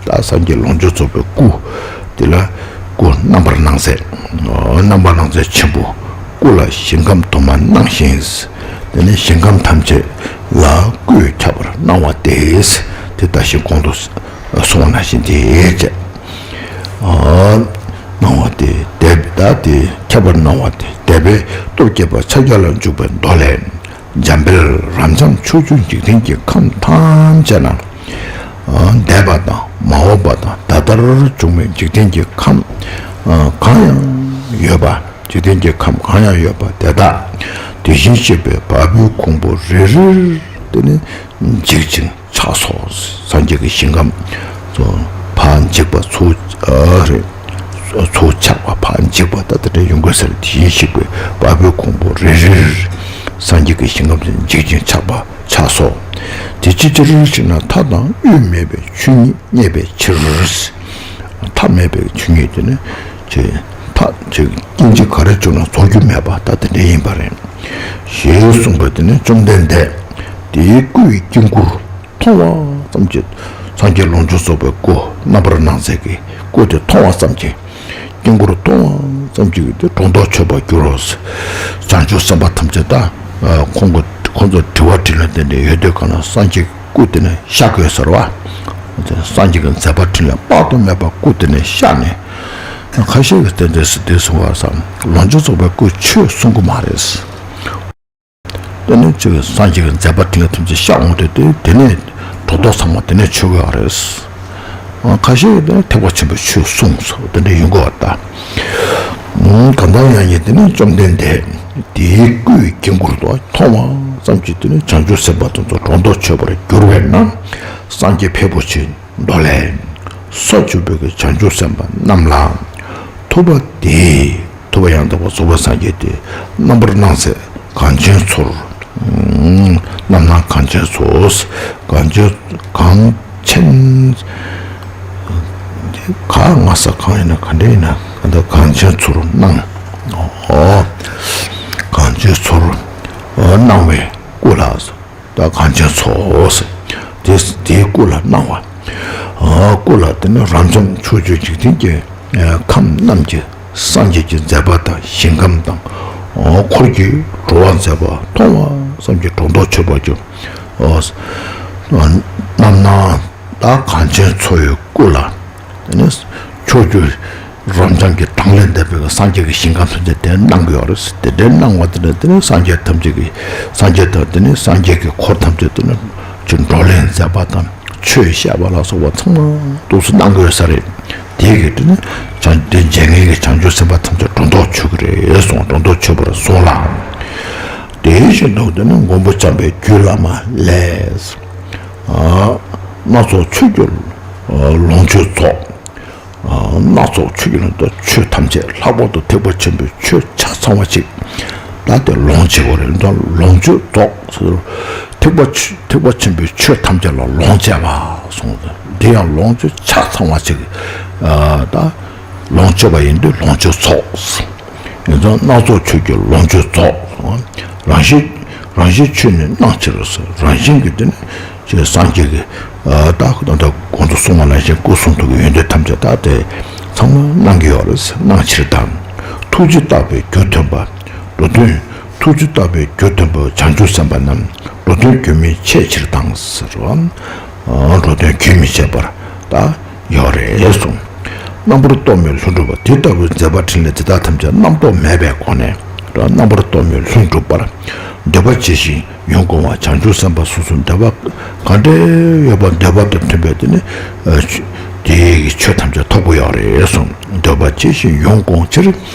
ད་སངས་རྒྱས་ལོངས་སྤྱོད་རྫོགས་པའི་སྐུ། དེ་ལ་སྐུ་རྣམ་པར་སྣང་མཛད། རྣམ་པར་སྣང་མཛད་ཆེན་པོ་སྐུ་ལ་ཞིང་ཁམས་དུ་མ་སྣང་ཞིང་། དེ་ནས་ཞིང་ཁམས་ཐམས་ཅད་ལ་སྐུས་ཁྱབ་པར་སྣང་བ་སྟེ། དེ་ད་ཞིང་གོང་དུ་གསུངས་པ་ནང་བཞིན་དེ་བྱས། སྣང་བ་སྟེ། དེ་ད་དེ་ཁྱབ་པར་སྣང་བ་སྟེ། འདས་པའི་སྟོབས་བསྐྱེད་པ་ཕྱག་རྒྱ་ལ་འཇུག་པའི་མདོ་ལས། འཇམ་དཔལ་རབ་འབྱམས་ཕྱོགས་བཅུའི་འཇིག་རྟེན་གྱི་ཁམས་ཐམས་ཅད་ན། འདས་པ་དང་མ་འོངས་པ་དང་ད་ལྟར་བྱུང་བའི་འཇིག་རྟེན་གྱི་ཁམས་གང་ཡང་ཡོད་པ། འཇིག་རྟེན་གྱི་ཁམས་གང་ཡང་ཡོད་པ་དེ་དག་དེ་བཞིན་གཤེགས་པའི་བ་སྤུའི་ཁུང་བུ་རེ་རེར་དེ་ནི་འཇིག་ཅིང་ཆགས་སོ། སངས་རྒྱས་ཀྱི་ཞིང་ཁམས་ཚོ་ཕར་འཇིག་པ་ཚུར། ཨ། རེད། ཚུར་ཆགས་པ་ཕར་འཇིག་པ་ད་དེ་འདྲ་ཡོང་གི་ཟེར། དེ་བཞིན་གཤེགས་པའི་བ་སྤུའི་ཁུང་བུ་རེ་རེར་སངས་རྒྱས་ཀྱི་ཞིང་ཁམས་དེ་འཇིག་ཅིང་ཆགས་པ་ཆགས་སོ། དེ་ཅི་ཕྱིར་ཞེ་ན། མཐའ་དང་དབུས་མེད་པའི་ཆོས་ཉིད་བརྙེས་པའི་ཕྱིར། མཐའ་མེད་པའི་ཆོས་ཉིད་དེ་ནི་ཅེས་མཐའ་ཅེས་སྐྱེ་འཆི་ག་རེ་བྱུང་ན་རྫོགས་རྒྱུ་མེད་པ་ད་དེ་འདྲ་ཡིན་པ་རེད། ཞེས་གསུངས་པ་དེ་ནི་བཅོམ་ལྡན་འདས་ དེའི་སྐུའི་དཀྱིལ་འཁོར་མཐོང་བ་ཙམ་གྱིས། སངས་རྒྱས་ལོངས་སྤྱོད་རྫོགས་པའི་སྐུ། རྣམ་པར་སྣང་མཛད་ཀྱི་སྐུ་དེ་མཐོང་བ་ཙམ་གྱིས། དཀྱིལ་འཁོར་མཐོང་བ་ཙམ་གྱིས་དེ་གྲོགས་ལྡོག་ཆོད་པར་འགྱུར་རོ། བྱང་ཆུབ་སེམས་དཔའ་ཐམས་ཅད་ད་ཁོང་གི་ཁོང་ཚོ་དྲི་བ་དྲིས་ལན་དེ་འདྲ་ཡོད་དུས་གང་ན་སངས་རྒྱས་སྐུ་དེ་ནས་ཤར་དགོས་ཟེར་བ། སངས་རྒྱས་ཀྱི་མཛད་པ་འཕྲིན་ལས་དཔག་ཏུ་མེད་པ་སྐུ་དེ་ནས་ཤར་ནས། ཁ་ཤས་ཀྱིས་དེ་འདྲ་ཟེར་དེ་གསུང་བ་སམ། ལོངས་སྤྱོད་རྫོགས་པའི་སྐུ་ཆོས་གསུང་གི་མ་རེད། དེ་ནས་ཅིག་སངས་རྒྱས་ཀྱི་མཛད་པ་འཕྲིན་ལས་ཐམས་ཅད་ཤར་འོང་དུས་དེ་དེ་ནས་གྲོགས་ལྡོག་ཚང་མ་དེ་ནས་ཆོད་དགོས་པ་རེད། ཁ་ཤས་ཀྱིས་དེ་ནས་ཐེག་པ་ཆེན་པོའི་ཆོས་གསུངས་སོ། དེ་འདྲ་ཡོང་གི་ཡོད་པ་ད། གང་ལྟར་ཡང་ཡིན། དེ་ནས་བཅོམ་ལྡན་འདས་དེའི་སྐུའི་དཀྱིལ་འཁོར་དུ་མཐོང་བ་ཙམ་གྱིས་དེ་ནས་བྱང་ཆུབ་སེམས་དཔའ་དེ་ཚོ་གྲོགས་ལྡོག་ཆོད་པར་འགྱུར་བས་ན། སངས་རྒྱས་ཕལ་པོ་ཆེ་མདོ་ལས། ས་བཅུ་པའི་གི་བྱང་ཆུབ་སེམས་དཔའ་རྣམས་ལ། ཐུབ་པ་དེས། ཐུབ་པ་ཡང་དག་པར་རྫོགས་པའི་སངས་རྒྱས་དེས་རྣམ་པར་སྣང་མཛད་གངས་ཅན་མཚོར། རྣམ་སྣང་གངས་ཅན་མཚོ། གངས་ཅན་གངས་ཅན། ག་ང་ས་གང་ཡིན་ན་ག་འདྲ་ཡིན་ན་ག་འདྲ་གངས་ཅན་མཚོར་སྣང་། ཨོ། གངས་ཅན་མཚོར་སྣང་བའི་སྐུ་ལ། ད་གངས་ཅན་མཚོ། དེ་དེའི་སྐུ་ལ་སྣང་བ། སྐུ་ལ་དེ་ནི་རབ་འབྱམས་ཕྱོགས་བཅུའི་འཇིག་རྟེན་གྱི་ཁམས་རྣམས་ཀྱི་སངས་རྒྱས་ཀྱི་མཛད་པ་དང་ཞིང་ཁམས་དང་འཁོར་གྱི་འགྲོ་བ་མཛད་པ་མཐོང་བ་ཙམ་གྱིས་གྲོགས་ལྡོག་ཆོད་པར་འགྱུར། རྣམ་སྣང་ད་གངས་ཅན་མཚོ་ཡི་སྐུ་ལ། དེ་ནི་ཕྱོགས་བཅུའི་རབ་འབྱམས་ཀྱི་གྲངས་ལས་འདས་པའི་སངས་རྒྱས་ཀྱི་ཞིང་ཁམས་ཐམས་ཅད་དེ་སྣང་གི་ཡོད་རེད། དེ་འདྲའི་སྣང་བ་དེ་ནི་དེ་ནི་སངས་རྒྱས་ཐམས་ཅད་ཀྱི་སངས་རྒྱས་དང་དེ་ནི་སངས་རྒྱས་ཀྱི་འཁོར་ཐམས་ཅད་དེ་ནི་ཅིག་བགྲོ་གླེང་མཛད་པ་དང་ཆོས་བཤད་པ་ལ་སོགས་པ་ཚང་མ་ཏོག་ཙམ་སྣང་གི་ཡོད་ས་རེད། དེ་གི་དེ་ནི་བྱང་དེ་མཇལ་མཁན་གྱི་བྱང་ཆུབ་སེམས་དཔའ་ཐམས་ཅད་གྲོགས་ལྡོག་ཆོད་ཀྱི་རེད་གསུངས། གྲོགས་ལྡོག་ཆོད་པར་གསུངས་ལ། དེ་བཞིན་དུ་དེ་ནི་མགོན་པོ་བྱམས་པའི་རྒྱུད་བླ་མ་ལས། སྣ་ཚོགས་ཆོས་ཀྱི་ལོངས་སྤྱོད་རྫོགས། སྣ་ཚོགས་ཆོས་ཀྱི་ལོངས་སྤྱོད་ཆོས་ཐམས་ཅད་ལྷག་པར་དུ་ཐེག་པ་ཆེན་པོའི་ཆོས་ཆ་ཚང་བ་ཅིག་ད་དེ་ལོངས་སྤྱོད་པ་རེད། ད་ལོངས་སྤྱོད་རྫོགས་ཟེར། ཐེག་པ་ཆེ་ཐེག་པ་ཆེན་པོའི་ཆོས་ཐམས་ཅད་ལ་ལོངས་སྤྱད་པ་གསུངས་ཏེ། དེ་ཡང་ལོངས་སྤྱོད་ཆ་ཚང་བ་ཅིག་ད་ལོངས་སྤྱོད་པ་ཡིན་དུས་ལོངས་སྤྱོད་རྫོགས། ཡིན་ཙང་སྣ་ཚོགས་ཆོས་ཀྱི་ལོངས་སྤྱོད་རྫོགས། རང་བཞིན་རང་བཞིན་ཆོས་ནི་སྣང་ཕྱིར་རོ་ཟེར། རང་བཞིན་གྱི་དེ་ནི་ཅེས་སངས་རྒྱས་ཀྱི་ད་ད་གོང་དུ་གསུངས་པ་ནང་བཞིན་སྐུ་གསུང་ཐུགས་ཀྱི་ཡོན་ཏན་ཐམས་ཅད་ད་དེ་ཚང་མ་སྣང་གི་ཡོད་རེད། སྣང་ཕྱིར་དང་། ཐུགས་རྗེ་བརྟག་པའི་རྒྱུ་མཐུན་པ། འགྲོ་དོན་ཐུགས་རྗེ་བརྟག་པའི་རྒྱུ་མཐུན་པ་བྱང་ཆུབ་སེམས་དཔའ་རྣམས་འགྲོ་དོན་རྒྱུན་མི་ཆད་ཕྱིར་དང་ཟེར་བ། འགྲོ་དོན་རྒྱུན་མི་ཆད་པར་ད་ཡོད་རེད་གསུངས། རྣམ་པར་རྟོག་མེད་ལྷུན་གྲུབ་པ། དེ་ལྟ་བུའི་མཛད་པ་འཕྲིན་ལས་དེ་དག་ཐམས་ཅད་རྣམ་རྟོག་མེད་པའི་སྒོ་ནས་རྣམ་པར་རྟོག་མེད་ལྷུན་གྲུབ་པར་འདོད་པ་ཇི་བཞིན་ཡོངས་བསྐོང་བ་བྱང་ཆུབ་སེམས་དཔའ་སོ་སོའི་འདོད་པ་ག་འདྲ་ཡོད་པ་འདོད་པ་དང་མཐུན་པའི་དེ་ནི་དེའི་ཆོས་ཐམས་ཅད་ཐོབ་ཀྱི་ཡོད་རེད་གསུངས། འདོད་པ་ཇི་བཞིན་ཡོངས་བསྐོང་ཕྱིར་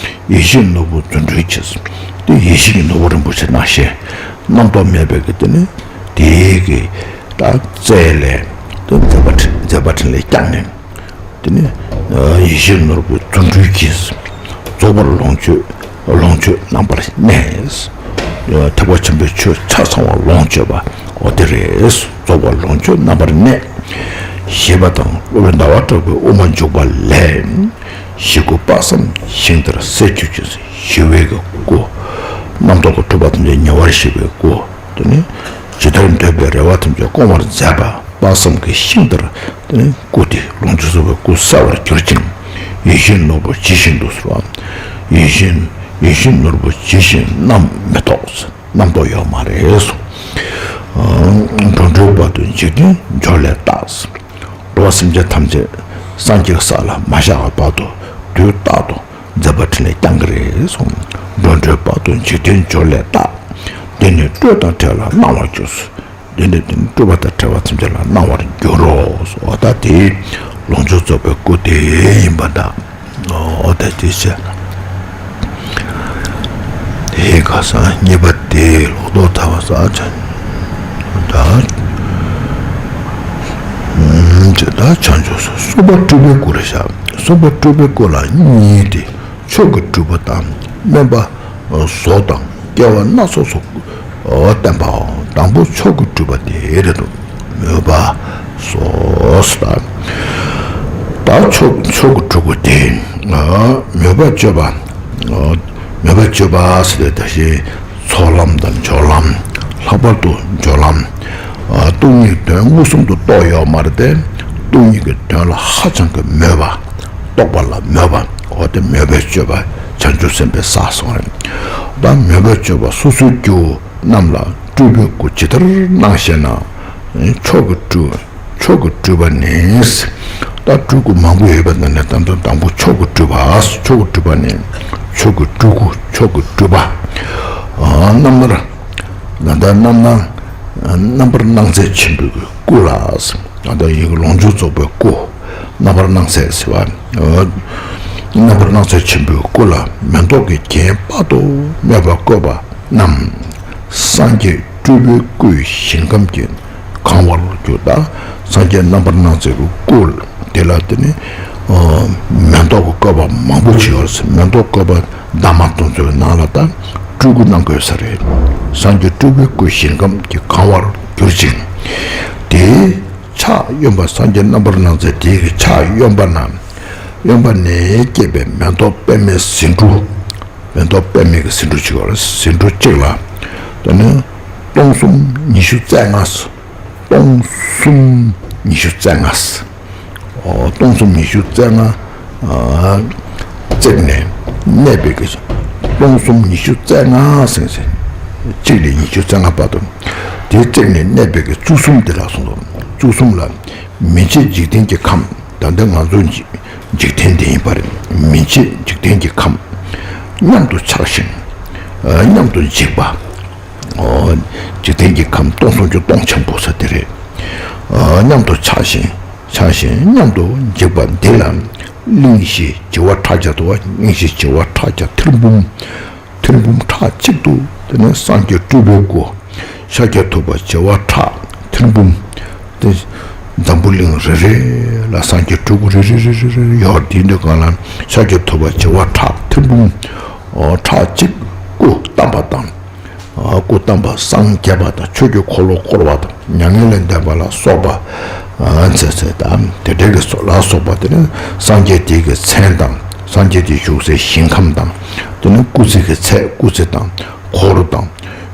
ཡིད་བཞིན་ནོར་བུ་རྫུ་འཕྲུལ་གྱིས། དེ་ཡིད་བཞིན་གྱི་ནོར་བུ་རིན་པོ་ཆེ་ནང་བཞིན་རྣམ་རྟོག་མེད་པའི་གི་དེ་ནི་དེའི་གི་ད་རྩལ་ལས་དེ་མཛད་པ་འཕྲིན་མཛད་པ་འཕྲིན་ལས་བསྐྱངས་ནས། དེ་ནི་ཡིད་བཞིན་ནོར་བུ་རྫུ་འཕྲུལ་གྱིས། རྫོགས་པར་ལོངས་སྤྱོད་ལོངས་སྤྱོད་རྣམ་པར་གནས། ཐེག་པ་ཆེན་པོའི་ཆོས་ཆ་ཚང་བ་ལོངས་སྤྱོད་པ་འོ་དེ་རེད། རྫོགས་པར་ལོངས་སྤྱོད་རྣམ་པར་གནས། ཞེས་པ་དང་སློབ་དཔོན་ཟླ་བ་གྲགས་པའི་དབུ་མ་འཇུག་པ་ལས། ཞི་རྒོལ་དཔག་བསམ་ཤིང་ལྟར་གསལ་གྱུར་ཅིང་ཞི་བའི་སྐུ། རྣམ་རྟོག་གི་འཁྲུལ་པ་ཐམས་ཅད་ཉེ་བར་ཞི་བའི་སྐུ། དེ་ནི་ཇི་ལྟར་འདོད་པའི་རེ་བ་ཐམས་ཅད་སྐོང་བར་མཛད་པ། དཔག་བསམ་གྱི་ཤིང་ལྟར་དེ་ནི་སྐུ་དེ་ལོངས་སྤྱོད་རྫོགས་པའི་སྐུ་གསལ་བར་གྱུར་ཅིང་། ཡིད་བཞིན་ནོར་བུ་ཇི་བཞིན་དུ་ཟེར་བ། ཡིད་བཞིན་ཡིད་བཞིན་ནོར་བུ་ཇི་བཞིན་རྣམ་མི་རྟོག་ཟེར། རྣམ་རྟོག་ཡོད་མ་རེད་གསུངས། འགྲོ་འགྲུལ་བར་དུ་འཇིག་རྟེན་འབྱོར་ལས་བཏགས། འགྲོ་བ་སེམས་ཅན་ཐམས་ཅད་སངས་རྒྱས་ས་ལ་མ་བཞག་པ་བར་དུ་དུས་རྟག་ཏུ་མཛད་པ་འཕྲིན་ལས་བསྐྱང་གི་རེད་གསུངས། འགྲོ་འགྲུལ་བར་དུ་འཇིག་རྟེན་འབྱོར་ལས་བཏགས། འདི་ནི་སྤྲོས་དང་བྲལ་ལ་སྣང་བར་འགྱུར། འདི་ནི་དེ་ནི་སྤྲོས་པ་དང་བྲལ་བ་ཐམས་ཅད་ལ་སྣང་བར་འགྱུར་རོ། འོ་ད་དེ་ལོངས་སྤྱོད་རྫོགས་པའི་སྐུ་དེ་ཡིན་པ་འདྲ། འོ་ད་དེ་བྱས། དེའི་ཁ་སང་གཉིས་པ་དེ་ལོག་རྟོག་ཐར་པ་ས་ཆ་ད་ཅི་ད་བྱང་ཆུབ་སོ། གསུམ་པ་སྤྲུལ་པའི་སྐུ་ལ་བཞག་གསུམ་པ་སྤྲུལ་པའི་སྐུ་ལ་གཉིས་ཏེ། མཆོག་གི་སྤྲུལ་པ་དང་སྨན་པ་བཟོ་དང་སྐྱེ་བ་སྣ་ཚོགས་སུ་བསྟན་པའོ། དང་པོ་མཆོག་གི་སྤྲུལ་པ་དེ་རེད་དོ། མོས་པ་བཟོ་ཟེར། ད་མཆོག་མཆོག་གི་སྤྲུལ་པ་དེ་མོས་པ་སྤྱོད་པ། མོས་པ་སྤྱོད་པ་ཟེར་ཏེ་ད་ཞེས་ཚོགས་ལམ་དང་སྦྱོར་ལམ། ལྷག་པར་དུ་སྦྱོར་ལམ། ཨ། སྟོང་ཉིད་དོན་མངོན་སུམ་དུ་རྟོགས་ཡོད་མ་རེད་དེ། སྟོང་ཉིད་ཀྱི་དོན་ལ་ཧ་ཅང་གི་མོས་པ། རྟོགས་པ་ལ་མོས་པ། འོ་དེ་མོས་པའི་སྤྱོད་པ་བྱང་ཆུབ་སེམས་དཔའི་ས་སོང་རེད། ད་མོས་པའི་སྤྱོད་པ་སོ་སོའི་སྐྱེ་བོ་རྣམས་ལ་སྤྲུལ་པའི་སྐུ་ཇི་ལྟར་སྣང་ཞེ་ན། མཆོག་གི་སྤྲུལ། མཆོག་གི་སྤྲུལ་པ་ནི། ད་སྤྲུལ་སྐུ་མང་པོ་ཡོད་པ་དེ་ནས་དང་དང་དང་པོ་མཆོག་གི་སྤྲུལ་པ། མཆོག་གི་སྤྲུལ་པ་ནི། མཆོག་གི་སྤྲུལ་སྐུ། མཆོག་གི་སྤྲུལ་པ། ཨ། རྣམ་པར། ད་ལྟ་རྣམ་སྣང་། རྣམ་པར་སྣང་མཛད་ཆེན་པོའི་སྐུ་ལ། ད་ལྟ་ཡི་གེ་ལོངས་སྤྱོད་རྫོགས་པའི་སྐུ། རྣམ་པར་སྣང་མཛད་ཟེར་བ། རྣམ་པར་སྣང་མཛད་ཆེན་པོའི་སྐུ་ལ་མེ་ཏོག་གི་རྒྱན་དཔག་ཏུ་མེད་པ་བཀོད་པ་རྣམས། སངས་རྒྱས་སྤྲུལ་པའི་སྐུའི་ཞིང་ཁམས་ཀྱི་གང་བར་གྱུར། ད་སངས་རྒྱས་རྣམ་པར་སྣང་མཛད་ཀྱི་སྐུ་དེ་ལ་དེ་ནི། ཨ། མེ་ཏོག་གི་བཀོད་པ་མང་པོ་ཅིག་ཡོད་ཟེར། མེ་ཏོག་བཀོད་པ་འདབ་མ་དེ་ཚོའི་ནང་ལ་ད་སྤྲུལ་སྐུ་སྣང་དགོས་ས་རེད། སངས་རྒྱས་སྤྲུལ་པའི་སྐུའི་ཞིང་ཁམས་ཀྱི་གང་བར་གྱུར་ཅིང་། དེའི་ཕྱག་གཡོན་པ། སངས་རྒྱས་རྣམ་པར་སྣང་མཛད་དེ་གི་ཕྱག་གཡོན་པ་ན། གཡོན་པ་ནས་སྐྱེས་པའི་མེ་ཏོག་པདྨའི་ཟེའུ་འབྲུ། མེ་ཏོག་པདྨའི་གི་ཟེའུ་འབྲུ་གཅིག་ཡོད་རེད། ཟེའུ་འབྲུ་གཅིག་ལ། དེ་ནས་སྟོང་གསུམ་ཉི་ཤུ་རྩ་ལྔ། སྟོང་གསུམ་ཉི་ཤུ་རྩ་ལྔ། ཨོ། སྟོང་གསུམ་ཉི་ཤུ་རྩ་ལྔ། ཨ། བརྩེགས་ནས་གནས་པའི་གི། སྟོང་གསུམ་ཉི་ཤུ་རྩ་ལྔ་ཟེར་ཟེར། གཅིག་ནས་ཉི་ཤུ་རྩ་ལྔ་བར་དུ། དེའི་བརྩེགས་ནས་གནས་པའི་གི་བཅུ་གསུམ་དེ་ལ་གསུངས་སོ། བཅུ་གསུམ་ལ། མི་མཇེད་འཇིག་རྟེན་གྱི་ཁམས། ད་ལྟ་ང་ཚོ་འཇིག་འཇིག་རྟེན་འདི་ཡིན་པ་རེད། མི་མཇེད་འཇིག་རྟེན་གྱི་ཁམས། མཉམ་དུ་ཆགས་ཤིང་། ཨ། མཉམ་དུ་འཇིག་པ། ཨོ། འཇིག་རྟེན་གྱི་ཁམས་སྟོང་གསུམ་གྱི་སྟོང་ཆེན་པོ་ས་དེ་རེད། ཨ། མཉམ་དུ་ཆགས་ཤིང་། ཆགས་ཤིང་མཉམ་དུ་འཇིག་པ་འདི་ལ། གླིང་བཞི་བྱེ་བ་ཕྲག་བརྒྱ་དུ་བ། གླིང་བཞི་བྱེ་བ་ཕྲག་བརྒྱ་ཐེར་འབུམ། ཐེར་འབུམ་ཕྲག་གཅིག་ཏུ། དེ་ནས་སངས་རྒྱས་སྤྲུལ་པའི་སྐུ། ཤཱཀྱ་ཐུབ་པ་བྱེ་བ་ཕྲག་ཐེར་འབུམ། དེ་འཛམ་བུ་གླིང་རེ་རེ་ལ་སངས་རྒྱས་སྤྲུལ་སྐུ་རེ་རེ་རེ་རེ་རེ་ཡོད། དེ་འདྲ་གང་ལ་ཤཱཀྱ་ཐུབ་པ་བྱེ་བ་ཕྲག་ཐེར་འབུམ། ཨོ། ཕྲག་གཅིག་སྐུ་བལྟམས་པ་དང་། ཨ། སྐུ་བལྟམས་པ་སངས་རྒྱས་པ་དང་། ཆོས་ཀྱི་འཁོར་ལོ་བསྐོར་བ་དང་། མྱ་ངན་ལས་འདས་པ་ལ་སོགས་པ། ཨ། མཛད་མཛད་དང་། དེ་འདྲའི་གི་སོགས་ལ་སོགས་པ། དེ་ནི་སངས་རྒྱས་དེའི་གི་མཚན་དང་། སངས་རྒྱས་དེ་བཞུགས་སའི་ཞིང་ཁམས་དང་། དེ་ནི་སྐུ་ཚེ་གི་ཚད། སྐུ་ཚེ་དང་། འཁོར་དང་།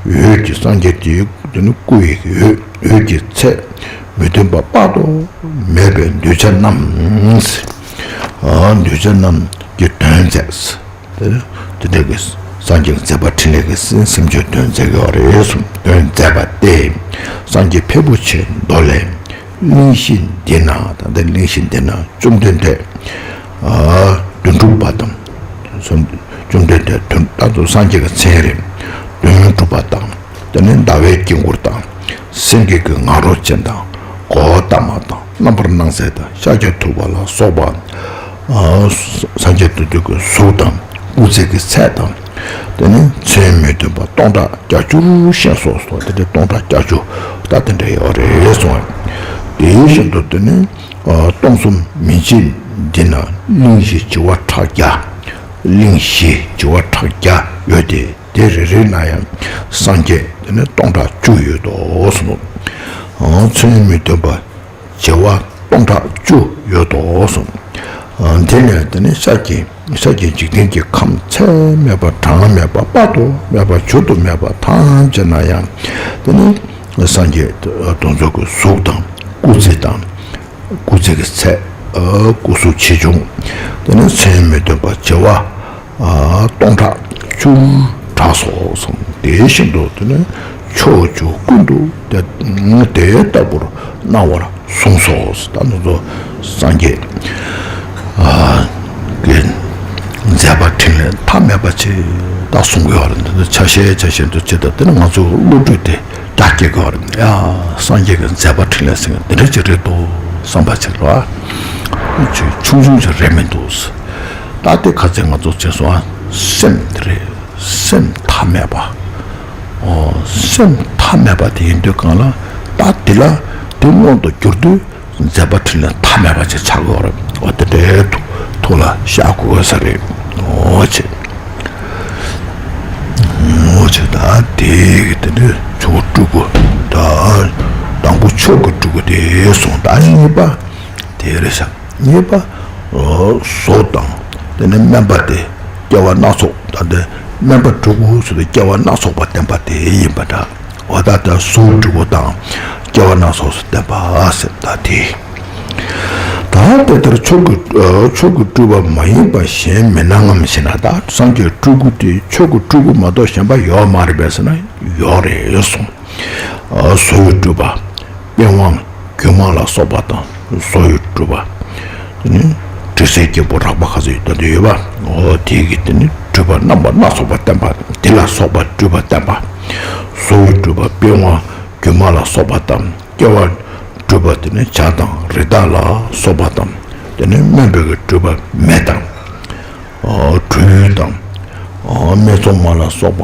འོད་ཀྱི། སངས་རྒྱས་དེའི་དེ་ནི་སྐུ་ཡི་འོད། འོད་ཀྱི་ཚད། མི་མཐུན་པ་དཔག་ཏུ་མེད་པའི་གདུལ་བྱ་རྣམས། ཨ། གདུལ་བྱ་རྣམས་ཀྱི་དོན་མཛད། དེ་དེ་འདྲ་གི་སངས་རྒྱས་ཀྱི་མཛད་པ་འཕྲིན་ལས་ཀྱི་སེམས་སེམས་ཅན་དོན་མཛད་ཀྱི་ཡོད་རེད་གསུངས། དོན་མཛད་པ་སྟེ། སངས་རྒྱས་ཕལ་པོ་ཆེ་མདོ་ལས། གླིང་བཞི་འདི་ན། ད་ལྟ་གླིང་བཞི་འདི་ན་བཅོམ་ལྡན་འདས། ཨ། དོན་གྲུབ་པ་དང་། བཅོམ་ལྡན་འདས་དོན། ད་དུང་སངས་རྒྱས་ཀྱི་མཚན་རེད། དོན་གྲུབ་པ་དང་། དེ་ནས་ཟླ་བའི་དཀྱིལ་འཁོར་དང་། སེང་གེ་གི་ང་རོ་ཅན་དང་། གོ་བ་བལྟམས་པ་དང་། རྣམ་པར་སྣང་མཛད་དང་། ཤཱཀྱ་ཐུབ་པ་ལ་སོགས་པ། ཨ། སངས་རྒྱས་དེ་དག་གི་གཟུགས་དང་། སྐུ་ཚེ་གི་ཚད་དང་། དེ་ནས་མཚན་མི་མཐུན་པ་སྟོང་ཕྲག་བརྒྱད་ཅུ་བཤད་སོ་སོ། དེ་འདྲའི་སྟོང་ཕྲག་བརྒྱད་ཅུ་ད་དེ་འདྲ་ཡོད་རེད་གསུངས། དེ་བཞིན་དུ་དེ་ནས། ཨ། སྟོང་གསུམ་མི་མཇེད་འདི་ན་གླིང་བཞི་བྱེ་བ་ཕྲག་བརྒྱ། གླིང་བཞི་བྱེ་བ་ཕྲག་བརྒྱ་ཡོད་དེ། དེ་རེ་རེ་ན་ཡང་སངས་རྒྱས་དེ་ནི་སྟོང་ཕྲག་བཅུ་ཡོད་དོ་གསུངས། ཨ། མཚན་མི་མཐུན་པ་བྱེ་བ་སྟོང་ཕྲག་བཅུ་ཡོད་དོ་གསུངས། ཨ། དེ་ནས་དེ་ནི་ཤཱཀྱའི། ཤཱཀྱའི་འཇིག་རྟེན་གྱི་ཁམས་ཚད་མེད་པ་གྲངས་མེད་པ་དཔག་ཏུ་མེད་པ་བརྗོད་དུ་མེད་པ་ཐམས་ཅད་ན་ཡང་། དེ་ནི་སངས་རྒྱས་དེ་ཚོ་གི་གཟུགས་དང་། སྐུ་ཚེ་དང་། སྐུ་ཚེ་གི་ཚད། ཨ། སྐུ་གཟུགས་ཆེ་ཆུང་། དེ་ནས་མཚན་མི་མཐུན་པ་བྱེ་བ། ཨ། སྟོང་ཕྲག་བཅུར་གྲགས་སོ་གསུངས། དེ་བཞིན་དུ་དེ་ནས་ཕྱོགས་བཅུ་ཀུན་ཏུ་དེ་དེ་ལྟ་བུར་སྣང་བར་གསུངས་སོ། ད་ང་ཚོ་སངས་རྒྱས། ཨ། ཀྱི་མཛད་པ་འཕྲིན་ལས་མཐའ་མེད་པ་ཅིག་ད་གསུང་གི་ཡོད་རེད། འདི་ཚོ་ཆ་ཤས་ཆ་ཤས་འདུག་ཅེས་དང་། དེ་ནི་ང་ཚོ་བློ་གྲོས་དེ་རྒྱ་སྐྱེད་ཀྱི་ཡོད་རེད། ཡ། སངས་རྒྱས་ཀྱི་མཛད་པ་འཕྲིན་ལས་ཟེར་མཁན་འདི་འདྲ་ཅིག་རེད་འདུག་བསམ་པ་ཅིག་ལ། ཆུང་ཆུང་ཅིག་རེད་མི་འདུག་ད་དེ་ཁ་ཚིག་ང་ཚོ་བྱས་སོང་ཨ། སེམས་འདི་རེད། སེམས་མཐའ་མེད་པ། ཨོ། སེམས་མཐའ་མེད་པ་དེ་ཡིན་དུས་གང་ལ། ད་འདི་ལ་དེ་མངོན་དུ་གྱུར་དུས། མཛད་པ་འཕྲིན་ལས་མཐའ་མེད་པ་ཅིག་ཆགས་ཀྱི་ཡོད་རེད། འོ་དེ་འདྲའི་ཐུགས་ཐུགས་ལ་བཞག་དགོས་ས་རེད། འོ་ཅེ། འོ་ཅེ། ད་དེ་གི་དེ་འདྲའི་མཆོག་སྤྲུལ་སྐུ། ད་དང་པོ་མཆོག་གི་སྤྲུལ་སྐུ་དེ་སོང་། ད་གཉིས་པ་དེ་རེད་ཤག་གཉིས་པ། ཨོ། བཟོ་དང་། དེ་ནས་སྨན་པ་དེ་སྐྱེ་བ་སྣ་ཚོགས། ད་དེ་སྨན་པ་སྤྲུལ་སྐུ་ཟེར་དུས་སྐྱེ་བ་སྣ་ཚོགས་པ་བསྟན་པ་དེ་ཡིན་པ་འདྲ། འོ་ད་ལྟ་གཟུགས་སྤྲུལ་སྐུ་དང་སྐྱེ་བ་སྣ་ཚོགས་སུ་བསྟན་པ་ཟེར་ད་དེ། ད་དེ་ལྟར་མཆོག་གི་མཆོག་གི་སྤྲུལ་པ་མ་ཡིན་པ་གཞན་མི་སྣ་ལྔ་མི་ཤེས་ན། ད་སངས་རྒྱས་སྤྲུལ་སྐུ་དེ་མཆོག་གི་སྤྲུལ་སྐུ་མ་གཏོགས་གཞན་པ་ཡོད་མ་རེད་པས་ཟེར་ན་ཡོད་རེད་གསུངས། བཟོ་བོའི་སྤྲུལ་པ། པི་ཝང་། རྒྱུད་མངས་ལ་སོགས་པ་དང་། བཟོ་བོའི་སྤྲུལ་པ། དེ་ནི་དྲི་ཟའི་སྐྱེས་བུ་རགས་པ་ཁ་ཟེར་ཡོད་དོ་དེ་ཡོད་པ། འོ་དེ་གི་དེ་ནི་སྤྲུལ་པ་རྣམ་པ་སྣ་ཚོགས་པ་བསྟན་པ་དེ་ལ་སོགས་པ་སྤྲུལ་པ་བསྟན་པ། བཟོ་བོའི་སྤྲུལ་པ་པི་ཝང་། རྒྱུད་མངས་ལ་སོགས་པ་དང་། སྐྱེ་བ་སྤྲུལ་པ་དེ་ནི་བྱ་དང་རི་དྭགས་ལ་སོགས་པ་དང་། དེ་ནི་སྨན་པའི་གི་སྤྲུལ་པ་མེ་དང་། འོ་སྦྲུལ་དང་། འོ་སྨད་འཚོང་མ་ལ་སོགས་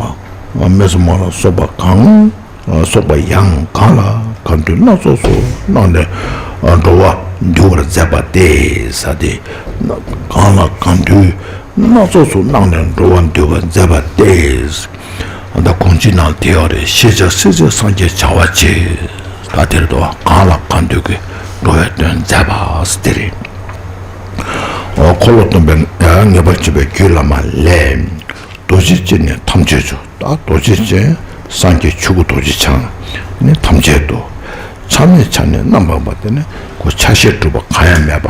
པ། སྨད་འཚོང་མ་ལ་སོགས་པ་གང་། སོགས་པ་ཡང་གང་ལ་གང་འདུལ་སྣ་ཚོགས་སུ་སྣང་ནས་འགྲོ་བ་འདུལ་བར་མཛད་པ་སྟེ་ཟེར་ཏེ། གང་ལ་གང་འདུལ་སྣ་ཚོགས་སུ་སྣང་ནས་འགྲོ་བ་འདུལ་བར་མཛད་པ་སྟེ། ད་གོང་ཅི་ནང་དེ་ཡོད་རེད། ཤེས་བྱ་སྲིད་རྩེར་སངས་རྒྱས་བྱ་བ་བྱེད། ད་དེར་དུ་གང་ལ་གང་འདུལ་གྱི་འགྲོ་བའི་དོན་མཛད་པ་ཟེར་དེ་རེད། འོ་འཁོར་ལོ་སྟོན་པའི་ངེས་པར་འབྱུང་བའི་རྒྱུད་བླ་མ་ལས། རྡོ་རྗེ་ཅན་ནི་ཐམས་ཅད་སྤྱོད། ད་རྡོ་རྗེ་ཅན་སངས་རྒྱས་ཆོས་སྐུ་རྡོ་རྗེ་འཆང་ནི་ཐམས་ཅད་དུ། ཆ་མེད་ཆ་ནི་རྣམ་སྤངས་པ་དེ་ནི་ཁོ་ཆ་ཤས་གྲུབ་པ་གང་ཡང་མེད་པ།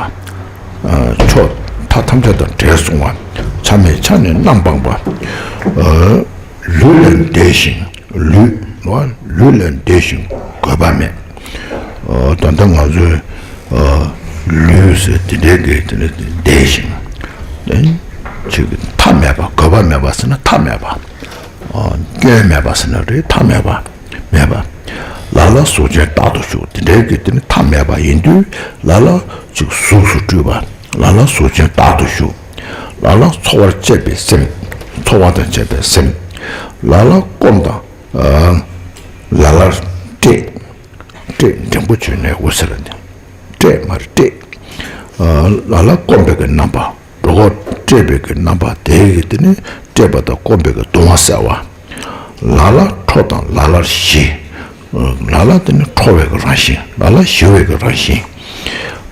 ཕྱོགས་མཐའ་ཐམས་ཅད་དང་བྲལ་སོང་བ། ཆ་མེད་ཆ་ནི་རྣམ་སྤངས་པ། ལུས་ལས་འདས་ཤིང་ལུས། ལུས་ལས་འདས་ཤིང་དགོས་པ་མེད། ད་ལྟ་ང་ཚོའི་ལུས་ཟེར་དེ་འདྲའི་གི་དེ་ནི་འདས་ཤིང་། ཅིག་མཐའ་མེད་པ། དགོས་པ་མེད་པ་ཟེར་ན་མཐའ་མེད་པ། སྐྱོན་མེད་པ་ཟེར་ན་རེད། མཐའ་མེད་པ། མེད་པ། ལ་ལ་གཟུགས་ཅན་རྟག་ཏུ་བཞུགས། དེ་འདྲའི་གི་དེ་ནི་མཐའ་མེད་པ་ཡིན་དུས་ལ་ལ་ཅིག་གཟུགས་སུ་སྤྲུལ་པ། ལ་ལ་གཟུགས་ཅན་རྟག་ཏུ་བཞུགས། ལ་ལ་ཚོར་བར་བཅས་པའི་སེམས། ཚོར་བ་དང་བཅས་པའི་སེམས། ལ་ལ་སྐོམ་དང་། ལ་ལ་བཀྲེས། བཀྲེས་འགྲེང་བུ་བྱས་ནས་འུ་ཟེར་ལ་ནི། བཀྲེས་མ་རེད་བཀྲེས། ལ་ལ་སྐོམ་པའི་གི་རྣམ་པ། འགྲོ་བ་བཀྲེས་པའི་གི་རྣམ་པ་དེ་གི་དེ་ནི་བཀྲེས་པ་དང་སྐོམ་པའི་གི་གདུང་བ་སེལ་བ། ལ་ལ་ཁྲོ་དང་ལ་ལར་ཞི། ལ་ལ་དེ་ནི་ཁྲོ་བའི་གི་རང་བཞིན། ལ་ལ་ཞི་བའི་གི་རང་བཞིན།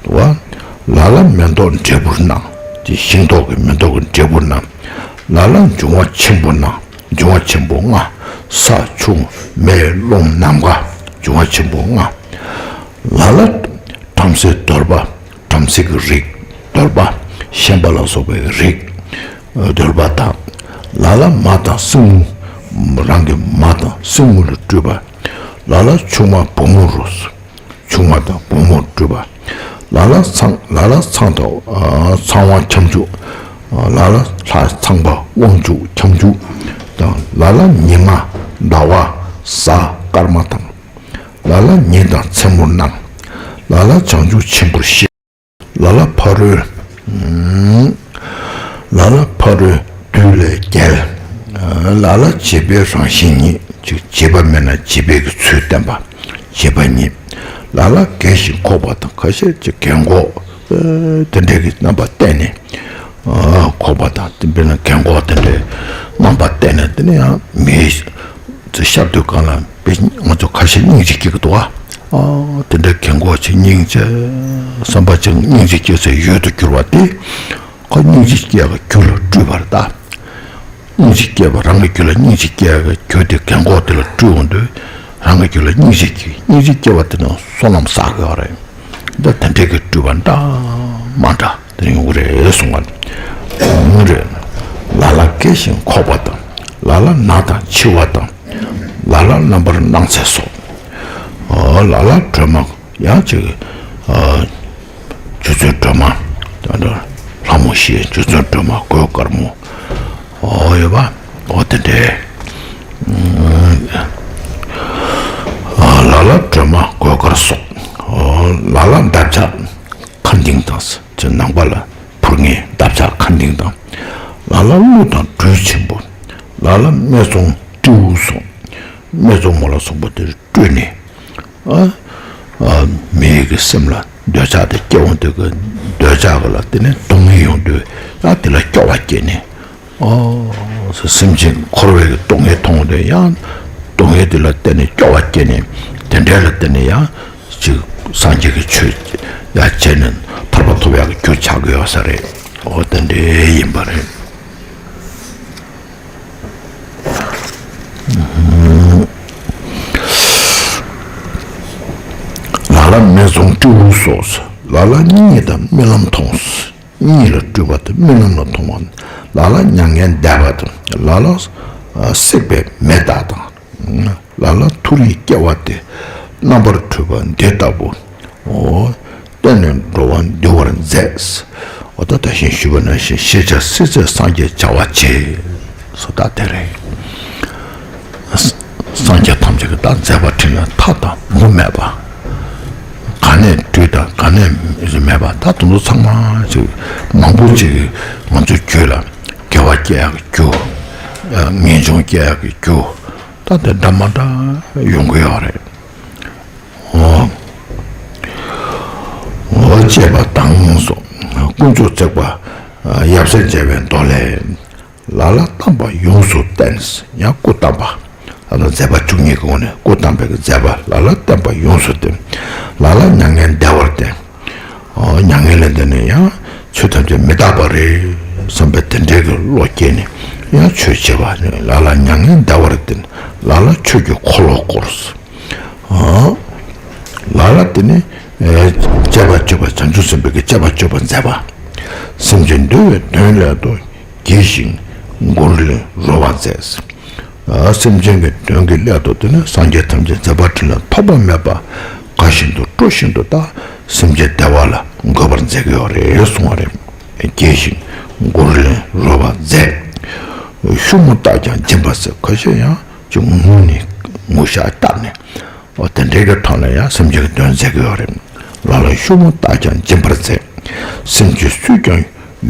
བ། ལ་ལ་མེ་ཏོག་འབྲས་བུར་སྣང་། དེ་ཤིང་ཏོག་གི་མེ་ཏོག་གི་འབྲས་བུར་སྣང་། ལ་ལ་འབྱུང་བ་ཆེན་པོར་སྣང་། འབྱུང་བ་ཆེན་པོ་ལྔ། ས་ཆུ་མེ་རླུང་ནམ་མཁའ། འབྱུང་བ་ཆེན་པོ་ལྔ། ལ་ལ་བྲམ་ཟེའི་གདོལ་པ། བྲམ་ཟེ་གི་རིགས། གདོལ་པ། ཤན་པ་ལ་སོགས་པའི་རིགས། གདོལ་པ་དང་། ལ་ལ་མ་དང་སྲིང་མོ། རང་གི་མ་དང་སྲིང་མོ་ལ་སྤྲུལ་པ། ལ་ལ་ཆུང་མ་བུ་མོ་རུ། ཆུང་མ་དང་བུ་མོར་སྤྲུལ་པ། ལ་ལ་ཚངས། ལ་ལ་ཚངས་དང་ཚངས་དབང་ཁྱབ་འཇུག། ལ་ལ་ལྷ་ཚངས་པ་དབང་ཕྱུག་ཁྱབ་འཇུག་དང་། ལ་ལ་ཉི་མ་ཟླ་བ་གཟའ་སྐར་མ་དང་། ལ་ལ་ཉིན་དང་མཚན་མོར་སྣང་། ལ་ལ་བྱང་ཆུབ་ཆེན་པོར་ཤེས། ལ་ལ་ཕ་རོལ། ལ་ལ་ཕ་རོལ་བདུད་ལས་རྒྱལ། ལ་ལ་བྱིས་པའི་རང་བཞིན་ཉིད། ཅིག་བྱིས་པ་མེད་ན་བྱིས་པའི་གི་ཚུལ་བསྟན་པ། བྱིས་པ་ཉིད། ལ་ལ་རྒས་ཤིང་འཁོགས་པ་དང་། ཁ་ཤས་ཅིག་རྒས་འཁོགས་དེ་འདྲའི་གི་རྣམ་པ་བསྟན་ནས་འཁོགས་པ་དང་། དཔེར་ན་རྒས་འཁོགས་དེ་འདྲའི་རྣམ་པ་བསྟན་ནས་དེ་ནི་ཡང་མི་ཚེ་ཤར་དུས་གང་ལ་དཔེ་ང་ཚོ་ཁ་ཤས་སྙིང་རྗེ་སྐྱེ་གི་འདུག་ཨ། དེ་འདྲའི་རྒན་གོག་ཅིག་སྙིང་རྗེ། བསམ་པ་ཅིག་སྙིང་རྗེ་སྐྱེ་སའི་ཡུལ་དུ་གྱུར་པ་དེ། ཁོ་སྙིང་རྗེ་སྐྱེ་བའི་རྒྱུ་ལ་སྤྲུལ་པ་རེད་ད། སྙིང་རྗེ་སྐྱེ་བ་རང་གི་རྒྱུད་ལ་སྙིང་རྗེ་སྐྱེ་བའི་རྒྱུ་དེ་རྒན་གོག་དེ་ལ་སྤྲུལ་འོང་དུས། རང་གི་རྒྱུད་ལ་སྙིང་རྗེ་སྐྱེ། སྙིང་རྗེ་སྐྱེ་བ་དེ་ནི་བསོད་ནམས་བསགས་དགོས་པ་རེད། འདི་དེ་འདྲའི་གི་སྤྲུལ་པ་འདྲ་མ་འདྲ་དེ་ཡོང་གི་རེད་གསུང་བ་ཡོང་གི་རེད། ལ་ལ་རྒས་ཤིང་འཁོགས་པ་དང་། ལ་ལ་ན་དང་འཆི་བ་དང་། ལ་ལ་རྣམ་པར་སྣང་ཚད་སོགས། ལ་ལ་སྒྲོལ་མ་ཡང་ཅིག་རྗེ་བཙུན་སྒྲོལ་མ། ལྷ་མོ་ཞེས་རྗེ་བཙུན་སྒྲོལ་མ་གོས་དཀར་མོ། ཨོ་ཡོད་པ། ཨོ་དེ་འདྲའི། ལ་ལ་སྒྲོལ་མ་གོས་དཀར་སོགས། ལ་ལ་འདབ་ཆགས་མཁའ་ལྡིང་དང་། ཅེས་ནང་པ་ལ་འཕུར་ངེས་འདབ་ཆགས་མཁའ་ལྡིང་དང་། ལ་ལ་ཀླུ་དང་སྦྲུལ་ཆེན་པོ། ལ་ལ་སྨད་འཚོང་སྤྲེའུ་སོགས། སྨད་འཚོང་མ་ལ་སོགས་པ་དེར་སྤྲུལ་ནས། ཨ། ཨ། མི་ཡི་གི་སེམས་ལ་འདོད་ཆགས་དེ་སྐྱེ་འོང་དུས་ཀྱི་འདོད་ཆགས་ཀྱི་ལ་དེ་ནས་སྡུག་བསྔལ་ཡོང་དུས་ཡང་དེ་ལ་སྐྱོ་བ་སྐྱེས་ནས། ཨོ། སེམས་ཅན་འཁོར་བའི་གི་སྡུག་བསྔལ་མཐོང་དུས་ཡང་སྡུག་བསྔལ་དེ་ལ་བརྟེན་ནས་སྐྱོ་བ་སྐྱེས་ནས་དེ་འདྲའི་ལ་བརྟེན་ནས་ཡང་ཅིག་སངས་རྒྱས་ཀྱི་ཆོས་ཡང་བྱས་ནས་ཐར་པ་ཐོབ་ཡག་གི་རྒྱུ་ཆགས་ཀྱི་ཡོད་ས་རེད། ཨོ་དེ་འདྲའི་ཡིན་པ་རེད། བཟུང་སྤྲེའུ་སོགས། ལ་ལ་གཉིད་དང་རྨི་ལམ་མཐོང་། གཉིད་ལ་སྤྲུལ་པ་དང་རྨི་ལམ་ལ་མཐོང་བ། ལ་ལ་མྱ་ངན་འདས་པ་དང་། ལ་ལ་བསྲེགས་པའི་མེ་དག་དང་། ལ་ལ་མཐོ་རིས་སྐྱེ་བ་སྟེ། རྣམ་པར་འཕྲུལ་པ་འདི་ལྟ་བུ། འོ། བསྟན་ནས་འགྲོ་བ་འདུལ་བར་མཛད། འོ་ད་ད་གིན་ཞུས་པ་ནང་བཞིན་ཤེས་བྱ་སྲིད་རྩེར་སངས་རྒྱས་བྱ་བ་བྱེད། སོ་ད་དེ་རེད། སངས་རྒྱས་ཐམས་ཅད་ཀྱི་ད་མཛད་པ་འཕྲིན་ལས་མཐའ་དང་མུ་མེད་པ། ག་ནས་བྲིས་དང་ག་ནས་མེད་པ་ད་དེ་ཚོ་ཚང་མ་ཅིག་མང་པོ་ཅིག་ང་ཚོའི་རྒྱུད་ལ་དགེ་བ་སྐྱེ་ཡག་གི་རྒྱུ། ངེས་འབྱུང་སྐྱེ་ཡག་གི་རྒྱུ། ད་དེ་འདྲ་མ་འདྲ་ཡོང་གི་ཡོད་རེད། འོ། འོ་ཅེས་པ་དང་སོགས། དཀོན་མཆོག་བརྩེགས་པ་ཡབ་སྲས་མཇལ་བའི་མདོ་ལས། ལ་ལ་བསྟན་པ་ཡོངས་སུ་བསྟན། ཡང་སྐུ་བལྟམས་པ། ལ་ལ་མཛད་པ་བཅུ་གཉིས་ཀྱི་སྒོ་ནས་སྐུ་བལྟམས་པའི་མཛད་པ་ལ་ལ་བསྟན་པ་ཡོངས་སུ་བསྟན། ལ་ལ་མྱ་ངན་འདས་པར་བསྟན། འོ་མྱ་ངན་ལས་འདས་ནས་ཡང་ཆོས་ཐམས་ཅད་མི་རྟག་པ་རེད་བསམ་པའི་དེ་འདྲའི་གི་བློ་སྐྱེས་ནས་ཡང་ཆོས་བྱེད་པ་ནི་ལ་ལ་མྱ་ངན་འདས་པར་བསྟན། ལ་ལ་ཆོས་ཀྱི་འཁོར་ལོ་བསྐོར། ལ་ལ་དེ་ནི་སྤྱད་པ་སྤྱོད་པ་བྱང་ཆུབ་སེམས་དཔའི་གི་སྤྱད་པ་སྤྱོད་པ་མཛད་པ། སེམས་ཅན་འདུལ་བའི་དོན་སླད་དུ་དགྱེས་ཤིང་མགུར་ལས་རོལ་བར་མཛད། སེམས་ཅན་གྱི་དོན་གྱི་སླད་དུ་དེ་ནི་སངས་རྒྱས་ཐམས་ཅད་མཛད་པ་འཕྲིན་ལས་ཐོགས་པ་མེད་པ་དགའ་བཞིན་དུ་སྤྲོ་བཞིན་དུ་ད་སེམས་ཅན་བདེ་བ་ལ་འགོད་པར་མཛད་ཀྱི་ཡོད་རེད་གསུང་བ་རེད། དགྱེས་ཤིང་མགུར་ལས་རོལ་བར་མཛད། ཤུ་མོ་རྟགས་ཀྱང་འབྱིན་པར་མཛད། ཁ་ཤས་ཡང་ཅིག་ངུ་ནས་ངུ་ཞག་བཏབ་ནས། འོ་དེ་འདྲའི་གི་ཐོག་ནས་ཡང་སེམས་ཅན་གྱི་དོན་མཛད་ཀྱི་ཡོད་རེད། ལ་ལ་ཤུ་མོ་རྟགས་ཀྱང་འབྱིན་པར་མཛད། སེམས་ཅན་སུས་ཀྱང་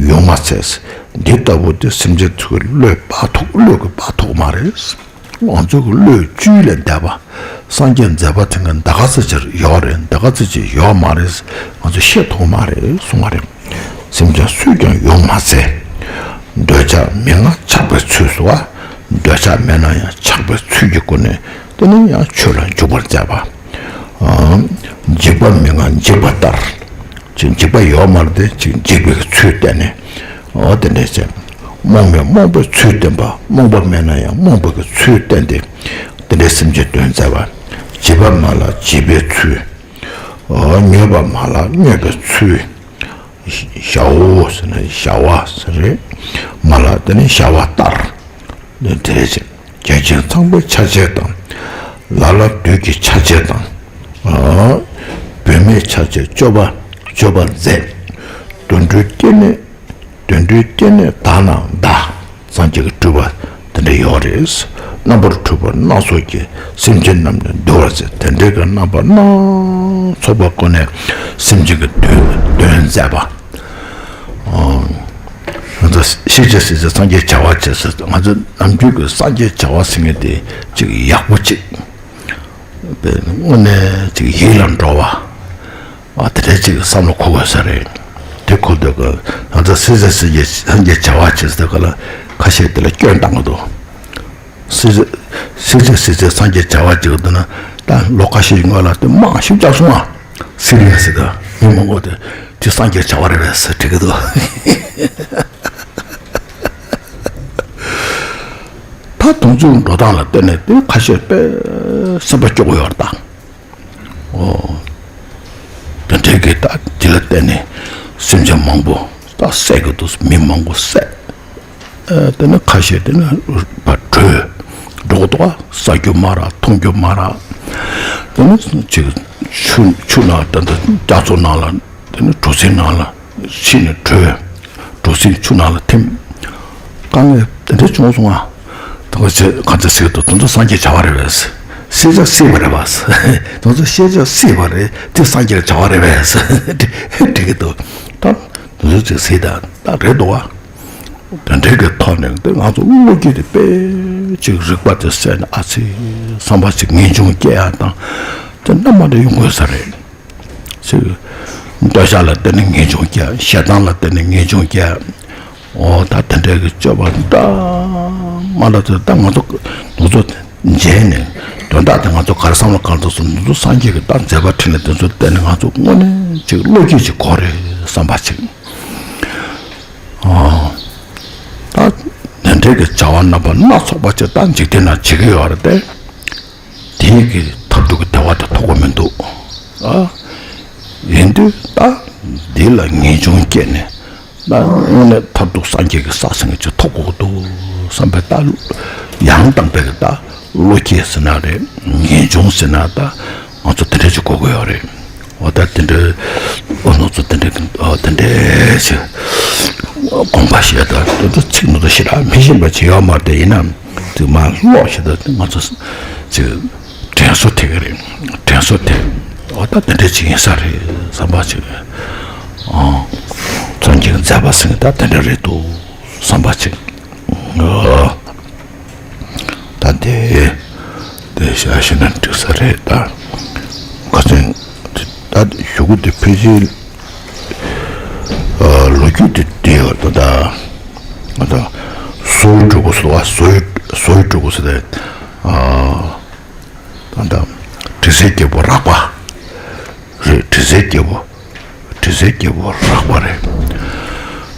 ཡོང་མ་ཚད། འདི་ལྟ་བུ་དེ་སེམས་ཅན་ཚོའི་བློས་དཔག་ཐུབ་བློས་གི་དཔག་ཐུབ་མ་རེད། ང་ཚོ་གི་བློས་བཅོས་ལས་འདས་པ། སངས་རྒྱས་མཛད་པ་དེ་ག་འདི་ག་ཚོད་ཅིག་ཡོད་རེད། འདི་ག་ཚོད་ཅིག་ཡོད་མ་རེད། ང་ཚོ་ཤེས་ཐུབ་མ་རེད་གསུང་བ་རེད། སེམས་ཅན་སུས་ཀྱང་ཡོང་མ་ཚད། འདོད་ཆགས་མེད་ན་ཆགས་པའི་ཚུལ་སོ། འདོད་ཆགས་མེད་ན་ཡང་ཆགས་པའི་ཚུལ་གྱི་སྒོ་ནས་དེ་ནི་ཡང་ཆོས་ལ་འཇུག་པར་མཛད་པ། འཇིགས་པ་མེད་ན་འཇིགས་པ་ལྟར། ཅིག་འཇིགས་པ་ཡོད་མ་རེད་དེ་ཅིག་འཇིགས་པའི་ཚུལ་བསྟན་ནས། འོ་དེ་འདྲས་བྱས། རྨོངས་མེད་རྨོངས་པའི་ཚུལ་བསྟན་པ། རྨོངས་པ་མེད་ན་ཡང་རྨོངས་པའི་ཚུལ་བསྟན་ཏེ། དེ་འདྲས་སེམས་ཅན་དོན་མཛད་པ། བྱིས་པ་མ་ལ་བྱིས་པའི་ཚུལ། མྱོས་པ་མ་ལ་མྱོས་པའི་ཚུལ། ཞ་བོ་ཟེར་ན་བྱ་བ་ཟེར་རེད། མ་ལ་དེ་ནི་བྱ་བ་ལྟར། དེ་རེད་ཅེ། རྒྱལ་ཆེན་ཚངས་པའི་ཆ་བྱད་དང་། ལ་ལ་བདུད་ཀྱི་ཆ་བྱད་དང་། བུད་མེད་ཆ་བྱད་སྤྱོད་པ་སྤྱོད་པར་མཛད། དུད་འགྲོའི་སྐྱེ་གནས། དུད་འགྲོའི་སྐྱེ་གནས་དག་ན་གདའ། སངས་རྒྱས་ཀྱི་སྤྲུལ་པ་དེ་འདྲ་ཡོད་རེད། རྣམ་པར་འཕྲུལ་པ་སྣ་ཚོགས་ཀྱིས། སེམས་ཅན་རྣམས་ནི་འདུལ་བར་མཛད། དེ་འདྲའི་གི་རྣམ་པ་སྣ་ཚོགས་པ་ཀུན་ནས་སེམས་ཅན་གྱི་དོན་དོན་མཛད་པ། ང་ཚོ་ཤེས་བྱ་སྲིད་རྩེར་སངས་རྒྱས་བྱ་བ་བྱེད་ཟེར། ང་ཚོ་ནམ་རྒྱུན་གྱི་སངས་རྒྱས་བྱ་བ་ཟེར་མཁན་དེ་ཅིག་ཡག་པོ་ཅིག་དངོས་གནས་ཅིག་ཡིད་ལ་འགྲོ་བ། ཨ་དེ་འདྲ་ཅིག་བསམ་བློ་འཁོར་དགོས་ས་རེད། དེ་འཁོར་དུས་ཀྱི་ང་ཚོ་སྲིད་རྩེར་སངས་རྒྱས་སངས་རྒྱས་བྱ་བ་བྱེད་ཟེར་ག་ལ་ཁ་ཤས་དེ་ལ་སྐྱོན་བཏང་གི་འདུག་སྲིད་རྩེ་སྲིད་རྩེ་སྲིད་རྩེ་སངས་རྒྱས་བྱ་བ་བྱེད་ཀྱི་འདུག་ན་ད་ལོ་ཁ་ཤས་སྔོན་ལ་དེ་མང་ཤུགས་རྒྱག་སོང་ཨ། སྲིད་རྩེ་ཟེར་དུས་མི་མང་པོ་དེ་དེ་སངས་རྒྱས་བྱ་བ་རེད་པས་ཟེར་དྲི་གི་འདུག་ད་དུང་ཚོའི་འགྲོ་སྟངས་ལ་བལྟས་ནས་དེ་ཁ་ཤས་དཔེ་སེམས་པ་སྐྱོ་པོ་ཡོད་རེད་ད། ཨོ། དེ་འདྲའི་གི་ད་དེ་ལ་བརྟེན་ནས་སེམས་ཅན་མང་པོ་ད་བསད་གི་འདུག་མི་མང་པོ་བསད། ཨ་དེ་ནི་ཁ་ཤས་དེ་ནི་བྲོས་འགྲོ་གི་འདུག་ས་རྒྱུ་མ་རག་འཐུང་རྒྱུ་མ་རག་དེ་ནི་ཅིག་ཆུ་ཆུ་ནང་ད་ལྟ་རྒྱ་མཚོ་ནང་ལ། དེ་ནི་གྲུ་གཟིངས་ནང་ལ་ཕྱིན་ནས་བྲོས། གྲུ་གཟིངས་ཆུ་ནང་ལ་ཐིམ། དཀའ་ངལ་དེ་འདྲ་བྱུང་སོང་ང་། དེ་ཚོ་ག་ཚོད་ཟེར་གི་འདུག་དེ་ཚོ་སངས་རྒྱས་བྱ་བ་རེད་པས། སྲིད་རྩེར་སྲིད་པ་རེད་པས། དེ་ཚོ་སྲིད་རྩེར་སྲིད་པ་རེད་དེ་སངས་རྒྱས་བྱ་བ་རེད་པས། འགྲིག་གི་འདུག་ད་དེ་ཚོ་ཅིག་ཟེར་ད་ད་རེད་འདུག་བ། དེ་འདྲའི་གི་ཐོག་ནས་དེ་ང་ཚོ་བློ་སྐྱེད་དེ་དཔེ་ཅིག་རིག་པ་དེ་གསལ་ནས་ཨ་ཙི་བསམ་པ་ཅིག་ངེས་འབྱུང་སྐྱེ་ཡ་དང་དེ་རྣམ་པ་འདྲ་ཡོང་དགོས་ས་རེད། ཅིག་ལྟོ་ཆས་ལ་བརྟེན་ནས་ངེས་འབྱུང་སྐྱེ། ཞེ་སྡང་ལ་བརྟེན་ནས་ངེས་འབྱུང་སྐྱེ། འོ་ད་དེ་འདྲའི་གི་སྤྱོད་པ་འདྲ་མ་འདྲ་ཚོ་ད་ང་ཚོ་ང་ཚོ་མཇལ་ནས་དོན་དག་དེ་ང་ཚོ་ག་རེ་བསམ་བློ་ག་རེ་འདུག་སོང་ང་ཚོ་སངས་རྒྱས་ཀྱི་ད་མཛད་པ་འཕྲིན་ལས་དེ་ཚོ་བལྟས་ནས་ང་ཚོ་དངོས་གནས་ཅིག་བློ་སྐྱེད་ཅིག་དགོས་རེད་བསམ་པ་ཅིག་ཨོ། ད་དེ་འདྲའི་གི་བྱ་བ་རྣམ་པ་སྣ་ཚོགས་པ་ཅིག་ད་འཇིག་རྟེན་ན་བྱེད་ཀྱི་ཡོད་རེད་དེ། དེའི་གི་ཐབས་སྡུག་གི་བདེ་བ་དེ་ཐོབ་ཀྱི་མི་འདུག་ཨ། དུས་ད་འདི་ལ་ངེས་འབྱུང་སྐྱེས་ནས། ད་དངོས་གནས་མཐར་ཐུག་སངས་རྒྱས་ཀྱི་ས་ཟེར་མཁན་ཅིག་ཐོབ་དགོས་ཀྱི་འདུག་བསམ་པའི་ད་ཡང་དག་པའི་གི་ད་བློ་སྐྱེད་ཟེར་ན་རེད། ངེས་འབྱུང་ཟེར་ན་ད་ང་ཚོ་དེ་འདྲ་ཅིག་དགོས་ཀྱི་ཡོད་རེད། འོ་ད་དེ་འདྲ། འོ་ང་ཚོ་དེ་འདྲ་གི་འོ་དེ་འདྲ་ཞིག་དགོངས་པ་བཞེས་ད་དེ་ཚོ་ཚིག་ནང་དུ་ཞེ་དྲག་མི་ཤེས་པ་ཅིག་ཡོད་མ་རེད། དེ་ཡིན་ནའང་ཅིག་མར་ཀློག་ཞེ་ད་ང་ཚོ་ཅིག་དྲན་གསོ་ཐེབས་ཀྱི་རེད། དྲན་གསོ་ཐེབས། འོ་ད་དེ་འདྲ་ཅིག་ཡིན་ས་རེད་བསམ་པ་ཅིག་ཨང་། སངས་རྒྱས་ཀྱི་མཛད་པ་ཟེར་ན་ད་དེ་འདྲ་རེད་འདུག་བསམ་པ་ཅིག་ཨང་། ད་དེ་དེ་བྱ་ཞིག་ན་འགྲིག་ས་རེད་ད། ཁ་སང་ད་གཞུག་གུ་དེ་ཕལ་ཆེར་ཨ་ལོ་རྒྱུས་དེ་དེ་ཡོད་ད། ད་ང་ད་བཟོ་བའི་སྤྲུལ་སྐུ་ཟེར་བ། བཟོ་བའི་བཟོ་བའི་སྤྲུལ་སྐུ་ཟེར་ཏེ་ཨ། ད་ད་དྲི་ཟའི་རྒྱལ་པོ་རགས་པ་རེད། དྲི་ཟའི་རྒྱལ་པོ། དྲི་ཟའི་རྒྱལ་པོ་རགས་པ་རེད།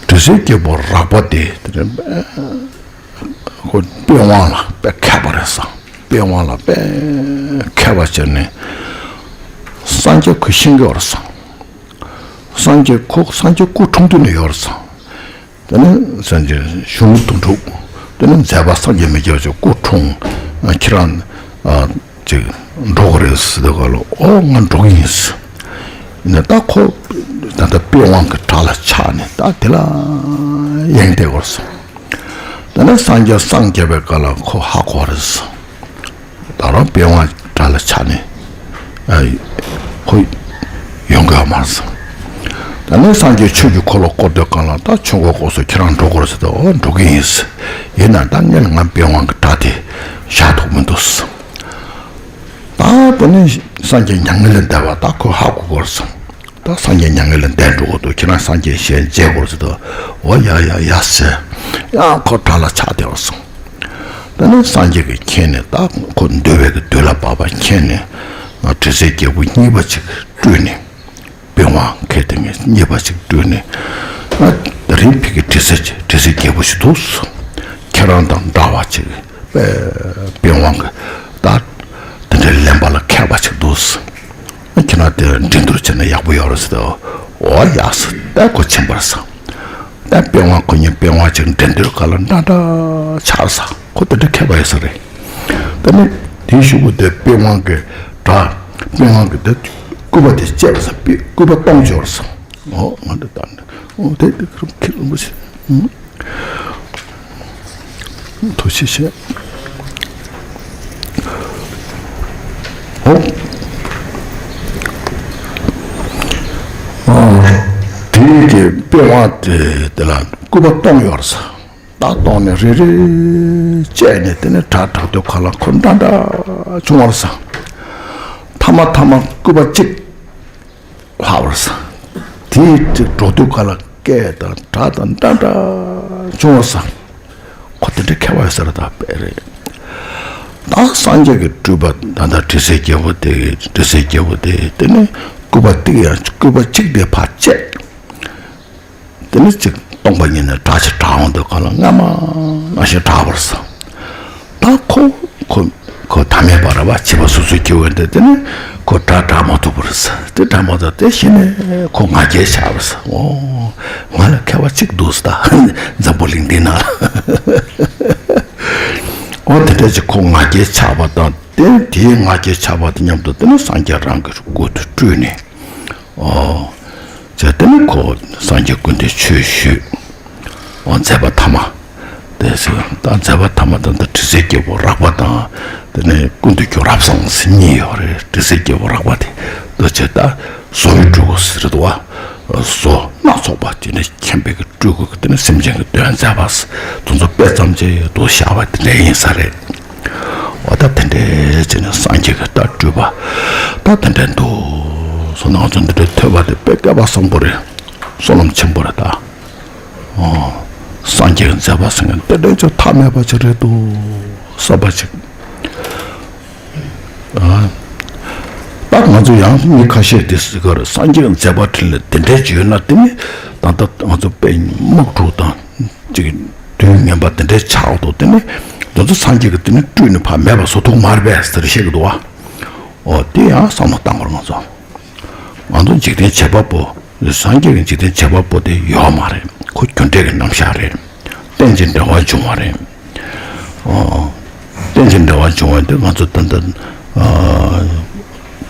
དྲི་ཟའི་རྒྱལ་པོ་རགས་པ་དེ་དེ་རེད། ཁོ་པི་ཝང་ལ་དཔེ་མཁས་པ་རེད་ས། པི་ཝང་ལ་དཔེ་མཁས་པ་བྱས་ནས་སངས་རྒྱས་ཁོ་ཤེས་ཀྱི་ཡོད་རེད་ས། སངས་རྒྱས་ཁོ་སངས་རྒྱས་སྐུ་འཁྲུངས་དུས་ནས་ཡོད་རེད་ས། དེ་ནས་སངས་རྒྱས་གཞུང་དོན་གྲུབ། དེ་ནས་མཛད་པ་སངས་རྒྱས་མི་སྐྱ་ཅིག་སྐུ་འཁྲུངས། ཁྱེད་རང་ཅིག་འགྲོ་གི་རེད་ཟེར་དུས་སྐབས་ལ་ཨོ་ང་འགྲོ་གི་ཡིན་ཟེར། ཡིན་ན་ད་ཁོ་ད་ལྟ་པི་ཝང་གི་བྲག་ལ་ཆགས་ནས་ད་དེ་ལ་ཡེངས་བསྡད་ཡོད་རེད་ཟེར། དེ་ནས་སངས་རྒྱས་སངས་རྒྱས་པའི་སྐབས་ལ་ཁོ་ཧ་གོ་རེད་ཟེར། ད་རུང་པི་ཝང་བྲག་ལ་ཆགས་ནས་ཨ་ཁོ་ཡོང་གི་ཡོད་མ་རེད་ཟེར། ད་ནི་སངས་རྒྱས་ཆོས་ཀྱི་འཁོར་ལོ་བསྐོར་དུས་སྐབས་ལ་ད་ཆོས་འཁོར་བསྐོར་སོང་། ཁྱེད་རང་འགྲོ་དགོས་རེད་ཟེར་དུས་ཨོ་འགྲོ་གི་ཡིན་ཟེར། ཡིན་ན་ད་སྔོན་ལ་ང་པི་ཝང་གི་བྲག་དེ་བཞག་ཐུབ་མི་འདུག་ཟེར། ད་དེ་ནས་སངས་རྒྱས་མྱ་ངན་ལས་འདས་པ་ད་ཁོ་ཧ་གོ་གི་ཡོད་རེད་ཟེར། ད་སངས་རྒྱས་མྱ་ངན་ལས་འདས་འགྲོ་གི་འདུག་ཁྱེད་རང་སངས་རྒྱས་ཞལ་མཇལ་དགོས་རེད་ཟེར་དུས་ཨོ་ཡ་ཡ་ཡ་ཟེར། ཡང་ཁོ་བྲག་ལ་ཆགས་བསྡད་ཡོད་རེད་ཟེར། དེ་ནས་སངས་རྒྱས་ཀྱིས་མཁྱེན་ནས་ད་ཁོ་འདོད་པའི་གི་དུས་ལ་བབ་པ་མཁྱེན་ནས་ང་དྲི་ཟའི་རྒྱལ་པོ་གཉིས་པ་ཅིག་སྤྲུལ་ནས། པི་ཝང་ཁྱེར་དེ་ངས་གཉིས་པ་ཅིག་སྤྲུལ་ནས་ང་ད་རིང་ཕ་གི་དྲི་ཟ་དྲི་ཟའི་རྒྱལ་པོ་ཞིག་འདུག་ཁྱེད་རང་དང་འདྲ་བ་ཅིག་པི་ཝང་གི་ད་དེ་འདྲའི་ལེན་པ་ལ་མཁས་པ་ཅིག་འདུག་ཁྱེད་རང་དེ་འགྲན་བསྡུར་བྱས་ན་ཡག་པོ་ཡོད་རེད་ཟེར་དུས་ཨོ་ཡག་ཟེར་ད་ཁོ་ཕྱིན་པ་རེད་ཟེར། ད་པི་ཝང་ཁོ་གཉིས་པི་ཝང་ཅིག་འགྲན་བསྡུར་སྐབས་ལ་འདྲ་འདྲ་ཆགས་ས་ཁོ་དེ་འདྲ་མཁས་པ་ཡོད་ས་རེད། ད་ནི་དེའི་གཞུག་གུ་དེ་པི་ཝང་གི་བྲག་པི་ཝང་གི་དེ་སྐུད་པ་དེ་བཅད་པ་ས་པི་སྐུད་པ་སྟོང་འབྱོར་སོང་། ཨོ་ང་འདི་ལྟར་ནི་ཨོ་དེ་དེ་ཁྱེད་རང་ཁྱེད་རང་པོ་ཞིག་ཐུགས་རྗེ་ཆེ། ཨོ། དེའི་གི་པི་ཝང་དེ་དེ་ལ་སྐུད་པ་སྟོང་ཡོད་རེད་ས། ད་སྟོང་ནས་རེ་རེ་བཅད་ནས་དེ་ནས་བྲག་བྲག་ཏུ་ཁ་ལ་ཁོ་འདྲ་འདྲ་བྱུང་བར་ས། ཐ་མ་ཐ་མ་སྐུད་པ་གཅིག་ལྷག་པར་ས། དེའི་གཅིག་འགྲོ་དུས་ཁ་ལ་སྐད་དང་སྒྲ་དང་འདྲ་འདྲ་བྱུང་བར་ས། ཁོ་དེ་འདྲ་མཁས་པ་ཡོད་ས་རེད་ད་དཔེ་རེད། ད་སངས་རྒྱས་ཀྱི་སྤྲུལ་པ་ད་ལྟ་དྲི་ཟའི་རྒྱལ་པོ་དེ་དྲི་ཟའི་རྒྱལ་པོ་དེ་དེ་ནས་སྐུད་པ་གཅིག་ཡང་སྐུད་པ་གཅིག་དེ་ཕར་བཅད། དེ་ནས་ཅིག་སྟོང་པ་ཉིད་ནས་བྲག་ཅིག་བྲག་འོང་དུས་གང་ལ་སྔ་མ་ནང་བཞིན་བྲག་པར་སོང་། ད་ཁོ་ཁོ་ཁོ་ཐ་མལ་པ་ར་བ་བྱིས་པ་སོ་སོའི་སྐྱེ་བོ་འདི་དེ་ནས་ཁོ་བྲག་བྲག་མ་ཐུབ་པར་སོང་། དེ་བྲག་མ་ཐུབ་དེ་གཞི་ནས་ཁོ་ང་རྒྱལ་ཆགས་པར་སོང་། ཨོ་ང་ལ་མཁས་པ་གཅིག་འདུག་ད་འཛམ་བུ་གླིང་འདི་ན་ལ་ཨོ་དེ་འདྲ་ཅིག་ཁོ་ང་རྒྱལ་ཆགས་པ་དང་དེ་དེའི་ང་རྒྱལ་ཆགས་པ་དང་མཉམ་དུ་དེ་ནས་སངས་རྒྱས་རང་གི་སྐུ་དུ་སྤྲུལ་ནས། ཨོ། བྱས་དེ་ནས་ཁོ་སངས་རྒྱས་ཀུན་འདུས་ཆོས་ཞུས། ཨོ་མཛད་པ་ཐ་མ། དེ་ཟེར་ད་མཛད་པ་ཐ་མ་དང་དེ་དྲི་ཟའི་རྒྱལ་པོ་རགས་པ་དང་དེ་ནས་ཀུན་འདུས་སྐྱོབ་རབ་གསང་ཟེར་གཉིས་ཡོད་རེད། དྲི་ཟའི་རྒྱལ་པོ་རགས་པ་དེ་དེ་བྱས་ད་བཟོ་བའི་སྤྲུལ་སྐུ་ཟེར་འདུག་བ། བཟོ་སྣ་ཚོགས་པ་དེ་ནས་མཁྱེན་པའི་གི་སྤྲུལ་སྐུ་གི་དེ་ནས་སེམས་ཅན་གྱི་དོན་མཛད་པ་དེ་ཚོ་དཔེ་ཙམ་ཅིག་ཏུ་བཞག་པ་དེ་འདྲ་ཡིན་ས་རེད། འོ་ད་དེ་འདྲའི་བྱས་ནས་སངས་རྒྱས་ཀྱི་ད་སྤྲུལ་པ་ད་དེ་འདྲ་འདུག་སོ། ང་ཚོ་འདི་འདྲའི་ཐོས་པ་དེ་དཔེ་སྐལ་པ་བཟང་པོ་རེད། བསོད་ནམས་ཆེན་པོ་རེད་ད། ཨོ། སངས་རྒྱས་ཀྱི་མཛད་པ་ཟེར་མཁན་དེ་འདྲའི་ཅིག་ཐ་མལ་པ་ཅིག་རེད་འདུག་བསམ་པ་ཅིག་ཨ། ད་ང་ཚོ་ཡང་མི་ཁ་ཤས་དེ་ཟེར་གི་རེད། སངས་རྒྱས་ཀྱི་མཛད་པ་འཕྲིན་ལས་དེ་འདྲའི་ཅིག་ཡོད་ན་དེ་ནི་ད་ལྟ་ང་ཚོ་དཔེ་དམག་འཁྲུག་དང་། ཅིག་དུས་ངན་པ་དེ་འདྲའི་ཆགས་འདུག་དེ་ནི་དེ་ཚོ་སངས་རྒྱས་ཀྱིས་དེ་ནི་སྤྲུལ་ནས་ཕར་མེད་པ་བཟོ་ཐུབ་མ་རེད་པས་ཟེར་བཤད་ཀྱི་འདུག་བ། འོ་དེ་ཡང་བསམ་བློ་བཏང་དགོས་རེད་ང་ཚོ། ང་ཚོ་འཇིག་རྟེན་བྱེད་པ་པོ། སངས་རྒྱས་ཀྱི་འཇིག་རྟེན་བྱེད་པ་པོ་དེ་ཡོད་མ་རེད། ཁོ་རྒྱུ་འབྲས་ཀྱི་རྣམ་གཞག་རེད། རྟེན་ཅིང་འབྲེལ་བར་འབྱུང་བ་རེད། ཨོ། རྟེན་ཅིང་འབྲེལ་བར་འབྱུང་བ་དེ་ང་ཚོ་ད་ལྟ་ཨ་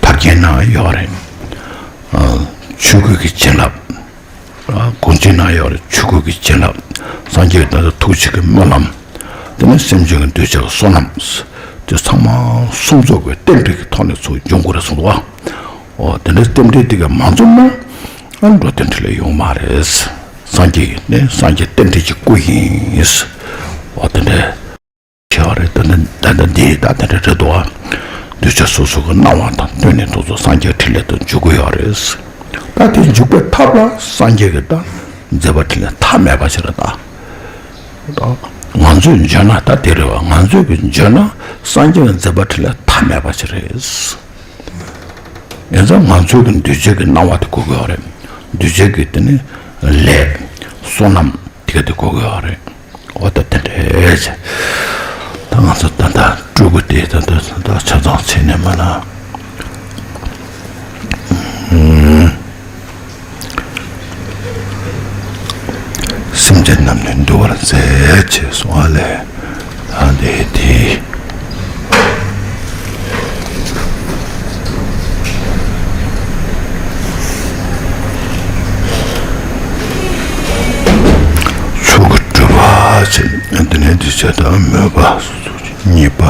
ཐར་རྒྱན་ནང་ཡོད་རེད། ཨ་ཆོས་སྐུ་གི་བྱིན་རླབས། ཨ་དགོངས་གཅིག་ནང་ཡོད་རེད། ཆོས་སྐུ་གི་བྱིན་རླབས། སངས་རྒྱས་ཀྱི་ད་ལྟ་ཐུགས་རྗེ་གི་སྨོན་ལམ། དེ་ནས་སེམས་ཅན་གྱི་འདོད་ཆགས་བསོད་ནམས། དེ་ཚང་མ་གསུམ་ཚོགས་ཀྱི་རྟེན་འབྲེལ་གྱི་ཐོག་ནས་ཚུར་འབྱུང་དགོས་རེད་གསུངས་འདུག་བ། ཨོ་དེ་འདྲའི་རྟེན་འབྲེལ་དེ་ག་མ་འཛོམས་ན་ཨ་འགྲོ་དོན་འཕྲིན་ལས་ཡོང་མ་རེད། སངས་རྒྱས་ནི་སངས་རྒྱས་རྟེན་འབྲེལ་གྱི་སྐུ་ཡིན། ཨོ་དེ་འདྲའི་ཁྱད་རེད། ད་ནི་ད་ལྟ་འདི་ད་དེ་འདྲ་རེད་དོ། གདུལ་བྱ་སོ་སོ་གི་སྣང་བ་དང་བསྟུན་ནས་དེ་ཚོ་སངས་རྒྱས་འཕྲིན་ལས་དུ་འཇུག་གི་ཡོད་རེད། ད་དེ་འཇུག་པའི་ཐབས་ལ་སངས་རྒྱས་ཀྱི་ད་མཛད་པ་འཕྲིན་ལས་མཐའ་མེད་པ་ཞིག་རེད་ད། ད་ང་ཚོས་བརྗོད་ན་ད་དེ་རེད་བ། ང་ཚོས་ཀྱི་བརྗོད་ན་སངས་རྒྱས་ཀྱི་མཛད་པ་འཕྲིན་ལས་མཐའ་མེད་པ་ཞིག་རེད། ཡིན་ཙང་ང་ཚོའི་གི་འདུས་བྱས་ཀྱི་སྣང་བ་དེ་དགོས་ཀྱི་ཡོད་རེད། འདུས་བྱས་ཀྱི་དེ་ནི་ལས་བསོད་ནམས་དེ་ག་དེ་དགོས་ཀྱི་ཡོད་རེད། འོ་ད་དེ་འདྲས་བྱས། ད་ང་ཚོ་ད་ལྟ་སྤྲུལ་སྐུ་དེ་ད་ལྟ་ད་ཆ་ཚང་བྱས་ནས་མ་ན། སེམས་ཅན་རྣམས་ནི་འདུལ་བར་མཛད་ཅེས་གསུངས་པ་ལས། ད་འདི་དེ། མཆོག་གི་སྤྲུལ་པ་ཅེས་འདི་ནས་འདི་བྱས་དང་མོས་པ་གཉིས་པ།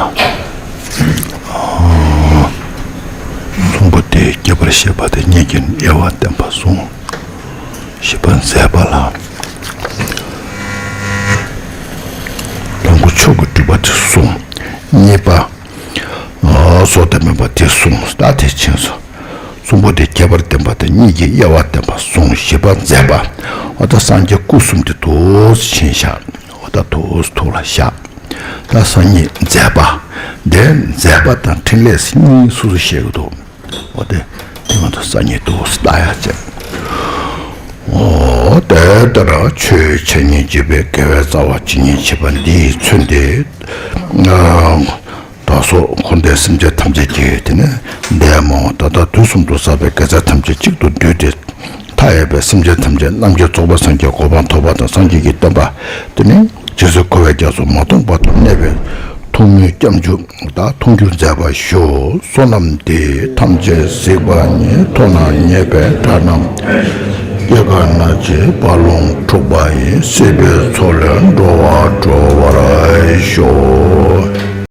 གསུམ་པོ་དེ་རྒྱས་པར་བཤད་པ་དེ་ཉིད་ཀྱི་དབྱེ་བ་བསྟན་པ་གསུངས། བཞི་པ་མཛད་པ་ལ། དང་པོ་མཆོག་གི་སྤྲུལ་པ་དེ་གསུངས། གཉིས་པ། སོ་ཐར་མོས་པ་དེ་གསུངས། ད་དེ་ཕྱིན་སོང་། གསུམ་པོ་དེ་ཁྱད་པར་བསྟན་པ་དང་གཉིས་ཀྱི་དབྱེ་བ་བསྟན་པ་གསུངས། བཞི་པ་མཛད་པ། འོ་ད་སངས་རྒྱས་སྐུ་གསུམ་དེ་ཐུགས་སུ་ཕྱིན་བཞག་འོ་ད་ཐུགས་སུ་ཐུགས་ལ་བཞག་ད་སང་ཉིན་མཛད་པ། འདིར་མཛད་པ་དང་འཕྲིན་ལས་གཉིས་སོ་སོ་བཤད་ཀྱི་འདུག་འོ་དེ་དེ་ང་ཚོ་སང་ཉིན་འདུག་ལྟ་ཡག་བྱས། འོ་དེ་ལྟར་ཆོས་འཆད་ཉན་བགྱིས་པའི་དགེ་བའི་རྩ་བ་ཇི་སྙེད་མཆིས་པ་འདིས་མཚོན་ཏེ། བདག་སོགས་འཁོར་འདས་སེམས་ཅན་ཐམས་ཅད་ཀྱི་དེ་ནི་འདས་མ་འོངས་ད་ལྟ་དུས་གསུམ་དུ་བསགས་པའི་དགེ་རྩ་ཐམས་ཅད་གཅིག་ཏུ་བསྡུས་ཏེ། མཐའ་ཡས་པའི་སེམས་ཅན་ཐམས་ཅད་རྣམ་མཁྱེན་རྫོགས་པའི་སངས་རྒྱས་གོ་འཕང་ཐོབ་པ་དང་སངས་རྒྱས་ཀྱི་བསྟན་པ་དེ་ནི་རྗེས་སུ་འཁོར་བའི་རྒྱ་མཚོ་མ་སྟོངས་བར་དུ་གནས་པའི་ཐུགས་སྨོན་སྐྱབས་འཇུག་དང་མཐོང་གྱུར་མཛད་པར་ཞུ། བསོད་ནམས་འདི་ཐམས་ཅད་གཟིགས་པ་ཉིད། ཐོབ་ནས་ཉེས་པའི་དགྲ་རྣམས་སྐྱེ་རྒ་ན་འཆིའི་རྦ་ཀློང་འཁྲུགས་པ་ཡི། སྲིད་པའི་མཚོ་ལས་འགྲོ་བ་སྒྲོལ་བར་ཤོག